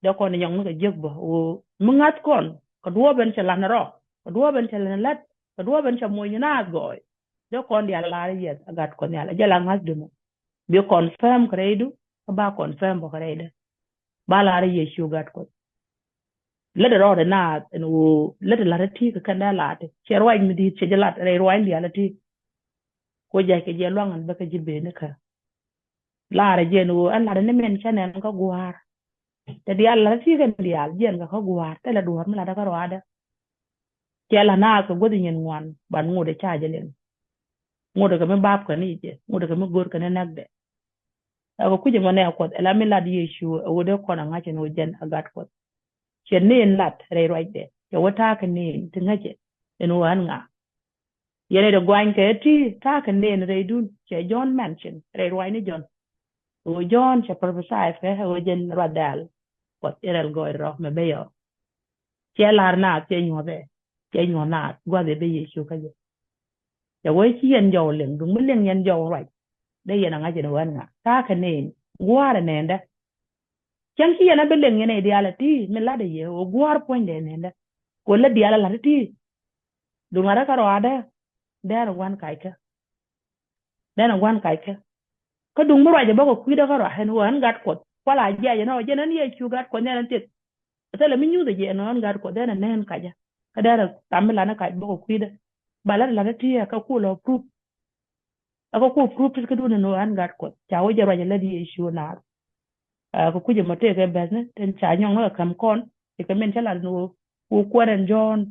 Dee kɔn nyɔk mi kɛ jiäk bä ɣöö mi ŋa̱th kɔn kɛ duɔ̱ɔ̱p ɛn cɛ la̱t ni rɔ, kɛ duɔ̱ɔ̱p ɛn cɛ la̱t ni la̱t, kɛ duɔ̱ɔ̱p ɛn cɛ moc ni naath gɔɔy. Dee kɔn diaal laarä yɛth ɛ Gat Kuɔth Nhial ɛ jɛ la ŋa̱th duni. Bi confirm kɛ rɛydu kä ba confirm bä kɛ rɛydä. Ba laarä Yecu Gat Kuɔth. Lätdɛ rɔɔdɛ naath ɛn ɣöö lätdɛ la̱t ɛ ti kɛ kɛn dee la̱t ti cɛ ruac mi di̱i̱t cɛ jɛ la̱t rɛy ruac diaal ɛ ti. Ko jac kɛ jɛ luaŋ ɛn bä kɛ ji̱ ben ni kä. Laarɛ jɛn ɣöö ɛn la̱rä ni mɛn cä nɛn kä gua̱a̱r. Tɛ diaal la̱rä ti kɛn diaal jɛn kɛ kä gua̱a̱r tɛ lɛ duɔ̱ɔ̱r mi la̱tdä kä ruaadä. Cɛ la̱t naath kɛ guäth nyin ŋuan ban ŋot ɛ ca jɛ liŋ. Ŋot ɛ kɛ mi bapkɛ ni jɛ, ŋot ɛ kɛ mi görkɛ ni näkdɛ. Ɛ kɛ kui̱c ɛmɔ nɛ Kuɔth ɛ la mi lat Yecu ɛ ɣöö dee kɔn ɛ ŋa̱c ɛn ɣöö jɛn ɛ Gat Kuɔth. Cɛ ni in lat rɛy ruacdɛ. Cɛ wä ta̱a̱ kɛ neen ti ŋäcɛ ɛn ɣöö ɣän ŋa. Yɛn ɛ dee guany kɛ ti ta̱a̱ kɛ neen rɛydun cɛ Jɔ̱ɔ̱n mention rɛy ruacni Jɔ̱ɔ̱n. Ɣöö Jɔ̱ɔ̱n cɛ prophesy kɛ ɣöö jɛn ruath dɛl Kuɔth i̱ rɛl gɔɔydɛ rɔ mɛ ben yɔɔ. Cɛ la̱r naath cɛ nyuɔ̱th ɛ cɛ nyuɔ̱th naath gua̱th ɛ ben Yecu kä jɛ. Cɛ wee ci yɛn jɔw liŋ duŋ mi liŋ yɛn jɔw ruac. Dee yɛn a ŋa̱c ɛn ɣän ŋa ta̱a̱ kɛ neen gua̱a̱r ɛ nɛɛndɛ. Cäŋ ci yɛn a bi liŋ yɛn ɛ diaal ɛ ti mi la̱t ɛ yɛ ɣöö gua̱a̱r puɔ̱nydɛ ɛ nɛɛndɛ. Kɛ ɣöö lät diaal ɛ la̱t ɛ ti. Duŋ la̱t ɛ kä rɔaadɛ dɛn ɛ gua̱n kackɛ. Dɛn ɛ gua̱n kackɛ. Kä duŋ mi ruacɛ bä kɛ kui̱dä kä ruac ɛn ɣöö ɣän gat Kuɔth kual a jiac ɛn ɣöö jɛn ɛn Yecu gat Kuɔth nhial ɛn thieth. Ɛ thilɛ mi nyuuth ɛ jiɛn ɣän gat Kuɔth dɛn ɛ nɛn kacä. Kä dɛn ɛ tham mi la̱t ɛ kac bä kɛ kui̱dä. Ba la̱t ɛ la̱t ɛ ti ɛ kä kul ɔ proof. Ɛ kä kul proof ti kä duun ɛn ɣöö ɣän gat Kuɔth ca wä jɛ ruac ɛ lät Yecu naath. Ɛ kɛ kui̱c ɛmɔ tëëkɛ bɛ̈thni tin ca nyɔŋni kɛ käm kɔn. Ci kɛ min cä lat ni ɣöö ku kuɛn ɛn Jɔ̱ɔ̱n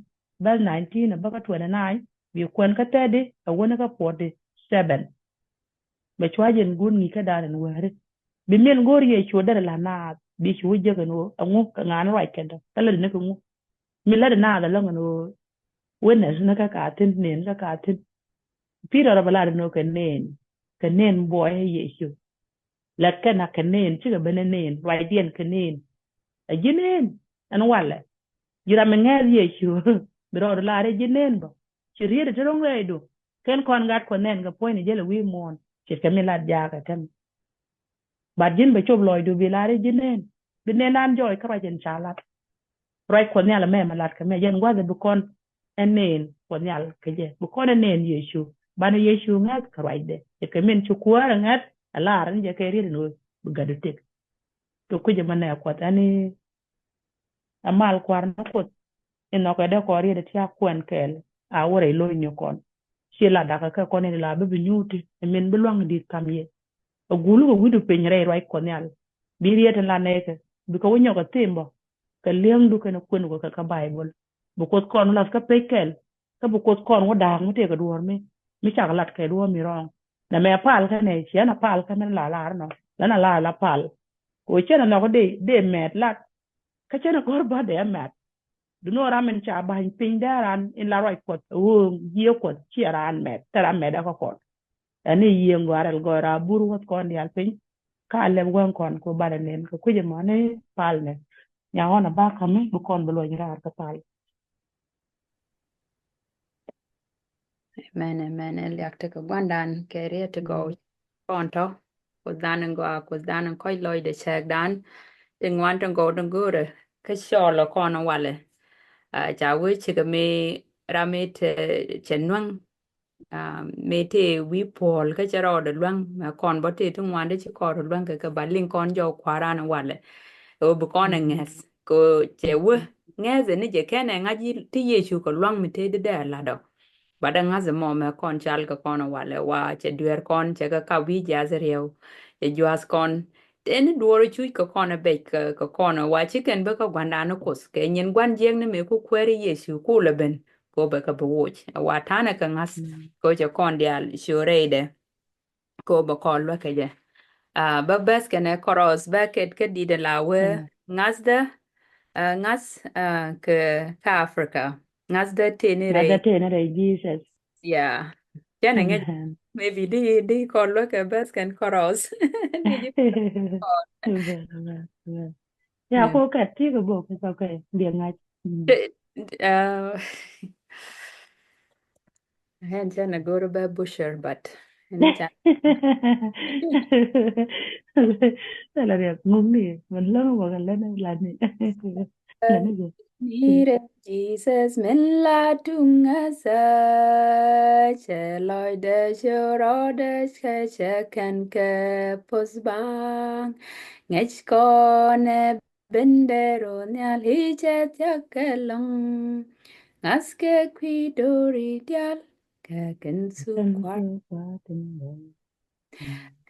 bɛ̈th nineteen ɛ bä kä twenty nine bi kuɛn kä thirty ɛ wäni kä forty seven. Bɛ cua jɛn guut ŋi̱i̱c kädan ɛn wääri bi min go̱o̱r Yecu derɛ la̱t naath bi ci wä jek ɛn ɣöö ɛŋu kɛ ŋa̱a̱n ruac kɛn tɔ kä lätdɛ ni kɛ ŋu. Mi lätdɛ naath ɛlɔ̱ŋ ɛn ɣöö witness ni kä ka thi̱n neen kä ka thi̱n. Pi̱tɔr ɛ bɛ lat ɛn ɣöö kɛ neen kɛ neen buɔyä Yecu. Lät kɛn a kɛ neen cikɛ ben ɛ neen ruacdiɛn kɛ neen. Ɛ ji̱ neen ɛn walɛ. Ji̱ ram mi ŋɛ̈th Yecu bi rɔɔdu laar i̱ ji̱ neen bä. Ci riet ɛ ti ro̱ŋ rɛɛcdu kɛn kɔn gat Kuɔth nɛn kɛ puɔ̱ny ni jälɛ wi̱i̱ muɔ̱ɔ̱n ce̱tkɛ mi lat jaakɛ kɛn. Bat ji̱n bɛ cop lɔcdu bi laar i̱ ji̱ neen bi neen an jɔɔc kä ruac in ca lat. Ruac Kuɔth Nhial ɛmɛ mɛ lat kɛ mɛ jɛn gua̱th ɛ bi kɔn ɛ neen Kuɔth Nhial kɛ jɛ bi kɔn ɛ neen Yecu. Banɛ Yecu ŋäth kɛ ruacdɛ jɛ kɛ min ci kuäär ɛ ŋäth ɛ laar ni jɛ kɛ riet in ɣöö bi gatdu tëk. Kɛ kui̱c ɛmɛ nɛ Kuɔth ɛn i̱ ɛ mal kua̱r ni Kuoth in nhɔkɛ dee kɔn riet ɛ tiak kuɛn kɛɛl a wä rɛy lo̱cni kɔn. Ci la dakä kɛ kɔn in la bi bi nyuuti ɛ min bi lua̱ŋ di̱t kam yɛ. Ɛ gul kɛ wi̱cdu piny rɛy ruac Kuɔth Nhial bi riet in la nɛɛkɛ bikɛ wä nyɔk ɛ thim bä. Kɛ li̱eŋdu kɛnɛ kuënku kɛ kä Baibol bi Kuoth kɔn wä lath kä pec kɛl. Kä bi Kuoth kɔn wä da̱a̱k mi tëëkɛ duɔ̱ɔ̱r mi mi cak lat kɛ duɔ̱ɔ̱r mi rɔ̱ɔ̱ŋ. Nɛmɛ pal kɛnɛ ciɛn a pal kɛnɛ la lar nɔ lɛn a lar la pal. Kɛ ɣöö cɛn a nhɔk dee dee mɛt lat. Kä cɛn a gɔ̱r bä dee mɛt. Duno ram in ca ba̱ny piny dee ran in la ruac Kuɔth ɣöö jiɛ Kuɔth ciɛ ran mɛt te ram mɛt ɛ kä kɔn. Ɛn i̱ yiëë ŋɔaarɛl gɔɔy raa bur wäth kɔn diaal piny. Ka lɛp wäŋ kɔn kɛ banɛ nen kɛ kui̱c ɛmɔ ni pal nɛ. Nya ɣɔn a ba kämi bi kɔn bi luɔny raar kɛ pal. Amen, amen. Ɛ liak ti kɛ gua̱ndan kɛ riet ti gɔw kɔn tɔ. Kuoth dan in gɔaa, Kuoth dan in kɔc lɔcdɛ cɛɛkdan. Ti ŋuan ti gɔw ti go̱o̱rɛ kä cɔɔl ɛ kɔn walɛ. Ca wee cikɛ mi ram mi te cɛ nuäŋ. Mëë tëë wi̱i̱ puɔ̱ɔ̱l kä cɛ rɔɔdɛ luäŋ mɛ kɔn bä tëë ti ŋuan ti ci kɔɔr luäŋ kɛ kɛ ba liŋ kɔn jɔw kua̱ran walɛ. Ɛ wä bi kɔn ɛ ŋɛth kɛ cɛ wä ŋɛth ɛ ni jɛ kɛn ɛ ŋa̱c ti Yecu kɛ luäŋ mi tëë di dee ɛ lat ɔ. Ba dee ŋa̱th ɛ mɔ mɛ kɔn cal kɛ kɔn walɛ wa cɛ dueer kɔn cɛ kɛ kap wi̱i̱ jiath riɛw. Cɛ juath kɔn tëë ni duɔɔr cuc kɛ kɔn ɛ bec kɛ kɔn ɛ wa ci kɛn bä kä gua̱ndan ni Kuoth kɛ nyin gua̱n jiɛk ni mëë ku kuɛɛri Yecu ku lɛ ben. Ko bɛ kɛ bi woc ɛ wa ta̱nɛ kɛ ŋa̱th. Ko cɛ kɔn diaal ciö rɛydɛ. Ko bɛ kɔn luäk kɛ jɛ. Bä bäth kɛnɛ kɔrɔs bä kɛt kä dit ɛ la wee ŋa̱thdä. Ŋa̱th kɛ kä Africa ŋa̱thdä tëë ni rɛy. Ŋa̱thdä tëë ni rɛy Jesus. Yeah. Cɛn ɛ ŋäc. Maybe di di kɔn luäk kɛ bäth kɛn kɔrɔs. Ya ko kɛt ti kɛ bok kɛ kɛ bi ŋa̱c. Ɣän cä nɛ go̱r bä butcher but. Tɛlɛ riɛk ŋum ni mɛ läŋ wä kɛ länɛ lani. Lani jɛ. Ni rɛ Jesus min la tuŋ a sä cɛ lɔcdɛ cɛ rɔɔdɛ cɛ cɛ kɛn kɛ puth baŋ. Ŋäc kɔnɛ Bendero nhial i̱ cɛ thiak kɛ lɔ̱ŋ. Ŋa̱thkɛ kui̱ do̱ri diaal kɛ kɛn thukuar.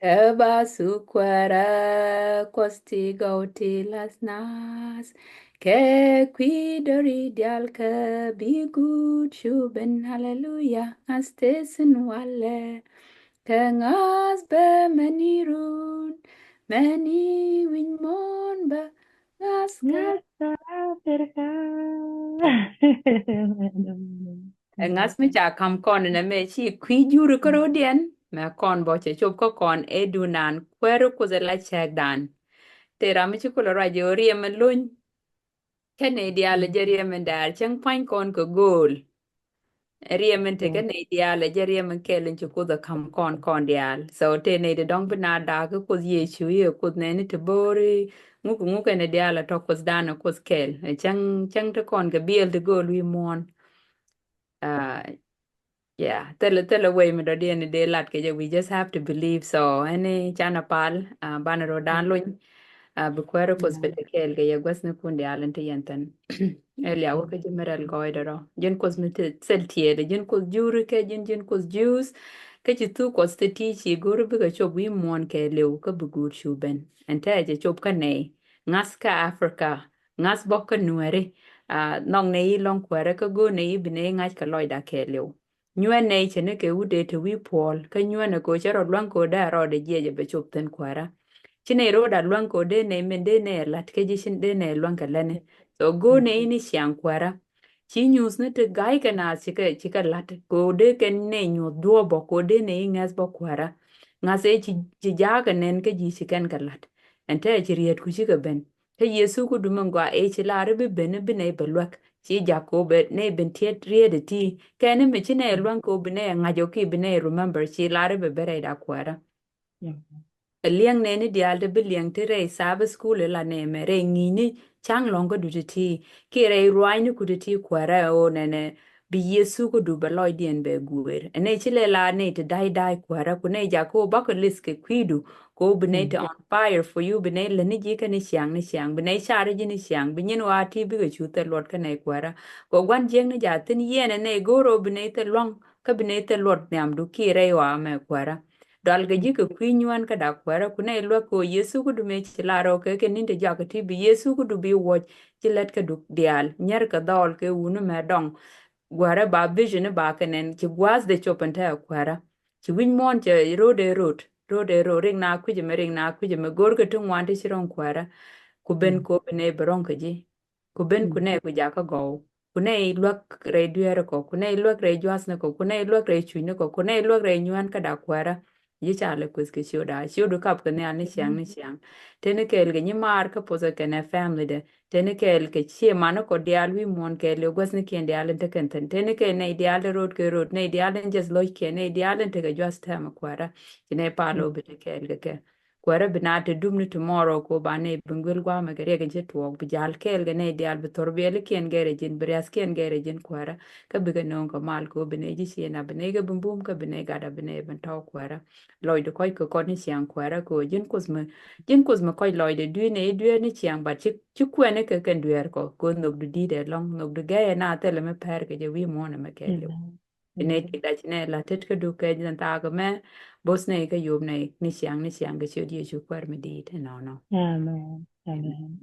Kɛ ba thukuarä Kuɔth ti gɔw ti lath naath. Kɛ kui̱ do̱ri diaal kɛ bi guut cu ben. Haleluya. Ŋa̱th te thi̱n walɛ. Kɛ ŋa̱th bɛ mɛni run mɛni wi̱ny muɔ̱ɔ̱n bä. Ŋa̱th kä Africa. Ɛ ŋa̱th mi ca ka̱m kɔn nɛ mɛ ci kui̱ juri kä ro̱diɛn mɛ kɔn bɔ cɛ cop kä kɔn ɛ dunan kuɛri Kuoth ɛ la cɛɛkdan. Tëë ram mi ci kulɛ ruac jɛ ɣöö riɛm ɛn lony. Kä nɛy diaal ɛ jɛ riɛm ɛn däär cäŋ pa̱ny kɔn kɛ gööl. Ɛ riɛm ɛn tekɛ nɛy diaal ɛ jɛ riɛm ɛn kɛl in ci Kuoth ɛ ka̱m kɔn kɔn diaal. So tëë nɛy ti dɔ̱ŋ bi na da̱a̱k kä Kuoth Yecu i̱ ɛ Kuoth nɛɛni ti bo̱o̱ri ŋuk ŋuk ɛn diaal ɛ tɔ̱ Kuothdan ɛ Kuoth kɛl. Ɛ cäŋ cäŋ ti kɔn kɛ biɛl ti gööl wi̱i̱ muɔ̱ɔ̱n. Ah, yeah, thilɛ thilɛ way mi dɔ̱diɛn ni dee lat kɛ jɛ, we just have to believe. So ɛni canɛ pal, ah, banɛ rɔ dan lony, ah, bi kuɛɛri Kuoth pɛtɛ kɛɛl kɛ yɛ guäthnikun diaal in ti yɛn thin. Ɛ liawä kä ji̱ mi rɛl gɔɔydɛ rɔ ji̱n Kuoth mi thil tiɛɛdɛ, ji̱n Kuoth juri kɛ ji̱n, ji̱n Kuoth Jews. Kä ci thuk Kuɔth ti ti ci go̱ri bikɛ cop wi̱i̱ muɔ̱ɔ̱n kɛɛliw kä bi guur cu ben. Ɛn tɛɛ jɛ cop kä nɛy ŋa̱th kä Africa, ŋa̱th bä kä Nuääri. Ah, nhɔk nɛy i̱ lɔ̱ŋ kuäärä kä go̱o̱r nɛy i̱ bi nɛy ŋa̱c kɛ lɔcda kɛɛliw. Nyuɛn nɛy cɛ ni kɛ wut dee te wi̱i̱ puɔl kä nyuɛn ɛ kɛ ɣöö cɛ rɔ luäŋ kɛ ɣöö dee rɔɔdɛ jiɛc ɛ bɛ cop thi̱n kuäärä. Ci nɛy ro̱o̱da luäŋ kɛ ɣöö dee nɛy min dee nɛy ɛ la̱t kä ji̱ cin dee nɛy ɛ luäŋ kɛ lätni. So go̱o̱r nɛy i̱ ni ciaŋ kuäärä. Ci nyuuthni ti ga̱ykɛ naath cikɛ cikɛ la̱t kɛ ɣöö dee kɛ nɛy nyuɔ̱th duɔ̱ɔ̱p bä kɛ ɣöö dee nɛy i̱ ŋäth bä kuäärä. Ŋa̱th ëë ci ci ja̱a̱kɛ nɛn kä ji̱ ci kɛn kɛ la̱t. Ɛn tɛɛ ci rietku cikɛ ben. Kä Yecu kä dumɛ gɔaa ëë ci lar i̱ bi ben i̱ bi nɛy bɛ luäk. Ci jak kɛ ɣöö bɛ nɛy ben tiɛt riet ɛ ti. Kɛn i̱ mi ci nɛy luäŋ kɛ ɣöö bi nɛy ɛ ŋa̱c ɔ ki bi nɛy remember ci lar i̱ bɛ ben rɛyda kuäärä. Ɛ liɛŋ nɛɛni diaal ti bi liɛŋ ti rɛy Sabbath school ila nɛmɛ rɛy ŋi̱i̱cni ca̱ŋ lɔ̱ŋ kä duti ti kiɛ rɛy ruaacni kuti ti kuäärä ɛ ɣöö nɛnɛ bi Yecu kä dup bɛ lɔcdiɛn bɛ guëër. Ɛn nɛy ci lɛ la nɛy ti da̱y da̱y kuäärä ku nɛy jakä ɣöö bakɛ lith kɛ kui̱du kɛ ɣöö bi nɛy ti on fire for you, bi nɛy lätni ji̱ kä ni ciaŋ ni ciaŋ, bi nɛy car ji̱ ni ciaŋ, bi nyin ɣɔaa ti bikɛ cu thil luɔt kä nɛy kuäärä. Kɛ gua̱n jiäkni jaathin yɛn ɛ nɛy go̱o̱r ɣöö bi nɛy thil luaŋ kä bi nɛy thil luɔt nhiamdu kiɛ rɛy ɣɔaa mɛ kuäärä. Dual kɛ ji̱ kɛ kui̱ nyuään kä dak kuäärä ku nɛy luäk kɛ ɣöö Yecu kä du mëë ci lar ɣöö kɛ kɛ ni̱n ti jɔak kɛ ti bi Yecu kä du bi wuɔ̱c ci lät kä du diaal nyier kɛ dhɔɔl kɛ wuni mɛ dɔŋ. Guäärä ba vision ni ba kɛ nɛn ci gua̱a̱th dee cop ɛn te ɛ kuäärä. Ci wi̱c muɔ̱ɔ̱n cɛ ro̱o̱dɛ ro̱o̱d ro̱o̱dɛ ro̱o̱d riŋ na kui̱c ɛmɛ riŋ na kui̱c ɛmɛ go̱o̱r kɛ ti ŋuan ti ci rɔ̱ŋ kuäärä. Ku ben kɛ ɣöö bi nɛy bi rɔ̱ŋ kɛ ji̱. Ku ben ku nɛy ku jakä gɔw. Ku nɛy luäk rɛy dueerä kɔ ku nɛy luäk rɛy jua̱thni kɔ ku nɛy luäk rɛy cucni kɔ ku nɛy luäk rɛy nyuään kä dak kuäärä. Ji̱ ca lɛ kueth kɛ ciötda ciötdu kap kɛ nhial ni ciaŋ ni ciaŋ. Teni kɛɛl kɛ nyimaar kä pothɛ kɛnɛ family dɛ. Teni kɛɛl kɛ ciɛ mani kɔ diaal wi̱i̱ muɔ̱ɔ̱n kɛɛl kɛ guäthnikiɛn diaal in te kɛn thi̱n. Teni kɛɛl nɛy diaal in ro̱o̱d kɛ ro̱o̱d nɛy diaal in jɛth lo̱ckiɛn nɛy diaal in tekɛ jua̱th tɛmɛ kuäärä. Ci nɛy pal ɣöö bi te kɛɛl kɛ kɛ. Kuäärä bi na te dup ni tomorrow ko ba nɛy bi guil gua̱a̱mɛ kɛ riɛk in ci tuɔɔk bi ja̱l kɛɛl kɛ nɛy diaal bi thor biɛlikiɛn gɛr ɛ ji̱n bi riathkiɛn gɛr ɛ ji̱n kuäärä. Kä bikɛ nööŋ kɛ mal ko bi nɛy ji̱ ciëna bi nɛy kɛ bi bum kä bi nɛy gatda bi nɛy bi tɔ̱w kuäärä. Lɔcdɛ kɔc kɛ kɔn ni ciaŋ kuäärä ko ji̱n Kuoth mi ji̱n Kuoth mi kɔc lɔcdɛ dui̱r nɛy dueer ni ciaŋ bat ci ci kuɛni kɛ kɛn dueer kɔ ko nhökdu di̱i̱t ɛlɔ̱ŋ nhökdu gɛyɛ na thilɛ mi pɛr kɛ jɛ wi̱i̱ muɔ̱ɔ̱n ɛmɛ kɛɛliw. Bi nɛy ti dac nɛ la tet kä du kɛ jɛ thaak mɛ both nɛy kä yop nɛy ni ciaŋ ni ciaŋ kɛ ciöt Yecu kuäär mi di̱i̱t ɛnɔnɔ. Amen. Amen.